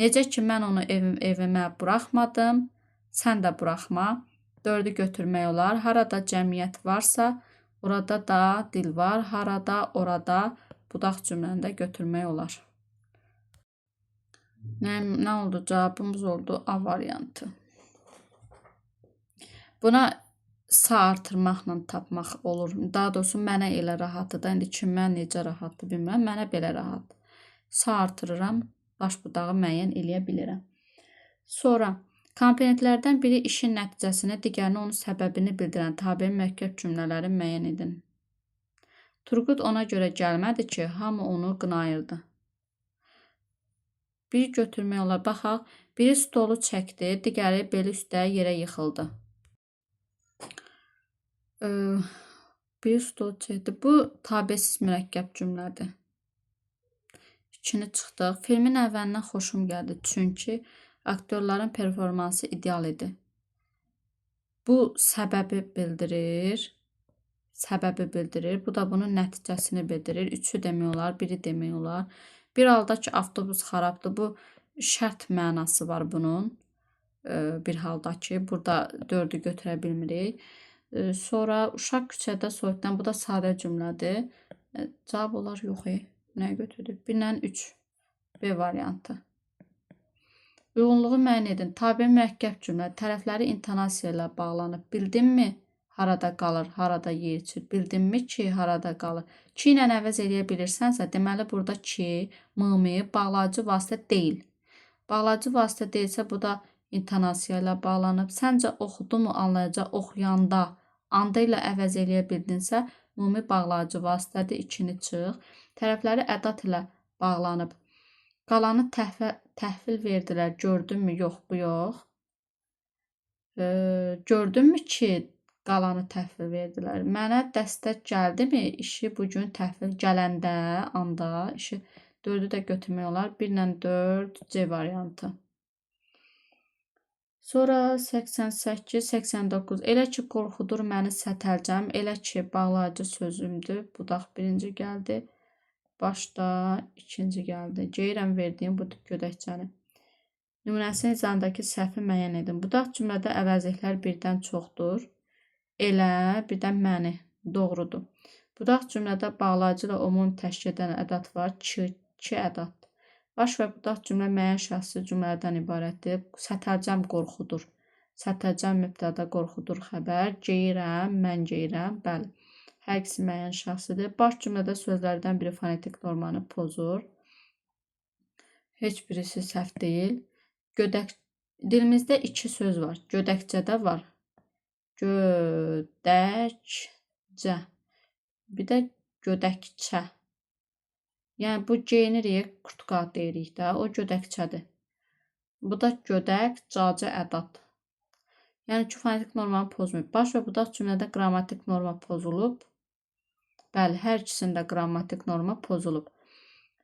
Necə ki, mən onu evimə buraxmadım, sən də buraxma. 4-ü götürmək olar. Harada cəmiyyət varsa, orada da dil var. Harada, orada budaq cümləni də götürmək olar. Nə oldu? Cavabımız oldu A variantı. Buna sağ artırmaqla tapmaq olur. Daha doğrusu mənə elə rahatdır da. İndi kimə necə rahatdır bilmirəm. Mənə belə rahatdır. Sağ artırıram, baş budağı müəyyən eləyə bilirəm. Sonra komponentlərdən biri işin nəticəsini, digərini onun səbəbini bildirən tabe mürəkkəb cümlələri müəyyən edin. Turqut ona görə gəlmədi ki, hamı onu qınayırdı. Bir götürmək olar. Baxaq, biri stolu çəkdi, digəri beli üstə yerə yıxıldı. Biri stolu çəkdi. Bu tabesiz mürəkkəb cümlədir. 2-ni çıxdıq. Filmin əvvəlindən xoşum gəldi, çünki aktyorların performansı ideal idi. Bu səbəbi bildirir. Səbəbi bildirir. Bu da bunun nəticəsini bildirir. 3-ü demək olar, 1-i demək olar. Bir halda ki, avtobus xarabdır. Bu şərt mənası var bunun. Bir halda ki, burada 4-ü götürə bilmirik. Sonra uşaq küçədə soyuqdan. Bu da sadə cümlədir. Cavab olar yox. Nə götürdük? 1 ilə 3. B variantı. Uyğunluğu müəyyən edin. Tabe mürəkkəb cümlə. Tərəfləri intonasiya ilə bağlanıb. Bildinmi? Harada qalır, harada yer içir. Bildinmi ki, harada qalır? Ki ilə əvəz eləyə bilirsənsə, deməli burada ki, mı, bağlayıcı vasitə deyil. Bağlayıcı vasitə deyilsə, bu da intonasiya ilə bağlanıb. Səncə oxudumu anlayacaq oxuyanda, anda ilə əvəz eləyə bildinsə, mumi bağlayıcı vasitədir. 2-ni çıx. Tərəfləri ədat ilə bağlanıb. Qalanı təhvil verdilər. Gördünmü? Yox, bu yox. Gördünmü ki, qalanı təhvil verdilər? Mənə dəstək gəldimi? İşi bugün təhvil gələndə, anda işi 4-ü də götürmək olar. 1 ilə 4 C variantı. Sonra 88, 89. Elə ki qorxudur məni sətəlcəm, elə ki bağlayıcı sözümdür. Budaq birinci gəldi. Başda ikinci gəldi. Geyirəm verdiyim bu gödəkçəni. Nümunəsinin izahındakı səhvi müəyyən edin. Budaq cümlədə əvəzliklər birdən çoxdur. Elə, birdən məni. Doğrudur. Budaq cümlədə bağlayıcı ilə ümumi təşkil edən ədad var. Ç, ki ədaddır. Baş və budaq cümlə müəyyən şəxsi cümlələrdən ibarətdir. Sətəlcəm qorxudur. Sətəlcəm mübtəda, qorxudur xəbər. Geyirəm, mən geyirəm. Bəli. Hər ikisi müəyyən şəxsidir. Baş cümlədə sözlərdən biri fonetik normanı pozur. Heç birisi səhv deyil. Gödək dilimizdə iki söz var. Gödəkçədə var. Gödəkcə. Bir də gödəkçə. Yəni bu geyinirik, kurtka deyirik də, o gödəkçədir. Bu da gödək, cacə ədad. Yəni ki, fonetik normanı pozmayıb. Baş və budaq cümlədə qrammatik norma pozulub. Bəli, hər ikisində qrammatik norma pozulub.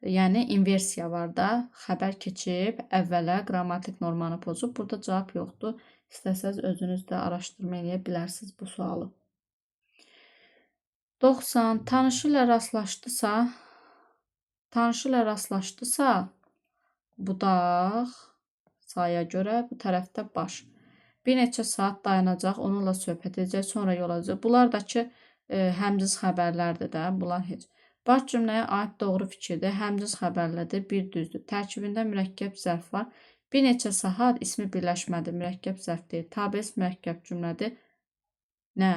Yəni inversiya var da, xəbər keçib əvvələ qrammatik normanı pozub. Burada cavab yoxdur. İstəsəz özünüz də araşdırma eləyə bilərsiniz bu sualı. 90. Tanışı ilə rastlaşdısa, tanışı ilə rastlaşdısa, budaq saya görə bu tərəfdə baş. Bir neçə saat dayanacaq, onunla söhbət edəcək, sonra yol alacaq. Bunlar da ki, həmcins xəbərlərdir də, bunlar heç. Baş cümləyə aid doğru fikirdir, həmcins xəbərlərdir, bir düzdür. Tərkibində mürəkkəb zərf var. Bir neçə saat ismi birləşmədir, mürəkkəb zərf deyil. Tabes mürəkkəb cümlədir. Nə?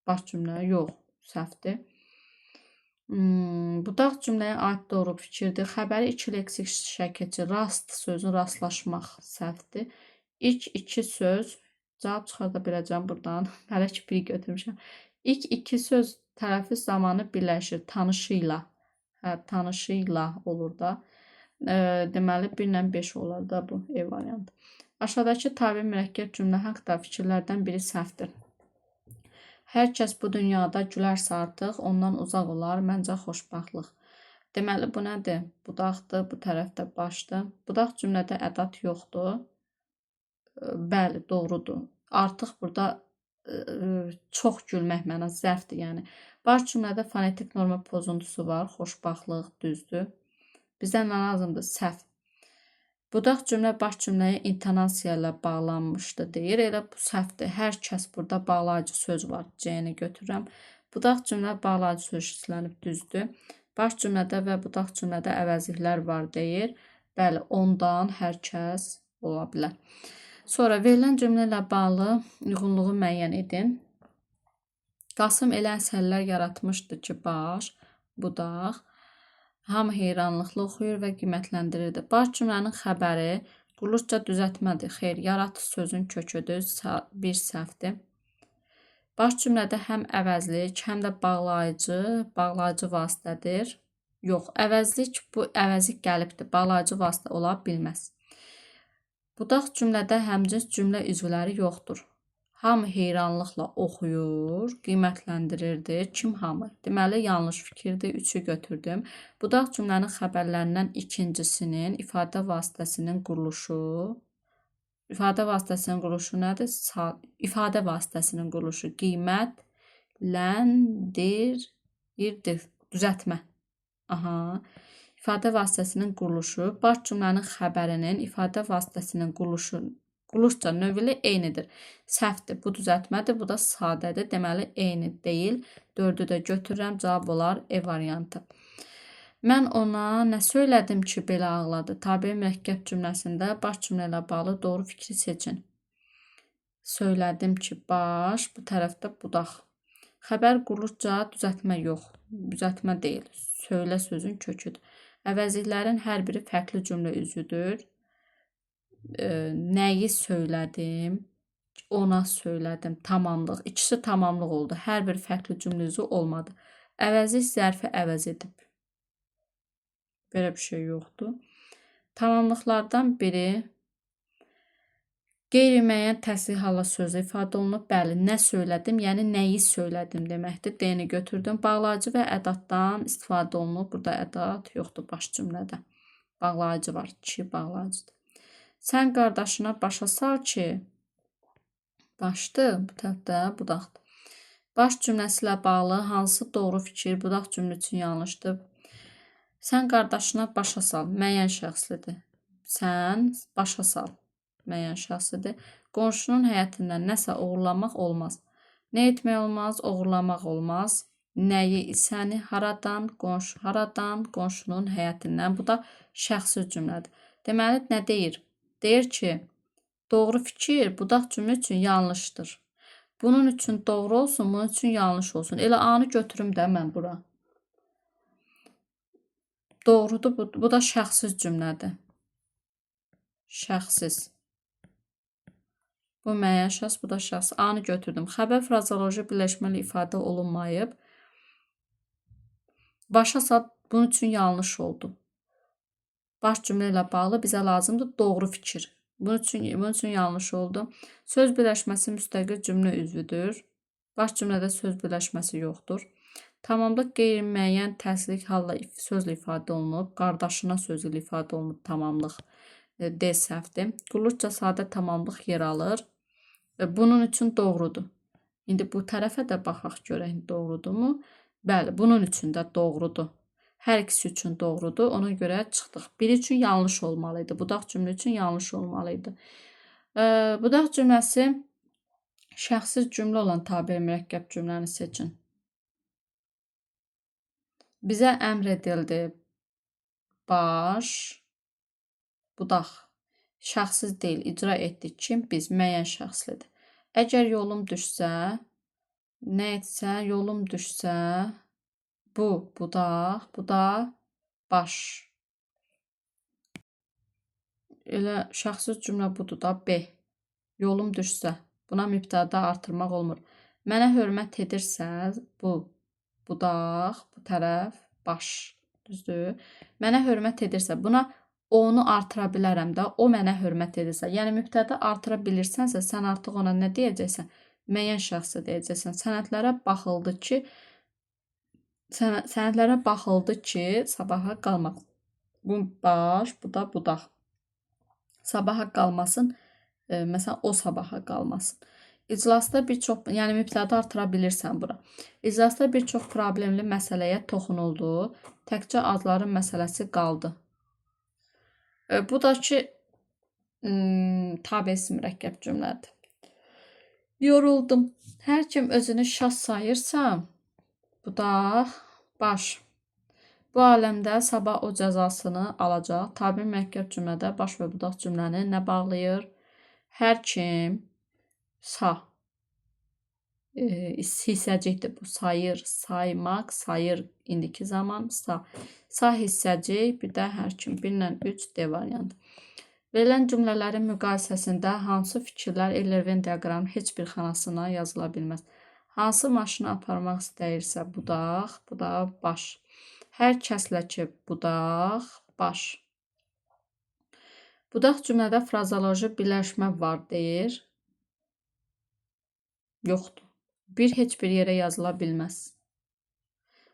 Baş cümlə yox, səhvdir. Budaq cümləyə aid doğru fikirdir. Xəbəri iki leksik şəkilçi, rast sözün rastlaşmaq səhvdir. İlk iki söz, cavab çıxarda biləcəm buradan. Hələ ki bir götürmüşəm. İlk iki söz tələffüz zamanı birləşir. Tanışıyla. Hə, tanışıyla olur da. Deməli 1 ilə 5 olar da bu E variantı. Aşağıdakı tabe mürəkkəb cümlə haqda fikirlərdən biri səhvdir. Hər kəs bu dünyada gülərsə artıq ondan uzaq olar. Məncə xoşbəxtlik. Deməli bu nədir? Budaqdır, bu tərəfdə başdır. Budaq cümlədə ədad yoxdur. Bəli, doğrudur. Artıq burada çox gülmək mənası zərfdir, yəni. Baş cümlədə fonetik norma pozuntusu var. Xoşbəxtlik düzdür. Bizə nə lazımdır? Səhv. Budaq cümlə baş cümləyə intonasiya ilə bağlanmışdı deyir. Elə bu səhvdir. Hər kəs burada bağlayıcı söz var. C-ni götürürəm. Budaq cümlə bağlayıcı söz işlənib düzdür. Baş cümlədə və budaq cümlədə əvəzliklər var deyir. Bəli, ondan hər kəs ola bilər. Sonra verilən cümlə ilə bağlı uyğunluğu müəyyən edin. Qasım elə əsərlər yaratmışdı ki, baş, budaq. Hamı heyranlıqla oxuyur və qiymətləndirirdi. Baş cümlənin xəbəri quruluşca düzəltmədir. Xeyr, yaratı sözün köküdür, bir səhvdir. Baş cümlədə həm əvəzlik, həm də bağlayıcı vasitədir. Yox, əvəzlik, bu əvəzlik gəlibdir. Bağlayıcı vasitə ola bilməz. Budaq cümlədə həmcins cümlə üzvləri yoxdur. Hamı heyranlıqla oxuyur, qiymətləndirirdi. Kim hamı? Deməli, yanlış fikirdir. 3-ü götürdüm. Budaq cümlənin xəbərlərindən ikincisinin ifadə vasitəsinin quruluşu. İfadə vasitəsinin quruluşu nədir? İfadə vasitəsinin quruluşu qiymətləndirirdi. Düzəltmə. Aha. İfadə vasitəsinin quruluşu, baş cümlənin xəbərinin ifadə vasitəsinin quruluşu, quruluşca növü ilə eynidir. Səhvdir. Bu düzəltmədir, bu da sadədir. Deməli, eyni deyil. 4-ü də götürürəm. Cavab olar E variantı. Mən ona nə söylədim ki, belə ağladı? Tabe mürəkkəb cümləsində baş cümlə ilə bağlı doğru fikri seçin. Söylədim ki, baş, bu tərəfdə budaq. Xəbər quruluşca düzəltmə yox. Düzəltmə deyil. Söylə sözün köküdür. Əvəzliklərin hər biri fərqli cümlə üzvüdür. Nəyi söylədim? Ona söylədim. Tamamlıq. İkisi tamamlıq oldu. Hər bir fərqli cümlə üzvü olmadı. Əvəzlik zərfi əvəz edib. Belə bir şey yoxdur. Tamamlıqlardan biri qeyri-müəyyən təsdiq hala sözü ifadə olunub. Bəli, nə söylədim, yəni nəyi söylədim deməkdir. D-ni götürdüm. Bağlayıcı və ədaddan istifadə olunub. Burada ədad yoxdur baş cümlədə. Bağlayıcı var. 2 bağlayıcıdır. Sən qardaşına başa sal ki, başdır, bu tərəfdə budaqdır. Baş cümləsi ilə bağlı hansı doğru fikir budaq cümlə üçün yanlışdır? Sən qardaşına başa sal, müəyyən şəxslidir. Sən başa sal, müəyyən şəxslidir. Qonşunun həyətindən nəsə oğurlamaq olmaz. Nə etmək olmaz? Oğurlamaq olmaz. Nəyi, səni, haradan, qonşu, haradan, qonşunun həyətindən. Bu da şəxsi cümlədir. Deməli, nə deyir? Deyir ki, doğru fikir budaq cümlə üçün yanlışdır. Bunun üçün doğru olsun, bunun üçün yanlış olsun. Elə A-nı götürüm də mən bura. Doğrudur, bu da şəxsiz cümlədir. Şəxsiz. Bu müəyyən şəxs, bu da şəxs. A-nı götürdüm. Xəbər frazeoloji birləşmə ilə ifadə olunmayıb. Başa sal, bunun üçün yanlış oldu. Baş cümlə ilə bağlı bizə lazımdır doğru fikir. Bunun üçün yanlış oldu. Söz birləşməsi müstəqil cümlə üzvüdür. Baş cümlədə söz birləşməsi yoxdur. Tamamlıq qeyri-müəyyən təsdiq halla sözlə ifadə olunub. Qardaşına sözü ilə ifadə olunub tamamlıq. D səhvdir. Qulluqca sadə tamamlıq yer alır. Bunun üçün doğrudur. İndi bu tərəfə də baxaq görək doğrudurmu? Bəli, bunun üçün də doğrudur. Hər ikisi üçün doğrudur. Ona görə çıxdıq. Biri üçün yanlış olmalı idi. Budaq cümlə üçün yanlış olmalı idi. Budaq cümləsi şəxsiz cümlə olan tabe mürəkkəb cümləni seçin. Bizə əmr edildi. Baş, budaq. Şəxsiz deyil, icra etdik. Kim? Biz, müəyyən şəxslidir. Əgər yolum düşsə, nə etsə, yolum düşsə, bu budaq, bu da baş. Elə şəxsiz cümlə budur da, B. Yolum düşsə, buna mübtəda artırmaq olmur. Mənə hörmət edirsə, bu budaq, bu tərəf baş. Düzdür? Mənə hörmət edirsə, buna onu artıra bilərəm də, o mənə hörmət edirsə. Yəni, mübtəda artıra bilirsənsə, sən artıq ona nə deyəcəksən? Müəyyən şəxsə deyəcəksən. Sənədlərə baxıldı ki, sənədlərə baxıldı ki, sabaha qalmaq. Bu baş, bu da budaq. Sabaha qalmasın, məsələn, o sabaha qalmasın. İclasda bir çox, yəni mübtəda artıra bilirsən bura. İclasda bir çox problemli məsələyə toxunuldu. Təkcə adların məsələsi qaldı. Bu da ki, tabesi mürəkkəb cümlədir. Yoruldum. Hər kim özünü şah sayırsa, budaq, baş. Bu aləmdə sabah o cəzasını alacaq. Tabi mürəkkəb cümlədə baş və budaq cümləni nə bağlayır? Hər kim sa hissəcikdir bu. Sayır, saymaq, sayır indiki zaman sa. Sa hissəcik, bir də hər kim. 1 ilə 3 D variantı. Verilən cümlələrin müqayisəsində hansı fikirlər Euler-Venn diaqramının heç bir xanasına yazıla bilməz? Hansı maşını aparmaq istəyirsə budaq, bu da baş. Hər kəslə ki, budaq, baş. Budaq cümlədə frazeoloji birləşmə var deyir. Yoxdur. Bir heç bir yerə yazıla bilməz.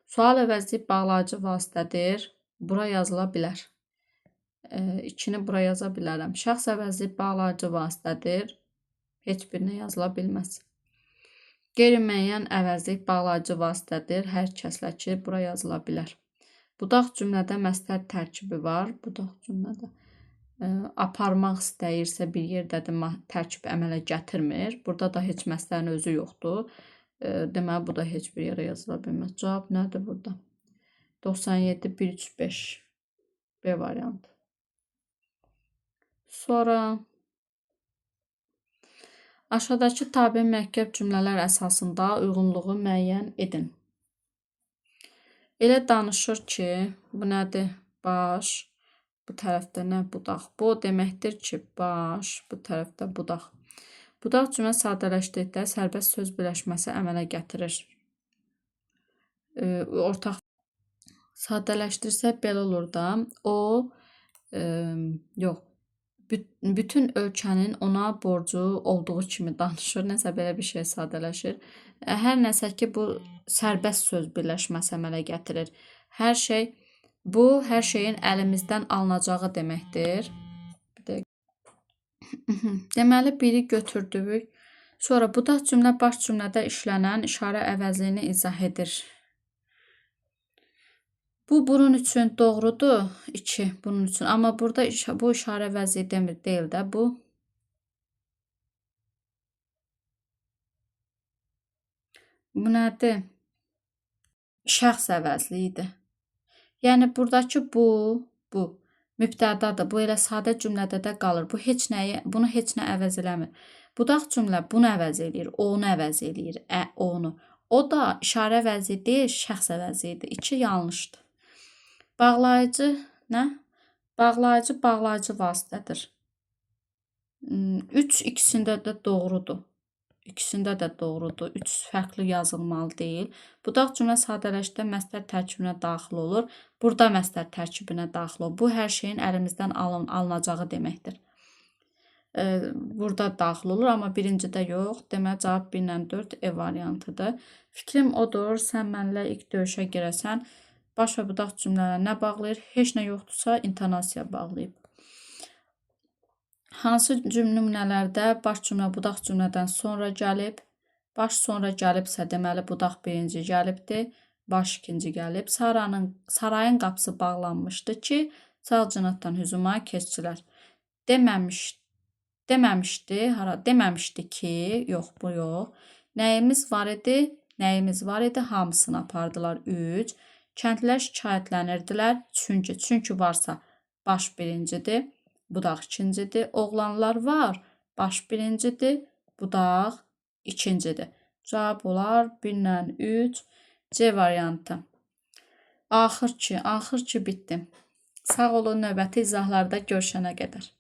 Sual əvəzləyib bağlayıcı vasitədir. Bura yazıla bilər. İkini bura yaza bilərəm. Şəxs əvəzləyib bağlayıcı vasitədir. Heç birinə yazıla bilməz. Qeyri-müəyyən əvəzlik bağlayıcı vasitədir. Hər kəslə ki, bura yazıla bilər. Budaq cümlədə məstər tərkibi var. Budaq cümlədə aparmaq istəyirsə bir yerdədir, tərkib əmələ gətirmir. Burada da heç məstərin özü yoxdur. Deməli, bu da heç bir yerə yazıla bilməz. Cavab nədir burada? 97, 1, 3, 5. B variantı. Sonra aşağıdakı tabe mürəkkəb cümlələr əsasında uyğunluğu müəyyən edin. Elə danışır ki, bu nədir? Baş, bu tərəfdə nə? Budaq. Bu o deməkdir ki, baş, bu tərəfdə budaq. Budaq cümlə sadələşdikdə sərbəst söz birləşməsi əmələ gətirir. Ortaq sadələşdirsək belə olur da. O, yox. Bütün ölkənin ona borcu olduğu kimi danışır. Nəsə belə bir şey sadələşir. Hər nəsə ki, bu sərbəst söz birləşməsi əmələ gətirir. Hər şey, bu hər şeyin əlimizdən alınacağı deməkdir. Bir dəqiqə. Deməli, biri götürdük. Sonra budaq cümlə baş cümlədə işlənən işarə əvəzliyini izah edir. Bu bunun üçün doğrudur. 2 bunun üçün. Amma burada bu işarə əvəzliyi demir, deyil də bu. Bu nədir? Şəxs əvəzliyidir. Yəni buradakı bu mübtədadır. Bu elə sadə cümlədə də qalır. Bu heç nəyi, bunu heç nə əvəz eləmir. Budaq cümlə bunu əvəz eləyir, onu əvəz eləyir, onu. O da işarə əvəzi deyil, şəxs əvəzi idi. 2 yanlışdır. Bağlayıcı nə? Bağlayıcı bağlayıcı vasitədir. 3 ikisində də doğrudur. İkisində də doğrudur. 3 fərqli yazılmalı deyil. Budaq cümlə sadələşdə məstər tərkibinə daxil olur. Burada məstər tərkibinə daxil olur. Bu hər şeyin əlimizdən alınacağı deməkdir. Burada daxil olur, amma birincidə yox. Deməli, cavab 1 ilə 4 E variantıdır. Fikrim odur, sən mənlə ilk döyüşə girəsən. Baş və budaq cümlələri nə bağlayır? Heç nə yoxdursa, intonasiya bağlayıb. Hansı nümunələrdə baş cümlə budaq cümlədən sonra gəlib? Baş sonra gəlibsə, deməli, budaq birinci gəlibdir, baş ikinci gəlib. Sarayın qapısı bağlanmışdı ki, sağ cinahdan hücuma keçdilər. Deməmişdi, hara? Deməmişdi ki, yox, bu yox. Nəyimiz var idi? Nəyimiz var idi? Hamısını apardılar. 3. Kəndlilər şikayətlənirdilər. Çünki varsa baş birincidir, budaq ikincidir. Oğlanlar var, baş birincidir, budaq ikincidir. Cavab olar 1 ilə 3, C variantı. Axır ki, bitdi. Sağ olun, növbəti izahlarda görüşənə qədər.